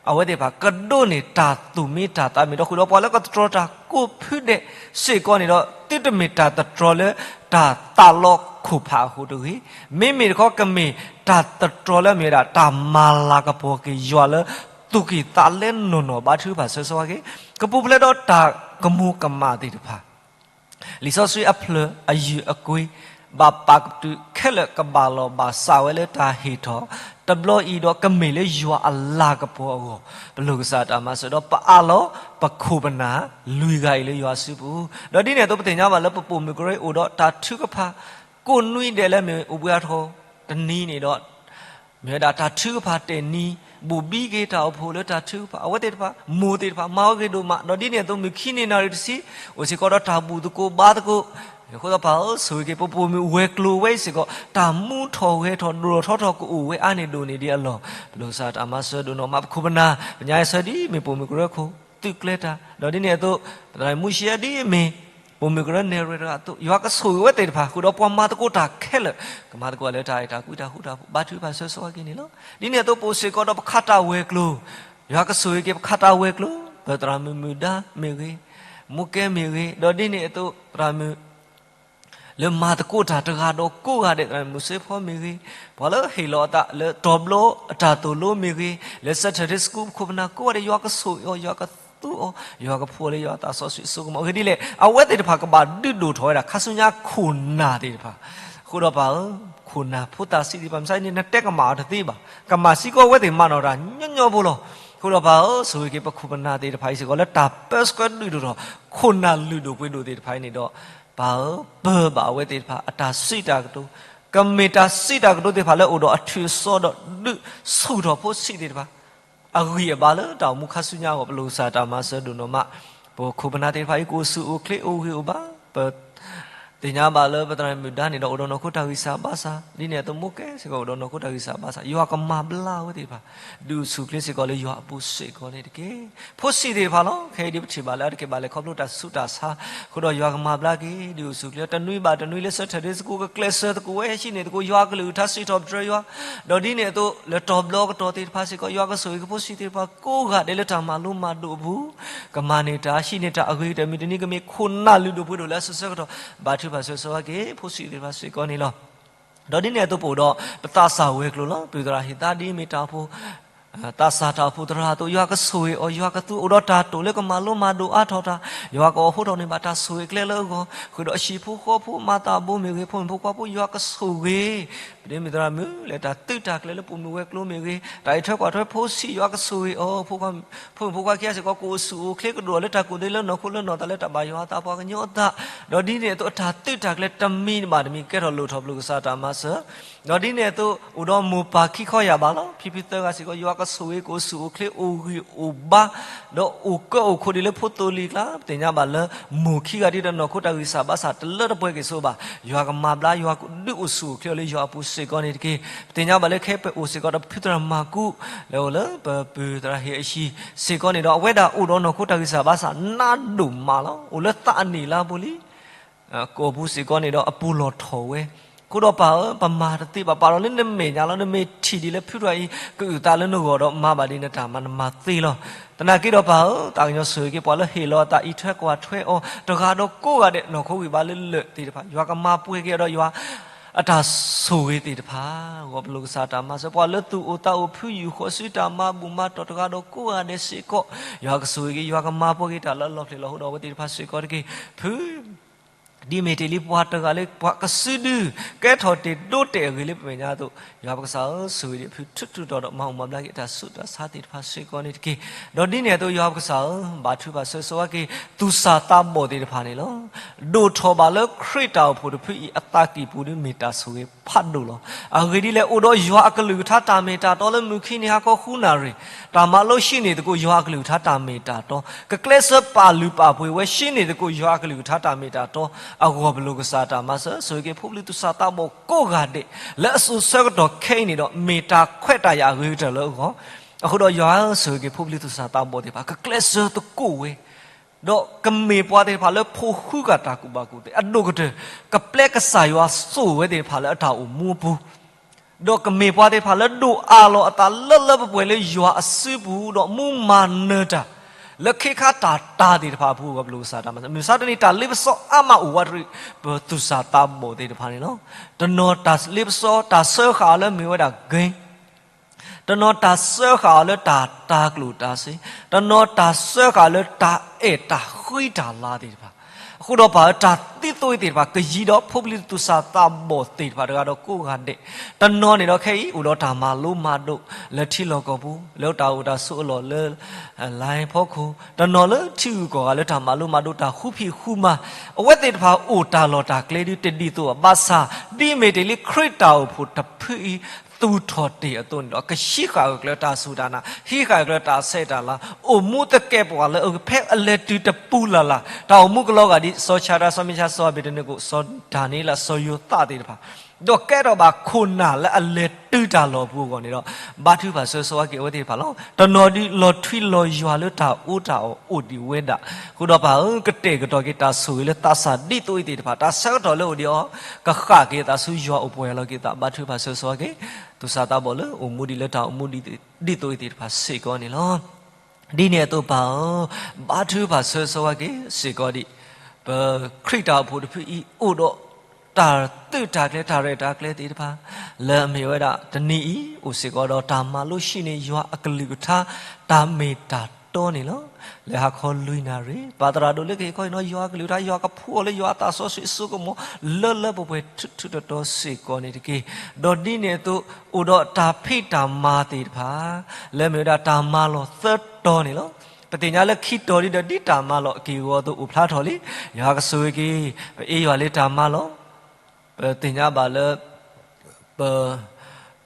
အဝဲသ့ၣ်တဖၣ်ကဒိးန့ၢ်တၢ်သူၣ်မံတၢ်သးမံဒီးဃုာ်ဒီးပှၤလၢကသတြီၤတၢ်ကိးဖုဒဲးစ့ၢ်ကီးန့ၣ်ဒီး သုတမ့ၢ်တၢ်သတြီၤလၢတၢ်သးလီခိၣ်ဖးအဃိတဂ့ၤ. မ့မ့ၢ်တခီကမ့ၢ် တၢ်သတြီၤလၢအမ့ၢ်ဝဲဒၣ် တၢ်မၤလၤကပီၤက့ၤယွၤလၢ သူၣ်ကံၢ်သးလဲနီၢ်နီၢ် ဘါထုကဖၣ်ဆၢဂ့ၤဆၢဝါက့ၤ, ကပူၤဖျဲးဒီးတၢ်ကမူၤကမၣ်သ့ၣ်တဖၣ် လံာ်စီဆှံအဖျၢၣ်အယုၢ်အကွ့ ဘၣ်ပာ်ကတုာ်ခဲလၢာ် ကဘၣ်လီၢ်ဘၣ်စးဝဲလၢတၢ်ဟ့ၣ်ထီၣ် တဘျီအံၤဒီးကမ့ၢ်လၢယွၤအလၤကပီၤအဂီၢ်, ပလိၣ်ကစၢ်တၢ်မၤစၢၤဒီး ပအးလီၤပခိၣ်ပနၢ် လွံၢ်ဂၤအံၤလၢယွၤစုပူၤ, ဒီးဒ်န့ၣ်အသိး ပသ့ၣ်ညါဘၣ်လၢပပိာ်မုၣ်ကရၢအိၣ်ဒီးတၢ်ထုကဖၣ် ကိးနွံဒဲးလၢမ့ၢ်အိၣ်ဘှံးအါထီၣ် တနံၤန့ၣ်ဒီး မ့ၢ်ဝဲဒၣ်တၢ်ထုကဖၣ်တဲာ်နံၤ ဘိၣ်ဘံက့ၤတၢ်အိၣ်ဖှိၣ်လၢတၢ်ထုကဖၣ် အဝဲသ့ၣ်တဖၣ် မိၢ်သ့ၣ်တဖၣ် မၤဝဲဂ့ၤဒိၣ်မး, ဒီးဒ်န့ၣ်အသိး မုၢ်ခံနံၤနၣ်ရံၣ်တဆံ အိၣ်စ့ၢ်ကီးဒီးတၢ်ဘူၣ်သကိးဘါသကိး, အဃိသတးဒီးပၢ်ဧၢ ဆိၣ်ဂ့ၤက့ၤ ပပိာ်မုၣ်ဝဲၤကျိၤဝဲအံၤစ့ၢ်ကီး တၢ်မူထီၣ်ဂဲၤထီၣ် ဒိၣ်ထီၣ်ထီထီၣ်ကအိၣ်ဝဲအါန့ၢ်ဒိၣ်န့ၢ်ဒံးအလီၢ်, ပလိၣ်ကစၢ်တၢ်မၤစၢၤဒိၣ်နီၢ်မး ပခိၣ်ပနၢ် ပညါအံၤဆၢဒ်မ့ၢ်ပိာ်မုၣ်ကရၢခိၣ် သုးကျဲၤတၢ်, ဒီးဒ်န့ၣ်အသိး ပသရၣ်မုၢ်ဆံးအဒ်အမ့ၢ် ပိာ်မုၣ်ကရၢနဲၣ်ရွဲၣ်တဂၤအသိး ယွၤကဆိၣ်ဂ့ၤဝဲသ့ၣ်တဖၣ် ဃုာ်ဒီးပှၤမၤသကိးတၢ်ခဲလၢာ် ကမၤသကိးလၢတၢ်အဲၣ်တၢ်ကွံတၢ်ဃူတၢ်ဖိး ဘါထုကဖၣ်ဆၢဂ့ၤဆၢဝါက့ၤန့ၣ်လီၤ. ဒ်န့ၣ်အသိး ပအိၣ်စ့ၢ်ကီးဒီးပခးတၢ်ဝဲၤကျိၤ, ယွၤကဆိၣ်ဂ့ၤက့ၤပခးတၢ်ဝဲၤကျိၤ, ပသရၣ်မုၣ်မုၢ်ဒါမ့ၢ်ဂ့ၤ, မိၢ်ကဲမ့ၢ်ဂ့ၤ, ဒီးဒ်န့ၣ်အသိး သရၣ်မုၣ် လၢမၤသကိးတၢ်တဂၤဒီးကိးဂၤဒဲး သရၣ်မုၣ်စ့ဖီမ့ၢ်ဂ့ၤ, ပှၤလၢဟ့ၣ်လီၤအသးလၢတီၤဘျီအတၢ်သိၣ်လိမ့ၢ်ဂ့ၤ, လၢ Saturday School ပခိၣ်ပနၢ်ကိးဂၤဒဲး ယွၤကဆိၣ်ဂ့ၤအီၤ ယွၤကသူအီၤ ယွၤကဖှူအီၤလၢယွၤအသးစီဆှံအစိကမီၤ အဂ့ၢ်ဒ်လဲၣ် အဝဲသ့ၣ်တဖၣ်ကဘၣ်ဒုးဒိၣ်ထီၣ်ဝဲဒၣ် ခါဆူညါခိၣ်နၢ်သ့ၣ်တဖၣ်, အဃိဒီးပၢ်ဧၢ ခိၣ်နၢ်ဖိသၣ်ဆံးသ့ၣ်တဖၣ် မ့ၢ်စ့ၢ်န့ၣ် နတဲကမၣ်အီၤတသ့ဘၣ်, ကမၣ်စ့ၢ်ကီးအဝဲသ့ၣ်မၤနီၣ်တၢ်ညီညီဖိလီၤ. အဃိဒီးပၢ်ဧၢ ဆိၣ်ဂ့ၤက့ၤပခိၣ်ပနၢ်သ့ၣ်တဖၣ်အံၤစ့ၢ်ကီးလၢတၢ်ပၢဆှၢဒုးဒိၣ်ထီၣ် ခိၣ်နၢ်လုၢ်ဒိၣ်ပှ့ၤဒိၣ်သ့ၣ်တဖၣ်အံၤန့ၣ်ဒီး ပၢ်ဧၢ ပၢၤဘၣ်အဝဲသ့ၣ်တဖၣ် အတၢ်စံးတၢ်ကတိၤ, ကမ့ၢ်တၢ်စံးတၢ်ကတိၤသ့ၣ်တဖၣ်လၢအိၣ်ဒီးအထုးအစီဒီးဒုးဆူၣ်ထီၣ်ဖိဆံးသ့ၣ်တဖၣ် အဂံၢ်အဘါလၢတၢ်အိၣ်မူခါဆူညါအဂီၢ် ပလိၣ်ကစၢ်တၢ်မၤစၢၤဒိၣ်နီၢ်မး, ပခိၣ်ပနၢ်သ့ၣ်တဖၣ်အံၤ ကအိၣ်ဆူၣ်အိၣ်ချ့အိၣ်ဂံၢ်အိၣ်ဘါ, ပသ့ၣ်ညါဘၣ်လၢပသရၣ်မုၣ်ဒါန့ၣ်ဒီး အိၣ်ဒီးနီၢ်ခိတၢ်ဂံၢ်စၢ်ဘါစၢ်, ဒ်န့ၣ်အသိးမိၢ်ကဲစ့ၢ်ကီး အိၣ်ဒီးနီၢ်ခိတၢ်ဂံၢ်စၢ်ဘါစၢ်, ယွၤကမၤဘျါအဝဲသ့ၣ်တဖၣ် ဒုးအိၣ်ဆူၣ်အိၣ်ချ့စ့ၢ်ကီးလၢယွၤအပူၤစ့ၢ်ကီးန့ၣ်တက့ၢ်. ဖိဆံးသ့ၣ်တဖၣ်လီၤ ခဲအံၤဒ်ပထံၣ်ဘၣ်လၢအတက့ၢ်ဘၣ်လဲၤခီဖျိတၢ်ဆူးတၢ်ဆါ, အဃိဒီးယွၤကမၤဘျါက့ၤ ဒုးအိၣ်ဆူၣ်အိၣ်ချ့ တနွံဘၣ်တနွံလၢ Saturday School ကကျဲးစၢးသကိးဝဲ ဟံးန့ၢ်သကိးယွၤအကလုၢ်ကထါ စံးထီၣ်ပတြၢၤယွၤ, ဒီးဒ်န့ၣ်အသိး လၢတီၤဘျီကတီၢ်သ့ၣ်တဖၣ်စ့ၢ်ကီး ယွၤကဆိၣ်ဂ့ၤက့ၤဖိဆံးသ့ၣ်တဖၣ် ကိးဂၤဒဲးလၢတၢ်မၤလိမၤဒိးအပူၤ ကမၤန့ၢ်တၢ် ဟံးန့ၢ်တၢ်အဂ့ၤကတၢၢ် မုၢ်တနံၤကမ့ၢ်ခိၣ်နၢ်လုၢ်ဒိၣ်ပှ့ၤဒိၣ်လၢအစံးဆၢကတီၢ် ဘါထုကဖၣ်ဆၢဂ့ၤဆၢဝါက့ၤ ဖိဆံးသ့ၣ်တဖၣ်စ့ၢ်ကီးန့ၣ်လီၤ. ဒီးဒ်န့ၣ်အသိးပအိၣ်ဒီး ပသးစၢ်ဝဲၤကျိၤလီၤ. ပုၢ်သရၣ်ဟ့ၣ်သါဒ်မ့ၢ်တၢ်အိၣ်ဖှိၣ် သးစၢ်တၢ်အိၣ်ဖှိၣ်သရၣ်အသိး ယွၤကဆိၣ်ဂ့ၤအီၤ ယွၤကသူအီၤ အိၣ်ဒီးတၢ်တိာ်လၢကမၤလိမၤဒိးအါထီၣ်တၢ် ယွၤကအိးထီၣ်န့ၢ်ဘၣ်တၢ်ဆိၣ်ဂ့ၤကျဲလၢအဂီၢ် ဃုာ်ဒီးအဟံၣ်ဖိဃီဖိ မၤသးဘိမ့ၢ်ဂ့ၤ ဖိမုၣ်ဖိခွါဖိ ယွၤကဆိၣ်ဂ့ၤ ဒ်မ့ၢ်သရၣ်မုၣ်လၢတၢ်သုးတၢ်ကျဲၤလၢပိာ်မုၣ်ဝဲၤကျိၤမ့ၢ်ဂ့ၤ တၢ်အံးထွဲကွၢ်ထွဲဖိဆံး ယွၤကဆိၣ်ဂ့ၤအီၤ ဖိမုၣ်ဖိခွါခံဂၤစ့ၢ်ကီး ကအိၣ်ဆူၣ်အိၣ်ချ့ကဒိၣ်လၢတၢ်ကူၣ်သ့လၢနီၢ်ခိလၢနီၢ်သးလၢတၢ်ဘၣ်ယွၤအသးပှၤကညီအသး ဒီးဒ်န့ၣ်အသိးအတၢ်သုးတၢ်ကျဲၤတမံၤဘၣ်တမံၤ ကဲထီၣ်လိၣ်ထီၣ်ပလိၣ်ကစၢ်တၢ်မၤစၢၤ ဒီးဒ်န့ၣ်အသိး အိၣ်ဒီးမိၢ်ပၢ်ခံခီယၢ်ဘးလီၤ. ဖံဖုသၢဂၤစ့ၢ်ကီး ယွၤကဆိၣ်ဂ့ၤ ကအိၣ်ဆူၣ်အိၣ်ချ့ အိၣ်ဂံၢ်အိၣ်ဘါ ဒီးအိၣ်ကၢအိၣ်ခိးဒ်လၢဖိသိလံၤကျါ ပသ့ၣ်ညါဘၣ်လၢ မိၢ်ခံဂၤဒ်ဒီးနီၢ်ခိတၢ်ဂံၢ်စၢ်ဘါစၢ် တလၢတပှဲၤက့ၤဆိဘၣ် ယွၤကမၤဘျါ ယွၤကဒုးအိၣ်ဆူၣ်အိၣ်ချ့အီၤလၢယွၤအပူၤစ့ၢ်ကီးန့ၣ်တက့ၢ်. ပသ့ၣ်ညါဘၣ်လၢခဲအံၤပအိၣ်စ့ၢ်ကီးဒီးဖုသရၣ်မၤကူး လၢအိၣ်လၢပပုၢ်သရၣ်ဟ့ၣ်အဟံၣ်စ့ၢ်ကီးန့ၣ်ဒီး အဝဲဒၣ်အိၣ်ဒီးနီၢ်ခိတၢ်ဂံၢ်စၢ်ဘါစၢ် နးဒိၣ်မးလီၤ. အိၣ်လၢသးအနံၣ်လါပူၤလံ ကီၢ်ပူၤစ့ၢ်ကီးန့ၣ်ဒီးအပူၤလီၢ်ထီၣ်ဝဲ အဃိဒီးပၢ်ဧၢ ပမၤတသ့ဘၣ် ပာ်လီၤလၢနမဲာ်ညါလီၤ. နမ့ၢ်ထံၣ်ဒ်လၢဖုတဖၣ်အံၤ ကအုၣ်သးလၢနဂီၢ်ဒီးမၤဘၣ်ဒ်နတၢ်မၤနမၤသ့လီၤ. သနာ်က့ဒီးပၢ်ဧၢ သးကညီၤဆိၣ်ဂ့ၤက့ၤပှၤလၢဟ့ၣ်လီၤအသးအံးထွဲကွၢ်ထွဲအီၤ တဂၤဒီးကိးဂၤဒဲး နီၢ်ခိဂံၢ်ဘါလၢလၢာ်သ့ၣ်တဖၣ် ယွၤကမၤပှဲၤက့ၤအီၤဒီးယွၤ အတၢ်ဆိၣ်ဂ့ၤသ့ၣ်တဖၣ် ဂီၢ်ပလိာ်ကစၢ်တၢ်မၤစၢၤ ပှၤလၢသူၣ်အိၣ်သးအိၣ်ဖုယုၢ်ဃီၤဆူတၢ်မၤဘူၣ်မၤတီၢ် တဂၤဒီးကိးဂၤဒဲးစ့ၢ်ကီး ယွၤကဆိၣ်ဂ့ၤက့ၤ ယွၤကမၤပှဲၤက့ၤတၢ်လၢအလီၢ်ဖျၢၣ်လီၤ. အဃိဒီးအဝဲသ့ၣ်တဖၣ်စ့ၢ်ကီးတက့ၢ်. ဖု ဒ်မ့ၢ်တ့ၢ်လံပှၤတဂၤလၢပှၤကစုဒု ကဲထီၣ်တ့ၢ်ဒိတဲာ်အဂ့ၢ်လၢပမဲာ်ညါအသိး ယွၤပကစၢ်ဧၢ ဆိၣ်ဂ့ၤဒံးဖုထူးထူးတီၤတီၤ မၤအိၣ်မၤဘျါက့ၤတၢ်ဆူးတၢ်ဆါသ့ၣ်တဖၣ်စ့ၢ်ကီးန့ၣ်တက့ၢ်. ဒီးဒ်န့ၣ်အသိး ယွၤပကစၢ်ဧၢ ဘါထုကဖၣ်ဆၢဂ့ၤဆၢဝါက့ၤ သူၣ်စၢ်သးဘီၣ်သ့ၣ်တဖၣ်န့ၣ်လီၤ. ဒိၣ်ထီၣ်ဘၣ်လၢခရံာ်တၢ်အိၣ်ဖှိၣ်တဖုအံၤ အသးကံၢ်ပူၤဒ်မ့ၢ်တၢ်ဆိၣ်ဂ့ၤဖးဒိၣ်လီၤ. အဂ့ၢ်ဒ်လဲၣ် အိၣ်ဒီးယွၤအကလုၢ်ကထါတၢ်မ့ၢ်တၢ်တီလၢမုၢ်ခံနံၤဟါခီဃုနၣ်ရံၣ် တၢ်မၤလိဟံးန့ၢ်သကိးယွၤအကလုၢ်ကထါတၢ်မ့ၢ်တၢ်တီ ကကျဲးစၢးပာ်လုၢ်ပာ်ပှ့ၤဝဲဟံးန့ၢ်သကိးယွၤအကလုၢ်ကထါတၢ်မ့ၢ်တၢ်တီ အဂီၢ်ပလိာ်ကစၢ်တၢ်မၤစၢၤ ဆိၣ်ဂ့ၤက့ၤဖိပလံၤသူၣ်စၢ်သးဘီၣ်ကိးဂၤဒဲး လၢအစိၤဆၢကတီၢ်ခဲအံၤန့ၣ်ဒီး မ့ၢ်တၢ်ခွဲးတၢ်ယာ်အဂ့ၤကတၢၢ်လၢအဂီၢ် အဃိဒီးယွၤဧၢ ဆိၣ်ဂ့ၤက့ၤဖိပလံၤသူၣ်စၢ်သးဘီၣ်သ့ၣ်တဖၣ် ကကျဲးစၢးသကိးဝဲ ဒီးကမ့ၢ်ပှၤသ့ၣ်တဖၣ်လၢဖိဃုဂၤတၢ်ကူၣ်ဘၣ်ကူၣ်သ့ အဒိၣ်ကတၢၢ် ကပျဲကစၢ်ယွၤစိာ်ဝဲသ့ၣ်တဖၣ်လၢအတၢ်အိၣ်မူအပူၤ ဒီးကမ့ၢ်ပှၤသ့ၣ်တဖၣ်လၢဒိၣ်အးလီၤအသးလၢလၢပှဲၤပှဲၤလၢယွၤအစုပူၤ ဒီးမူမၤနၢၤတၢ် လၢခ့ခါတၢ်တၤသ့ၣ်တဖၣ်အပူၤအဂီၢ် ပလိၣ်ကစၢ်တၢ်မၤစၢၤ, မုၢ်မဆါတနံၤ တၢ်လ့ပစီအါမးအိၣ်ဝးတရံး ပသူၣ်စၢ်သးဘီၣ်သ့ၣ်တဖၣ်န့ၣ်လီၤ. တနီၤတၢ်လ့ပစီ တၢ်စၢဃာ်အီၤလၢမ့ၢ်ဝဲဒၣ် game, တနီၤတၢ်စၢဃာ်အီၤလၢတၢ်တၤကျိၣ်တၤစ့, တနီၤတၢ်စၢဃာ်အီၤလၢတၢ်အဲၣ်တၢ်ဃံတၢ်လၤသ့ၣ်တဖၣ်, အဃိဒီးပၢ်ဧၢ တၢ်သံသိအံၤသ့ၣ်တဖၣ် ကယံၤဒီးဖိပလံၤသူၣ်စၢ်သးဘီၣ်သ့ၣ်တဖၣ်တဂၤဒီးကိးဂၤဒဲး, တနီၤန့ၣ်ဒီးခဲအံၤ အိၣ်ဒီးတၢ်မၤလိမၤဒိးလၢထံလီၢ်ကီၢ်ပူၤ လၢတၢ်အိၣ်တၢ်ဆိးအလီၢ်လၢ လါဖီခိၣ်, တနီၤလၢထံဂုၤကီၢ်ဂၤလၢတၢ်မၤလိမၤဒိးတၢ်ဃုဖံးဃုမၤ, အဝဲသ့ၣ်တဖၣ်အိၣ်တၢ်လီၢ်တၢ်ကျဲဒုတဒ်သိးဘၣ်ဆၣ်, ဒ်မ့ၢ်တ့ၢ်လံခရံာ်တၢ်အိၣ်ဖှိၣ်တဖုအံၤ သူၣ်ထီၣ်တ့ၢ်အသိးန့ၣ်ဒီး ကဟံးဃာ်အကျဲတၢ်စူၢ်တၢ်နာ်, ဟံးဃာ်အကျဲတၢ်ဆဲးတၢ်လၤ, အိၣ်မူသကဲးပဝးလၢအဖဲအလဲၤတုၤတပူၤလၢ်လၢ်, တၢ်အိၣ်မူကလီၤဂာ်ဒ် စီၤဆၣ်ဒၤ စီၤမံၡါ စီၤအဘ့းနကိၣ် စီၤဒၤနံးယ့လး စီၤယိၤသးသ့ၣ်တဖၣ် ဒီးကဲထီၣ်ဘၣ်ခိၣ်နၢ်လၢအလဲၤတုၤတၢ်လီၢ်ပူၤအဂီၢ်န့ၣ်ဒီး ဘါထုကဖၣ်ဆၢဂ့ၤဆၢဝါက့ၤအဝဲသ့ၣ်တဖၣ်လီၤ. တနီၤဒုးလီၤထွံလီၤယွၤလၢတၢ်အူတၢ်အီၣ်အိၣ်ဒံးဝဲဒၣ်, အဃိဒီးပၢ်ဧၢ ကတဲာ်ကတီၤက့ၤတၢ်ဆိၣ်ဂ့ၤလၢသးစၢ်ဒ်သိးအံၤသ့ၣ်တဖၣ်, တၢ်ဆၢကတီၢ်လၢအိၣ်ဒံးအီၤ ကဃၣ်က့ၤသးဆူယွၤအိၣ်ပှဲၤလီၤက့ၤသး, ဘါထုကဖၣ်ဆၢဂ့ၤဆၢဝါက့ၤ သူၣ်စၢ်သးဘီၣ်လၢအိၣ်မူဒံးလၢတၢ်အိၣ်မူဒံး ဒ်သိးအံၤသ့ၣ်တဖၣ်စ့ၢ်ကီးန့ၣ်လီၤ. ဒ်န့ၣ်အသိးပၢ်ဧၢ, ဘါထုကဖၣ်ဆၢဂ့ၤဆၢဝါက့ၤစ့ၢ်ကီးဒံး, ပခရံာ်တၢ်အိၣ်ဖှိၣ်တဖုအံၤအိၣ်ဒီး တၢ်သုးတၢ်ကျဲၤ တၢ်ရဲၣ်တၢ်ကျဲၤသ့ၣ်တဖၣ်, လၢအမ့ၢ်ဝဲဒၣ်တနံၤအံၤ အိၣ်စ့ၢ်ကီးဒီးတၢ်မၤလိဟံးန့ၢ်ယွၤအကလုၢ်ကထါ တၢ်မ့ၢ်တၢ်တီန့ၣ်လီၤ. လၢဟါခီလွံၢ်နၣ်ရံၣ် ပၢ်သရၣ်ဒိၣ်လၢကဟ့ၣ်ခီဟ့ၣ်နီၤယွၤအကလုၢ်ကထါ, ယွၤကဖှူအီၤလၢယွၤအသးစီဆှံအစိကမီၤ လၢလၢပှဲၤပှဲၤထူးထူးတီၤတီၤစ့ၢ်ကီးန့ၣ်တက့ၢ်. ဒီးဒ်န့ၣ်အသိး အိၣ်ဒီးတၢ်ဖံးတၢ်မၤသ့ၣ်တဖၣ် လၢမ့ၢ်ဝဲဒၣ်တၢ်မၤလီၢ်သၢတီၤန့ၣ်လီၤ. ပသ့ၣ်ညါလၢခံတီၤဒ်ဒီး ဒ်တၢ်မၤလီၢ်အက့ၢ်အဂီၤအသိးအိၣ်ဖျါထီၣ်လံ. ယွၤကဆိၣ်ဂ့ၤက့ၤ ပအ့ၣ်ယွၤလၢတၢ်မၤလီၢ်, ပသ့ၣ်ညါဘၣ်လၢ ပ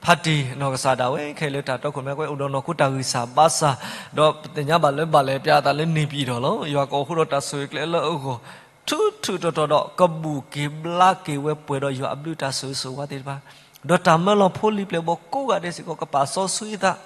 ဖါတံၢ်နီၢ်ကစၢ်ဒၣ်ဝဲ ခဲအံၤလၢတၢ်တီခိၣ်ရိၣ်မဲ ကွဲးအိၣ်ဒီးနီၢ်ခိတၢ်ဂံၢ်စၢ်ဘါစၢ်, ဒီးပသ့ၣ်ညါဘၣ်လၢဘၣ်လဲၤပျးအသးလၢန့ၣ်ပံၤဒီးလီၤ. ယွၤကအိၣ်ဃုာ်ဒီးတၢ်ဆိၣ်ဂ့ၤကျဲလၢအဂီၢ် ထူးထူးတီၤတီၤဒီး ကဘူၣ်က့ၤဘျါက့ၤဝဲပှဲၤဒီးယွၤအဘျုးတၢ်ဆိၣ်ဂ့ၤဆိၣ်ဝါသ့ၣ်တဖၣ်, ဒီးတၢ်မၢလီၤဖိလံၤပျဲၢ်ဘီၣ်ကိးဂၤဒဲးစ့ၢ်ကီး ကပာ်စီဆှံအသး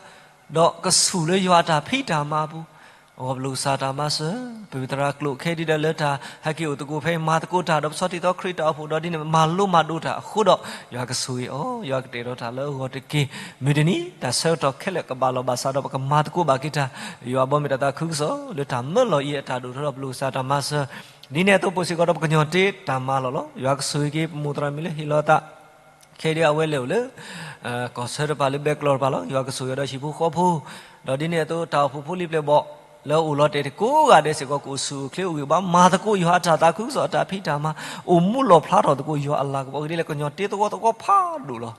ဒီးကဆူၣ်လၢယွၤအတၢ်ဖံးတၢ်မၤအပူၤ, အဂီၢ်ပလိၣ်ကစၢ်တၢ်မၤစၢၤ, ပဝံသရၣ်ကျိာ်ခဲဒ်ဒီးလၢတၢ်ဟဲက့ၤအိၣ်သကိးဖဲအံၤ မၤသကိးတၢ် ဒီးပဆီၣ်တံၢ်သီခရံာ်တၢ်အိၣ်ဖှိၣ်ဒီးဒ်န့ၣ် မၤလိမၤဒိးတၢ်အဃိဒီး ယွၤကဆိၣ်ဂ့ၤအီၤ, ယွၤကတဲာ်ကတီၤတၢ်လၢအဂီၢ်တက့ၢ်. မုၢ်တနံၤ တၢ်ဆၢကတီၢ်ခဲလၢာ်ကဘၣ်လီၢ်ဘၣ်စးဒီး ပကမၤသကိးဘၣ်က့ၤတၢ်, ယွၤဘီမုၢ်တၢ်သးခုကစီၣ် လၢတၢ်မၢလီၤအံၤအတၢ်ဒိၣ်ထီၣ်ဒီးပလိၣ်ကစၢ်တၢ်မၤစၢၤ, ဒ်န့ၣ်အသိးပအိၣ်စ့ၢ်ကီးဒီးပကညီၤတ့တၢ်မၤလီၢ်လီၤ. ယွၤကဆိၣ်ဂ့ၤက့ၤပမိၢ်သရၣ်မုၣ်လၢဟ့ၣ်လီၤအသး ခဲဒ်အဝဲလဲၤအိၣ်လၢ ကီၢ်ဆၢတဖၣ်လၢဘဲကျိာ်တဖၣ်လီၤ. ယွၤကဆိၣ်ဂ့ၤဒီးဟံၣ်ဖိဃီဖိ, ဒီးဒ်န့ၣ်အသိးတၢ်အိၣ်ဖှိၣ်ဖိလံၤပျဲၢ်ဘီၣ် လၢအအိၣ်လီၤတဲာ်ကိးဂၤဒဲးစ့ၢ်ကီး ကအိၣ်ဆူၣ်အိၣ်ချ့အိၣ်ဂံၢ်ဘါ မၤသကိးယွၤအတၢ်သးခုကစီၣ်အတၢ်ဖံးတၢ်မၤ အိၣ်မူလီၢ်ဖျါထီၣ်သကိးယွၤအလၤကပီၤ အဂ့ၢ်ဒ်လဲၣ် ကညီၤတ့သဝီသဝီဖးဒိၣ်လီၤ.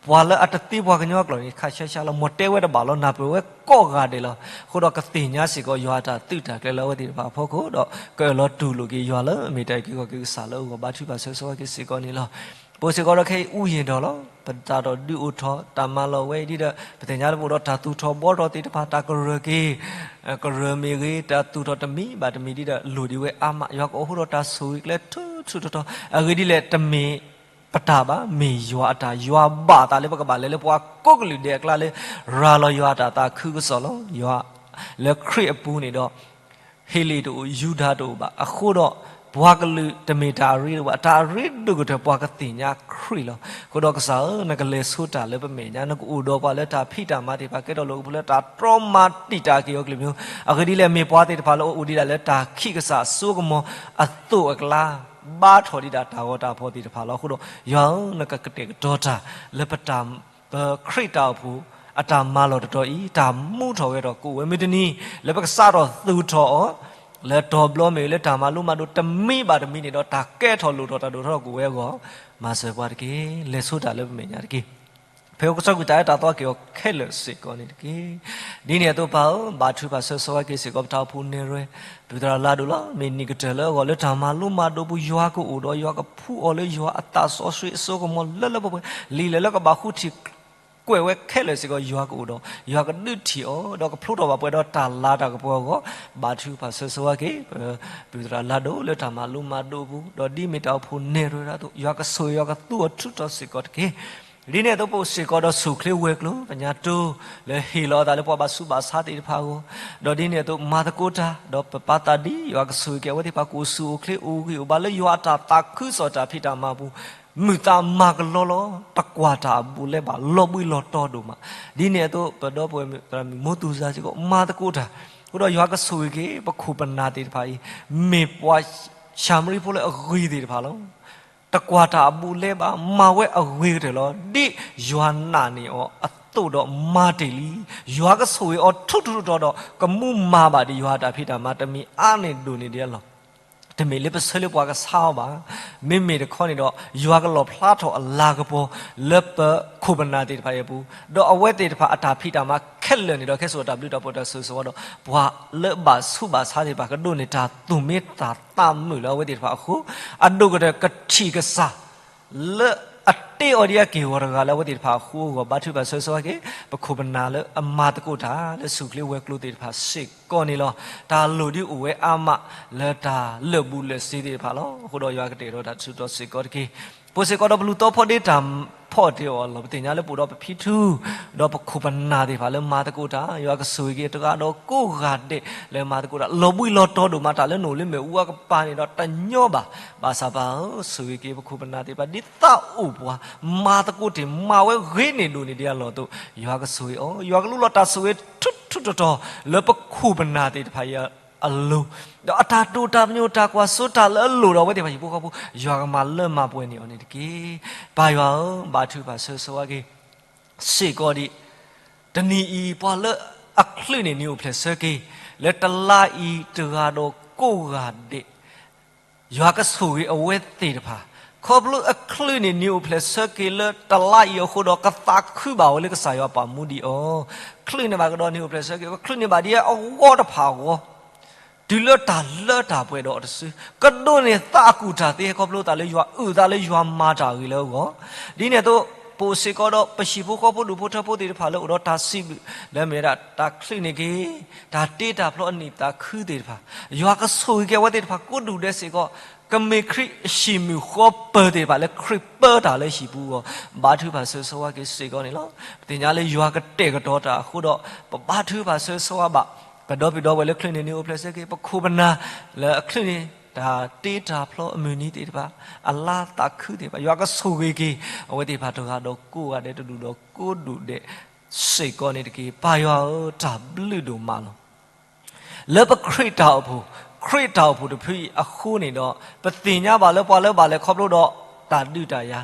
ပှၤလၢအတသ့ပှၤကညီအကျိာ်န့ၣ် ခးဆှဲဆှဲလီၤ မ့ၢ်တဲဝဲတဘၣ်လီၤ နၢ်ပၢၢ်ဝဲကိးဂၤဒဲးလီၤ. အဃိဒီးကသ့ၣ်ညါစ့ၢ်ကီးယွၤအတၢ်သုးတၢ်ကျဲၤလၢအဝဲသ့ၣ်တဖၣ်အဖီခိၣ်ဒီး ကအၢၣ်လီၤတူၢ်လိာ်က့ၤယွၤလၢအမ့ၢ်တၢ်အုၣ်က့ၤခီၣ်က့ၤကစၢ်လၢအဂီၢ် ဘါထုကဖၣ်ဆၢဂ့ၤဆၢဝါက့ၤစ့ၢ်ကီးန့ၣ်လီၤ. ပအိၣ်စ့ၢ်ကီးဒီးခဲအံၤ အူယဲၢ်ဒီးလီၤ. ပတၢ်ထီၣ်ဒုးအိၣ်ထီၣ်တၢ်မၤလီၢ်ဝဲအံၤဒ်ဒီး ပသ့ၣ်ညါလၢပအိၣ်ဒီးတၢ်သူၣ်ထီၣ်ဘှီထီၣ်သ့ၣ်တဖၣ် တၢ်ကရၢၢ်က့ၤ ကရၢၢ်မ့ၢ်ဂ့ၤ တၢ်သူၣ်ထီၣ်တမံၤဘၣ်တမံၤဒ်ဒီး လိၣ်ဒံးဝဲအါမး ယွၤကအိၣ်ဃုာ်ဒီးတၢ်ဆိၣ်ဂ့ၤကျဲထူးထူးတီၤတီၤ အဂ့ၢ်ဒ်လဲၣ် တမ့ၢ်ပတၢ်ဘၣ် မ့ၢ်ယွၤအတၢ် ယွၤဘၣ်သးလၢပကဘၣ်လဲၤလၢပှၤကိးကလုာ်ဒဲးအကျါလၢ ရၤလီၤယွၤအတၢ်သးခုကစီၣ်လီၤ. ယွၤလၢခရံာ်အပူၤန့ၣ်ဒီး ဟ့လ့ၣ်တအိၣ် ယူဒၤတအိၣ်ဘၣ်. အဃိဒီး ပှၤကလုာ်တမ့ၢ်တၢ်အရ့ဒိၣ်ဘၣ် တၢ်အရ့ဒိၣ်ကတၢၢ်ပှၤကသ့ၣ်ညါခရံာ်လီၤ. အဃိဒီးကစၢ်ဧၢ နကလဲၤဆိတၢ်လၢပမဲာ်ညါ နကအိၣ်ဒီးပှၤလၢတၢ်ဖံးတၢ်မၤသ့ၣ်တဖၣ် ကဲထီၣ်လိာ်ကပူၤလၢတၢ်တြီမၤတံာ်တာ်က့ၤအီၤကလုာ်မ့ၢ် အဂ့ၢ်ဒ်လဲၣ် မ့ၢ်ပှၤသ့ၣ်တဖၣ်လၢအအိၣ်ဒံးဒၣ်လၢတၢ်ခံးကစၢ်အစိကမီၤအသိးအကျါ ဘါထီၣ်ဒံးဒၣ်တၢ်ဂီၤတၢ်ဖီၣ်သ့ၣ်တဖၣ်လီၤ. အဃိဒီး ယွၤဧၢ နကကတဲာ်ကတီၤတၢ်လၢပတၢ် ပခရံာ်တၢ်အိၣ်ဖှိၣ် အတၢ်မၤလီၢ်တတီၤအံၤ တၢ်မူထီၣ်ဝဲဒီးကအိၣ်ဝဲမုၢ်တနံၤ လၢပကစးထီၣ်သူၣ်ထီၣ်အီၤ လၢတီၤဘျီမ့ၢ်ဂ့ၤ လၢတၢ်မၤလိမၤဒိးတမံၤဘၣ်တမံၤန့ၣ်ဒီး တၢ်ကဲထီၣ်လိၣ်ထီၣ်တၢ်ဒိၣ်ထီၣ်ကအိၣ်ဝဲအဂီၢ် မၤစၢၤပှၤတက့ၢ်. လဲၤဆိတၢ်လၢပမဲာ်ညါတက့ၢ်. ဖဲပကစၢ်ကွံာ်တၢ်အဲၣ်တၢ်သီက့ၤအီၤခဲလၢာ်စ့ၢ်ကီးန့ၣ်တက့ၢ်. ဒ်န့ၣ်အသိးပၢ်ဧၢ ဘါထုကဖၣ်ဆၢဂ့ၤဆၢဝါက့ၤစ့ၢ်ကီးပတၢ်အိၣ်ဖှိၣ်နဲၣ်ရွဲၣ် ပဝံသရၣ်လၤဒိၣ်လီၤ. မ့ၢ်နံၣ်ကတၢၢ်လၢအဂီၢ်လၢတၢ်မၤလိမၤဒိးပူၤ ယွၤကအိၣ်ဒီး ယွၤကဖှူအီၤလၢယွၤအသးစီဆှံအစိကမီၤလၢလၢပှဲၤပှဲၤ လံာ်လဲၢ်လၢကဘၣ်ဃုထံၣ်ကွဲးဝဲခဲလၢာ်စ့ၢ်ကီး ယွၤကအိၣ်ဒီး ယွၤကဒုးထံၣ်အီၤ ဒီးကဖျိထီၣ်ဘၣ်ပှဲၤဒီးတၢ်လၤတၢ်ကပီၤအဂီၢ် ဘါထုကဖၣ်ဆၢဂ့ၤဆၢဝါက့ၤ ပဝံသရၣ်လၤဒိၣ်လၢတၢ်မၤလိမၤဒိးအပူၤ ဒီးဒ်မ့ၢ်တၢ်အိၣ်ဖှိၣ်နဲၣ်ရွဲၣ်ဒၣ်အသိး ယွၤကဆိၣ်ဂ့ၤယွၤကသူအီၤထုးထီၣ်စ့ၢ်ကီးတက့ၢ်. ဒ်န့ၣ်အသိး ပအိၣ်စ့ၢ်ကီးဒီးဆိၣ်ချ့ဝဲၤကျိၤ ပညါတိ လၢဟ့ၣ်လီၤအသးလၢပှၤဘၣ်ဆူးဘၣ်ဆါသ့ၣ်တဖၣ်အဂီၢ်, ဒီးဒ်န့ၣ်အသိး မၤသကိးတၢ် ဒီးပပာ်သးဒ် ယွၤကဆိၣ်ဂ့ၤက့ၤအဝဲသ့ၣ်တဖၣ် ကအိၣ်ဆူၣ်အိၣ်ချ့ အိၣ်ဂံၢ်အိၣ်ဘါလၢယွၤအတၢ်သးခုကစီၣ်တၢ်ဖံးတၢ်မၤအပူၤ မုာ်သးမၤကလီလီၤ တကွၢ်တၢ်အဘူးအလဲဘၣ် လီၤဘှံးလီၤတီၤဒိၣ်မး. ဒ်န့ၣ်အသိး ပဒီပုၢ်ဝဲၢ်မုၣ်သရၣ်မုၣ်မိၢ်သူၣ်စၢ်စ့ၢ်ကီး မၤသကိးတၢ် အဃိဒီးယွၤကဆိၣ်ဂ့ၤက့ၤ ပခိၣ်ပနၢ်သ့ၣ်တဖၣ်အံၤ မ့ၢ်ပှၤၡၤမရံဖိလၢအဂ့ၤသ့ၣ်တဖၣ်လီၤ. တကွၢ်တၢ်အဘူးအလဲဘၣ်, မၤဝဲအဂ့ၤကတၢၢ်လီၤ. ဒ်ယွၤနာ်န့ၢ်အီၤအသိးဒီးမၤတ့ၢ်လံ. ယွၤကဆိၣ်ဂ့ၤအီၤထူထူတီတီဒီး ကမူမၤဘၣ်ဒံးယွၤအတၢ်ဖံးတၢ်မၤ တမ့ၢ်အါန့ၢ်ဒိၣ်န့ၢ်ဒံးအလီၢ် တမ့ၢ်လၢပဆၢလၢပှၤကဆါအီၤဘၣ်. မ့မ့ၢ်တခီန့ၣ်ဒီး ယွၤကလီၣ်ဖျါထီၣ်အလၤကပီၤ လၢပခိၣ်ပနၢ်သ့ၣ်တဖၣ်အံၤအပူၤ, ဒီးအဝဲသ့ၣ်တဖၣ်အတၢ်ဖံးတၢ်မၤခဲလၢာ်န့ၣ်ဒီး ကဲဆိးအတၢ်ဘျုးတၢ်ဖှိၣ်တၢ်ဆိၣ်ဂ့ၤဆိၣ်ဝါဒီး ပှၤလၢအဘၣ်ဆူးဘၣ်ဆါသ့ၣ်တဖၣ် ကဒိးန့ၢ်တၢ်သူၣ်မံတၢ်သးမုာ်လၢအဝဲသ့ၣ်တဖၣ်အဃိ, အဒိၣ်ကတၢၢ်ကထံၣ်ကစၢ် လၢအတ့အီၤဒ်အက့ၢ်ဂီၤတဂၤလၢအဝဲသ့ၣ်တဖၣ်အဃိအဂီၢ် ဘါထုကဖၣ်ဆၢဂ့ၤဆၢဝါက့ၤ ပခိၣ်ပနၢ်လၢအမၤသကိးတၢ်လၢဆူၣ်ချ့ဝဲၤကျိၤသ့ၣ်တဖၣ်စ့ၢ်ကီးန့ၣ်လီၤ. တၢ်လိၣ်ဒ်အိၣ်ဝဲအါမးလၢတၢ်လၢာ်ဘူၣ်လၢာ်စ့ၤသ့ၣ်တဖၣ်လီၤ. အဃိဒီးယွၤကတဲာ်ကတီၤတၢ်ဆူတီၤစ့ၢ်ကီးတက့ၢ်. ပှၤစ့ၢ်ကီးဒီးပလူၤသီဖီဒ့တၢ်ဖီၣ်တ့ၢ်အီၤလီၤ. ပသ့ၣ်ညါလၢပအိၣ်ဒီးပဖံထူ ဒီးပခိၣ်ပနၢ်သ့ၣ်တဖၣ်လၢမၤသကိးတၢ် ယွၤကဆိၣ်ဂ့ၤက့ၤတဂၤဒီးကိးဂၤဒဲးလၢမၤသကိးတၢ် လီၤဘှံးလီၤတီၤဒိၣ်မး တၢ်လၢနအိၣ်လၢမ့ၣ်အူအကပၤန့ၣ်ဒီးတညီဘၣ်. ဘၣ်ဆၣ်ပၢ်ဧၢ ဆိၣ်ဂ့ၤက့ၤပခိၣ်ပနၢ်သ့ၣ်တဖၣ် ဒ်သးအိၣ်ပှၤ မၤသကိးတ့ၢ် မၤဝဲဂ့ၤန့ၢ်ဒိၣ်န့ၢ်ဒံးအလီၢ်အသိး ယွၤကဆိၣ်ဂ့ၤအီၤ, ယွၤကလူလီၤတၢ်ဆိၣ်ဂ့ၤထူထူတီတီ လၢပခိၣ်ပနၢ်သ့ၣ်တဖၣ်အံၤအလိၤ, ဒီးအတၢ်တိာ်တၢ်ပညိၣ်တၢ်ကွၢ်စိတၢ်လၢအလိၣ်ဒီးအဝဲသ့ၣ်တဖၣ်ဟံၣ်ဖိဃီဖိ ယွၤကမၤလၢမၤပှဲၤန့ၢ်အီၤန့ၣ်တက့ၢ်. ပၢ်ယွၤဧၢ ဘါထုကဖၣ်ဆၢဂ့ၤဆၢဝါက့ၤ စ့ၢ်ကီးဒံး တနံၤအံၤ ပှၤလၢအချုးန့ၢ်နံၤအိၣ်ဖျဲၣ်ဆၢက့ၤ လၢတလါအံၤတဂၤဒီးကိးဂၤဒဲး ယွၤကဆိၣ်ဂ့ၤအဝဲသ့ၣ်တဖၣ်, ခီဖျိအချုးန့ၢ်နံၤအိၣ်ဖျဲၣ်ဆၢက့ၤလၢတလါအံၤအဃိဒီး ကသးခုဘၣ်ဝဲလၢကစၢ်ယွၤပာ်မူဒံးအီၤ, ချုးန့ၢ်ဘၣ်ကဒီးနံၤအိၣ်ဖျဲၣ်ဆၢက့ၤ ကချုးန့ၢ်ဘၣ်ဒ်အဂီၢ်တဖၣ်အဂီၢ် တုၤလၢတၢ်လၢတၢ်ပှဲၤဒီးအီၤတစု, ကဒိးန့ၢ်သးအကူၣ်တၢ်သ့ ခီဖျိသးလၢယွၤအုၣ်သးလၢယွၤမၤတၢ်ဂ့ၤလၢအဂီၢ်, ဒ်န့ၣ်အသိး ပအိၣ်စ့ၢ်ကီးဒီးပဟံၣ်ဖိဃီဖိဒူၣ်ဖိထၢဖိသ့ၣ်တဖၣ်လၢအိၣ်ဒီးတၢ်စံးဘျုး လၢမ့ၢ်ဝဲဒၣ်တၢ်ချုးန့ၢ်က့ၤ တၢ်တ့တၢ်ဖျီအနံၣ်သးခုသ့ၣ်တဖၣ်, ယွၤကဆိၣ်ဂ့ၤက့ၤအဝဲသ့ၣ်တဖၣ်ကိးဒူၣ်ဒဲးစ့ၢ်ကီး, ကမ့ၢ်ခရံာ်အဟံၣ်မုၢ်ဃီပၢၤသ့ၣ်တဖၣ်လၢခရံာ်ပၢတၢ်လၢဟံၣ်ပူၤအဂီၢ်, ဘါထုကဖၣ်ဆၢဂ့ၤဆၢဝါက့ၤစ့ၢ်ကီးန့ၣ်လီၤ. ပသ့ၣ်ညါလၢယွၤကတဲာ်ကတီၤတၢ်အဃိဒီး ပဘါထုကဖၣ်ဆၢဂ့ၤဆၢဝါဘၣ် ပဒီပုၢ်ဝဲၢ်လၢချုးန့ၢ်နံၤအိၣ်ဖျဲၣ်ဆၢက့ၤ ပခိၣ်ပနၢ်လၢအချုးန့ၢ် တၢ်တ့တၢ်ဖျီအမုၢ်နံၤသ့ၣ်တဖၣ်, အလါသးခုသ့ၣ်တဖၣ်, ယွၤကဆိၣ်ဂ့ၤက့ၤ အဝဲသ့ၣ်တဖၣ်တဂၤဒီးကိးဂၤဒဲး တဒူၣ်ဒီးကိးဒူၣ်ဒဲးစ့ၢ်ကီးန့ၣ်တက့ၢ်. ပၢ်ယွၤဧၢ တၢ်ဘျုးဒိၣ်မးလီၤ. လၢပခရံာ်တၢ်အိၣ်ဖှိၣ်, ခရံာ်တၢ်အိၣ်ဖှိၣ်တဖုအံၤအဃိန့ၣ်ဒီး ပသ့ၣ်ညါဘၣ်လၢပှၤလၢဘၣ်လဲၤခီဖျိဒီးတၢ်ဒုးတၢ်ယၤ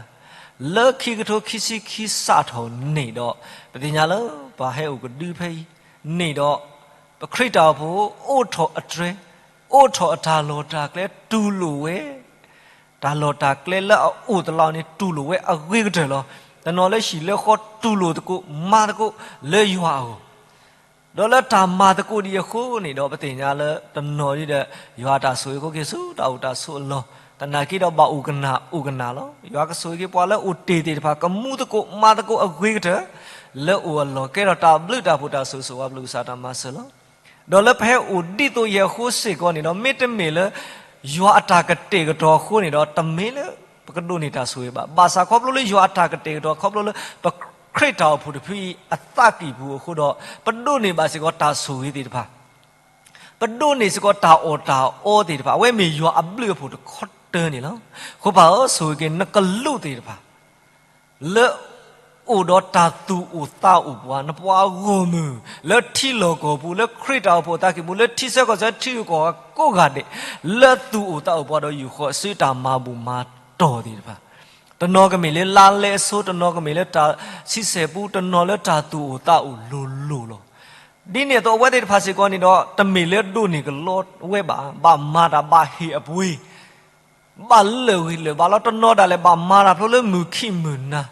လၢခံကထိခံဆံခံစးထီၣ်န့ၣ်ဒီး ပသ့ၣ်ညါလၢပှၤဟဲအိၣ်ကဒုဖဲအံၤန့ၣ်ဒီး ပခရံာ်တၢ်အိၣ်ဖှိၣ်အိးထီၣ်အတြဲၤ, အိးထီၣ်အတၢ်လီၢ်တၢ်ကျဲတူၢ်လိာ်ဝဲ, တၢ်လီၢ်တၢ်ကျဲလၢအအိၣ်သလီန့ၣ် တူၢ်လိာ်ဝဲအဂ့ၤကတၢၢ်လီၤ. တနီၤလၢဟံၣ်လၢဃီတူၢ်လိာ်သကိးမၤသကိးလၢယွၤအဂီၢ် ဒီးလၢတၢ်မၤသကိးဒံးအဃိန့ၣ်ဒီး ပသ့ၣ်ညါလၢတနီၤဒ်ဒီး ယွၤတၢ်ဆိၣ်ဂ့ၤက့ၤဆူတၢ်အိၣ်တၢ်ဆိးအလီၢ်, သနာ်က့ဒီးဘၣ်အိၣ်ကနၣ်အိၣ်ကနၣ်လီၤ. ယွၤကဆိၣ်ဂ့ၤက့ၤပှၤလၢအိၣ်တ့ၢ်သ့ၣ်တဖၣ် ကမူသကိးမၤသကိးအဂ့ၤကတၢၢ် လၢအိၣ်အလီၢ်ကဲထီၣ်တၢ်ဘျုးတၢ်ဖှိၣ်တၢ်ဆိၣ်ဂ့ၤဆိၣ်ဝါပျုၤကစၢ်တၢ်မၤစၢၤလီၤ. ဒီးလၢပဟဲအိၣ်ဒ်သိးယဲၢ်အဃိစ့ၢ်ကီးန့ၣ်ဒီး မ့တမ့ၢ်လၢ ယွၤအတၢ်ကတဲာ်ကတီၤအဃိန့ၣ်ဒီး တမ့ၢ်လၢပကဒိးန့ၢ်တၢ်ဆိၣ်ဂ့ၤဘၣ်. ဘၣ်ဆၣ်ခီဖျိလၢယွၤအတၢ်ကတဲာ်ကတီၤ ခီဖျိလၢပခရံာ်တၢ်အိၣ်ဖှိၣ်တဖုအံၤအသးကံၢ်ပူၤအဃိဒီး ပဒိးန့ၢ်ဘၣ်စ့ၢ်ကီးတၢ်ဆိၣ်ဂ့ၤသ့ၣ်တဖၣ် ပဒိးန့ၢ်စ့ၢ်ကီးတၢ်အီၣ်တၢ်အီသ့ၣ်တဖၣ် အဝဲမ့ၢ်ယွၤအဘျုးအဖှိၣ်တခီတၢန့ၣ်လီၤ. အဃိပၢ်ဧၢ ဆိၣ်ဂ့ၤက့ၤနကလူးသ့ၣ်တဖၣ် လၢအိၣ်ဒီးတၢ်သူၣ်အိၣ်သးအိၣ်ပှၤ နပှၤဂီၢ်မုၢ် လၢထံလီၢ်ကီၢ်ပူၤ လၢခရံာ်တၢ်အိၣ်ဖှိၣ်အသးကံၢ်ပူၤ လၢထံဆၢကီၢ်ဆၢထံဂုၤကီၢ်ဂၤကိးဂၤဒဲး လၢသူၣ်အိၣ်သးအိၣ်ပှၤဒီးယူၢ်ဃီအစုတၢ်မၤဘူၣ်မၤတီၢ်သ့ၣ်တဖၣ် တနီၤကမ့ၢ်လၢလါလဲအဆိ တနီၤကမ့ၢ်လၢတၢ်ဆံဆဲၣ်ပူ တနီၤလၢတၢ်သူၣ်အိၣ်သးအိၣ်လိၤလိၤလီၤ. ဒ်န့ၣ်အသိးအဝဲသ့ၣ်တဖၣ်စ့ၢ်ကီးန့ၣ်ဒီး တမ့ၢ်လၢဒိးန့ၢ်ကလီဝဲဘၣ်, ဘၣ်မၤတၢ်ဘၣ်ဟ့ၣ်အပှ့ၤ ဘၣ်လၢာ်ဂ့ၤလၢာ်ဘၣ်လီၤ. တနီၤဒၣ်လဲာ်ဘၣ်မၤတၢ်ဖျိလၢမုၢ်ခံမုၢ်နၤ,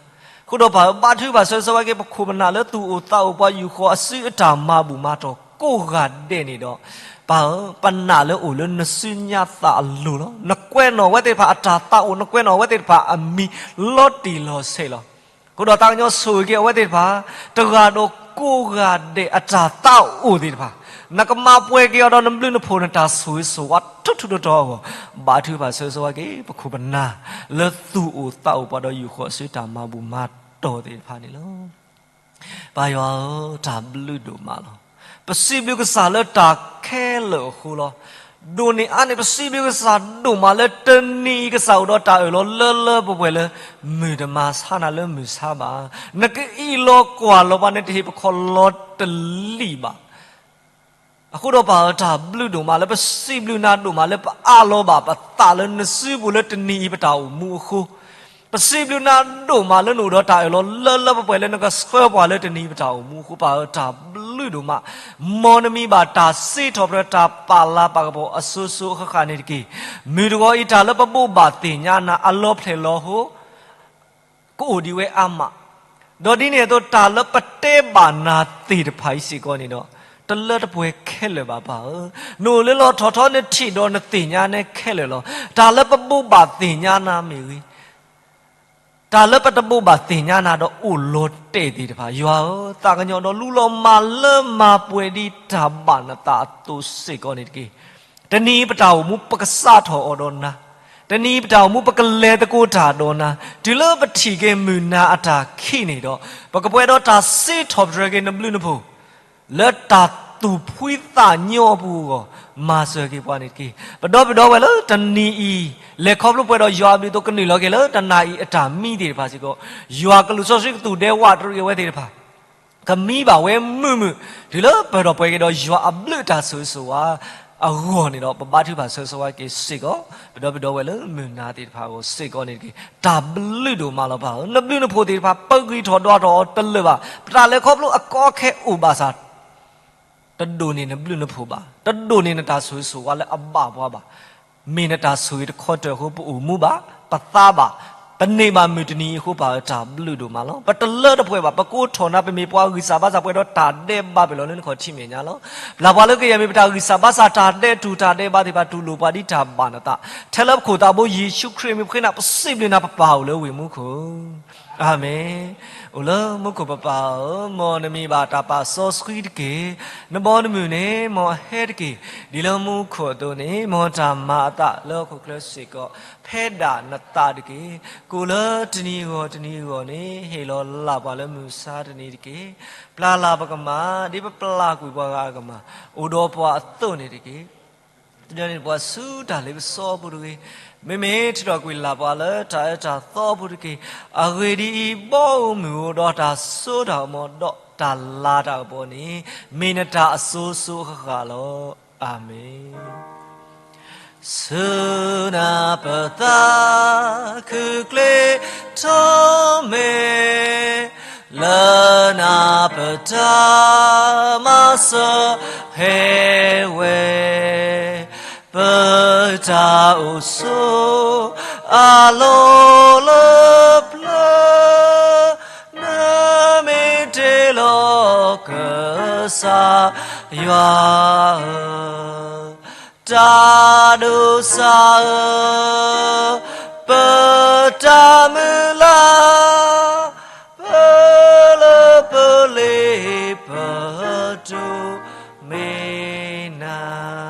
အဃိဒီးပၢ်ဧၢ ဘါထုကဖၣ်ဆၢဂ့ၤဆၢဝါက့ၤ ပခိၣ်ပနၢ်လၢသူၣ်အိၣ်သးအိၣ်ပှၤ ယူၢ်ဃီအစုအတၢ်မၤဘူၣ်မၤတီၢ်ကိးဂၤဒဲးန့ၣ်ဒီး ပၢ်ဧၢ ပနာ်လၢအိၣ်လၢနစုညါသးအလိၤလီၤ. နကွဲးနီၣ်အဝဲသ့ၣ်တဖၣ်အတၢ်သးအိၣ်, နကွဲးနီၣ်အဝဲသ့ၣ်တဖၣ်အမံၤလီၤတံၢ်လီၤဆဲးလီၤ. အဃိဒီးသးကညီၤဆိၣ်ဂ့ၤက့ၤအဝဲသ့ၣ်တဖၣ် တဂၤဒီးကိးဂၤဒဲးအတၢ်သးအိၣ်သ့ၣ်တဖၣ်, နကမၤပှဲၤက့ၤအီၤဒီးနဘျုးနဖှိၣ် နတၢ်ဆိၣ်ဂ့ၤဆိၣ်ဝါထူထူတီတီအဂီၢ်, ဘါထုကဖၣ်ဆၢဂ့ၤဆၢဝါက့ၤ ပခိၣ်ပနၢ် လၢသူၣ်အိၣ်သးအိၣ်ပှၤဒီးယူၢ်ဃီအစုတၢ်မၤဘူၣ်မၤတီၢ်သ့ၣ်တဖၣ်န့ၣ်လီၤ. ပၢ်ယွၤဧၢ တၢ်ဘျုးဒိၣ်မးလီၤ. ပစံးဘျုးကစၢ်လၢတၢ်ခဲလၢာ်အဃိလီၤ. ဒိၣ်န့ၢ်အါန့ၢ် ပစံးဘျုးကစၢ်ဒိၣ်မးလၢတနံၤအံၤ ကစၢ်အိၣ်ဒီးတၢ်အၢၣ်လီၤလၢလၢပှဲၤပှဲၤလၢ မုၢ်တမၤဆါနၤလၢမုၢ်ဆါဘၣ်. နကအံးလီၤကွၢ်လီၤပှၤ နတဟ့ၣ်ပခီၣ်လီၤတလံာ်ဘၣ်. အဃိဒီးပၢ်ဧၢ, တၢ်ဘျုးဒိၣ်မးလၢပစံးဘျုးနၤဒိၣ်မးလၢပအးလီၤဘၣ်ပသးလၢနစုပူၤလၢတနံၤအံၤပတၢ်အိၣ်မူအဃိ, ပစံးဘျုးနၤဒိၣ်မးလၢနအိၣ်ဒီးတၢ်အၢၣ်လီၤလၢလၢပှဲၤပှဲၤလၢနကဆှၢပှၤလၢတနံၤအံၤပတၢ်အိၣ်မူအဃိ, ပၢ်ဧၢ, တၢ်ဘျုးဒိၣ်မး, မ်နမံၤဘၣ်တၢ်စံးထီၣ်ပတြၢၤတၢ်ပာ်လၤပာ်ကပီၤအစိၤစိၤအဃၣ်ဃၣ်န့ၣ်တက့ၢ်. မုၢ်တဂီၤအံၤတၢ်လၢပဘိးဘၣ်သ့ၣ်ညါနၤအလီၤဖျဲၣ်လီၤဟိ ကအိၣ်ဒံးဝဲအါမး, ဒီးဒ်န့ၣ်အသိးတၢ်လၢပတဲဘၣ်နၤသ့ၣ်တဖၣ်အံၤစ့ၢ်ကီးန့ၣ်ဒီး တလၢတပှဲၤခဲလၢာ်ဘၣ်ပၢ်ဧၢ, နအိၣ်လၢလီၤထီၣ်ထီနထံၣ်ဒီးနသ့ၣ်ညါနဲခဲလၢာ်လီၤ. တၢ်လၢပဘိးဘၣ်သ့ၣ်ညါနၤမ့ၢ်ဂ့ၤ, တၢ်လၢပတဘိးဘၣ်သ့ၣ်ညါနၤဒီးအိၣ်လီၤတဲာ်သ့ၣ်တဖၣ်, ယွၤဧၢ, သးကညီၤဒီးလူလီၤမၤလၢမၤပှဲၤဒ်တၢ်ဘၣ်နသးအသိးစ့ၢ်ကီးန့ၣ်တက့ၢ်. တနံၤအံၤပတၢ်အိၣ်မူပကစးထီၣ်အီၤဒီးနၤ, တနံၤအံၤပတၢ်အိၣ်မူပကလဲၤသကိးတၢ်ဒီးနၤ, တုၤလၢပထံၣ်က့ၤမုၢ်နၤအတၢ်ခံးန့ၣ်ဒီး ပကပှဲၤဒီးတၢ်စံးထီၣ်ပတြၢၤက့ၤနဘျုးနဖှိၣ် လၢတၢ်သူၣ်ဖှံသးညီအပူၤအဂီၢ် မၤစၢၤက့ၤပှၤန့ၣ်တက့ၢ်. ပဒီပုၢ်ဝဲၢ်လၢတနံၤအံၤ လဲၤခီဖျိပှဲၤဒီးယွၤအဘျုးအသိးကနုာ်လီၤက့ၤလၢတနၤအံၤအတၢ်မံသ့ၣ်တဖၣ်စ့ၢ်ကီး, ယွၤကလူးစီဆှံကသူၣ်ဒဲဝးတရံးအဝဲသ့ၣ်တဖၣ် ကမံဘၣ်ဝဲမုာ်မုာ် တုၤလၢပၢၢ်ထီၣ်ပှဲၤက့ၤဒီးယွၤအဘျုးတၢ်ဆိၣ်ဂ့ၤဆိၣ်ဝါအဂီၢ်န့ၣ်ဒီး ပဘါထုကဖၣ်ဆၢဂ့ၤဆၢဝါက့ၤစ့ၢ်ကီး ပဒီပုၢ်ဝဲၢ်လၢမုၢ်နၤသ့ၣ်တဖၣ်အဂီၢ်စ့ၢ်ကီးန့ၣ်တက့ၢ်. တၢ်ဘျုးဒိၣ်မးလီၤပၢ်ဧၢ, နဘျုးနဖှိၣ်သ့ၣ်တဖၣ် ပဂံၢ်ထီၣ်ဒွးထီၣ်အီၤတလၢာ်ဘၣ်. ပတၢ်လဲၤခီဖျိအကီအခဲအိၣ်ဘၣ်ဆၣ် တဒိၣ်န့ၢ်နဘျုးနဖှိၣ်ဘၣ်, တဒိၣ်န့ၢ်နတၢ်ဆိၣ်ဂ့ၤဆိၣ်ဝါလၢအဘၣ်ပှၤဘၣ်. မ့ၢ်နတၢ်ဆိၣ်ဂ့ၤတခီတၢၢ်အဃိ ပအိၣ်မူဘၣ်, ပသးဘၣ်, ပန့ၢ်ဘၣ်မုၢ်တနံၤအံၤအဃိ ပၢ်ဧၢ တၢ်ဘျုးဒိၣ်မးလီၤ. ပတလၢတပှဲၤဘၣ်, ပကိးထီၣ်နၤ ပမ့ၢ်ပှၤဂံၢ်စၢ်ဘါစၢ်ပှဲၤဒီးတၢ်ဒဲးဘး ပလီၢ်လၢနခီၣ်ထံးမဲာ်ညါလီၤ. ပျၢ်ပှၤလၢကယဲၢ်မ့ၢ်ပတၢ်ဂံၢ်စၢ်ဘါစၢ် တၢ်ဒဲးတူၢ်တၢ်ဒဲးဘးသ့ၣ်တဖၣ် တူၢ်လိာ်ပှၤဒ်တၢ်ဘၣ်နသး, ထဲလၢပခိၣ်သးဘိယ့ၣ်ၡူးခရံာ်မံၤပဃ့နၤ ပစံးဘျုးနၤ ပပၢ်အိၣ်လၢဝ့ၢ်မူခိၣ် အၤမ့ၣ်. အိၣ်လၢမူခိၣ်ပပၢ်ဧၢ, မ်နမံၤဘၣ်တၢ်ပာ်စီဆှံတက့ၢ်. နဘီနမုၢ်န့ၣ် မ်အဟဲတက့ၢ်. ဒ်လၢမူခိၣ်အသိးန့ၣ် မ်တၢ်မၤအသးလၢဟီၣ်ခိၣ်ချၢစ့ၢ်ကီး ဖဲဒၣ်နသးတက့ၢ်. ကိၣ်လၢတနံၤအဂီၢ်တနံၤအဂီၢ်န့ၣ် ဟ့ၣ်လီၤလၢ်ပှၤလၢမုၢ်ဆါတနံၤတက့ၢ်. ပျၢ်လၢ်ပကမၢ် ဒ်ပပျၢ်ကွံာ်ပှၤဂၤအကမၢ် အိၣ်ဒီးပှၤအသိးန့ၣ်တက့ၢ်. တနံၤန့ၣ်ပှၤဆူတၢ်လ့ပစီအပူၤတဂ့ၤ. မ့မ့ၢ်ထုးထီၣ်ကွံာ်လၢ်ပှၤလၢတၢ်အၢတၢ်သီအပူၤတက့ၢ်. အဂ့ၢ်ဒ်အံၤ, ဘီဧိၤမုၢ်ဧိၤဒီးတၢ်စိတၢ်ကမီၤဒီးတၢ်လၤတၢ်ကပီၤန့ၣ် မ့ၢ်နတၢ်အစိၤစိၤအဃၣ်ဃၣ်လီၤ. အၤမ့ၣ်. ဆူနၤပသးခုကျ့ထီၣ်မဲာ် လၢနၤပတၢ်မၤစၢၤဟဲဝဲ, ပတၢ်အိၣ်ဆိးအလီၢ်လၢပျၢၤ နမ့ၢ်တ့လီၤကစၢ်ယွၤ တၢ်ဒိးစၢ်ဧၢ, ပတၢ်မုၢ်လၢ်, ပလၢပလ့ပတိၢ်မ့ၢ်နၤ.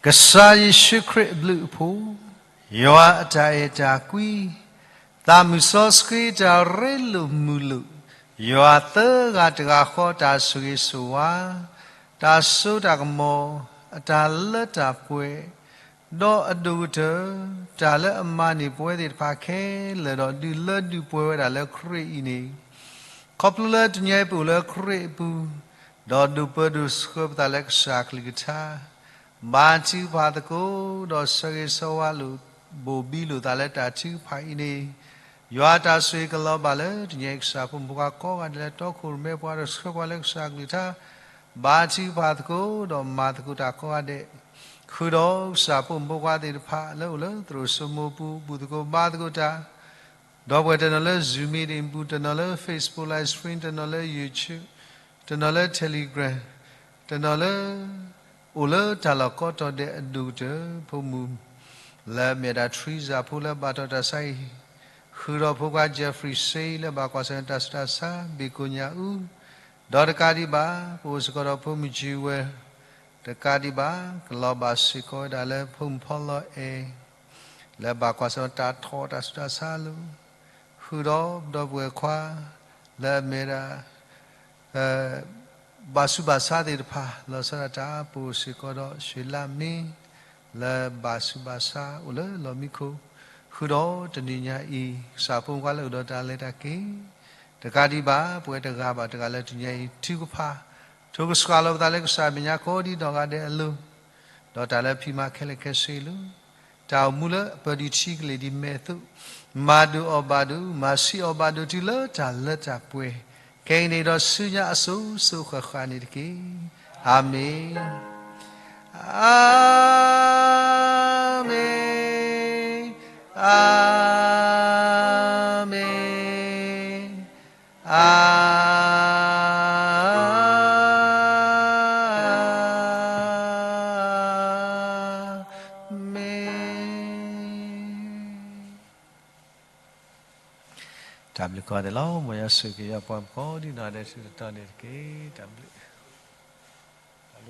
ကစၢ်ယ့ၣ်ၡူးခရံာ်အဘျုးအဖှိၣ်, ယွၤအတၢ်အဲၣ်တၢ်ကွံ, သးမုၢ်စီဆှံတၢ်ရ့လိာ်မုာ်လိာ်, ယွၤသၢဂၤတဂၤဃီတၢ်ဆိၣ်ဂ့ၤဆိၣ်ဝါ, တၢ်စိတၢ်ကမီၤ, အတၢ်လၢတၢ်ပှဲၤ, ဒီးအဒိၣ်ကတၢၢ်, တၢ်လၢအမၤန့ၢ်ပဝဲသ့ၣ်တဖၣ်ခဲလၢာ်ဒီး ဒုးလၢဒုးပှဲၤဝဲဒၣ်လၢခရံာ်အံၤန့ၣ်, ခီဖျိလၢတနံၤအံၤပအိၣ်လၢခရံာ်အပူၤ, ဒီးဒိးပၢဒိးဆှၢပသးလၢကစၢ်အကလုၢ်ကထါ, ဘါထုကဖၣ်သကိး, ဒီးဆၢဂ့ၤဆၢဝါလိာ်, ဘိၣ်ဘံလိာ်သးလၢတၢ်ထုကဖၣ်အံၤန့ၣ်, ယွၤတၢ်ဆိၣ်ဂ့ၤကလီၤဘၣ်လၢတနံၤအံၤ ကစၢ်ဖိမုၣ်ဖိခွါကိးဂၤဒဲးလၢတီခိၣ်ရိၣ်မဲပှၤဒီးဆှၢပှၤလၢကစၢ်အကလုၢ်ကထါ, ဘါထုကဖၣ်သကိး, ဒီးမၤသကိးတၢ်ကိးဂၤဒဲး, ဃုာ်ဒီးကစၢ်ဖိမုၣ်ဖိခွါသ့ၣ်တဖၣ်လၢအိၣ်လၢသရိာ်စိမိၤပူၤ ဘူၣ်သကိးဘါသကိးတၢ်, ဒီပုၢ်ဝဲၢ်တနီၤလၢ Zoom meeting ပူၤ, တနီၤလၢ Facebook live stream, တနီၤလၢ YouTube, တနီၤလၢ Telegram, တနီၤလၢ အိၣ်လၢတၢ်လီၢ်ကိးတီၤဒဲးအဒိၣ်ကတၢၢ် ဖိမုၣ် လၢအမ့ၢ်ဒၣ် Teresa ဖိလၢဘၣ်တၢ်ဆါအံၤ, ဃုာ်ဒီးဖိခွါ Jeffrey စ့ လၢဘၣ်ကွၢ်ဆၢၣ်မဲာ်တၢ်ဆူးတၢ်ဆါ ဘ့ၣ်ကိညၣ်အူ, ဒီးတကးဒံးဘၣ် ပအိၣ်စ့ၢ်ကီးဒီးဖိမုၣ် Jewel တကးဒံးဘၣ် ကလီၤဘၣ်စ့ၢ်ကီးဝဲဒၣ်လၢဖိမုၣ်ဖီလီၤအဲၣ် လၢဘၣ်ကွၢ်ဆၢၣ်မဲာ်တၢ်ထီၣ်တၢ်ဆူးတၢ်ဆါအလိၤ, ဃုာ်ဒီးပဒီပုၢ်ဝဲၢ်ခွါ လၢအမ့ၢ်ဒၣ် ဘၣ်ဆူးဘၣ်ဆါသ့ၣ်တဖၣ် လီၤဆီဒၣ်တၢ် ပအိၣ်စ့ၢ်ကီးဒီး ရွှေလမင်း လၢဘၣ်ဆူးဘၣ်ဆါအိၣ်လၢလီၢ်မံခိၣ်, ဃုာ်ဒီးတနံၤညါအံၤ ကစၢ်ဖိမုၣ်ဖိခွါလၢအအိၣ်ဒီးတၢ်လဲၤတၢ်က့ၤ တကးဒံးဘၣ် ပဝဲတဂၤဘၣ်တဂၤလၢတနံၤညါအံၤ ထုကဖၣ် ထိၣ်ကဆှၣ်လီၤပသးလၢကစၢ်မဲာ်ညါကိးဒံးနီၢ်ဂၤဒဲးအလိၤ ဒီးတၢ်လၢဖံးမၤခဲလၢာ်ခဲဆ့လၢ တၢ်အိၣ်မူလၢအပၢၢ်ဒံးထံကလ့ၢ်ဒံးမဲာ်အသိး မၤဒိၣ်အီၣ်ဘၣ်ဒိး မၤဆံးအီၣ်ဘၣ်ဒိးတုၤလၢတၢ်လၢတၢ်ပှဲၤ ခဲအံၤန့ၣ်ဒီးဆူညါအစိၤစိၤဃၣ်ဃၣ်န့ၣ်တက့ၢ်. အၤမ့ၣ်, အၤမ့ၣ်, အၤမ့ၣ်, အၤမ့ၣ်. တၢ်ဘျုးကိးဂၤဒဲးလီၤ. မ်ယွၤဆိၣ်ဂ့ၤက့ၤပှၤကိးဒံးနီၢ်ဂၤဒဲးဆူတတီၤန့ၣ်တက့ၢ်. တၢ်ဘျုး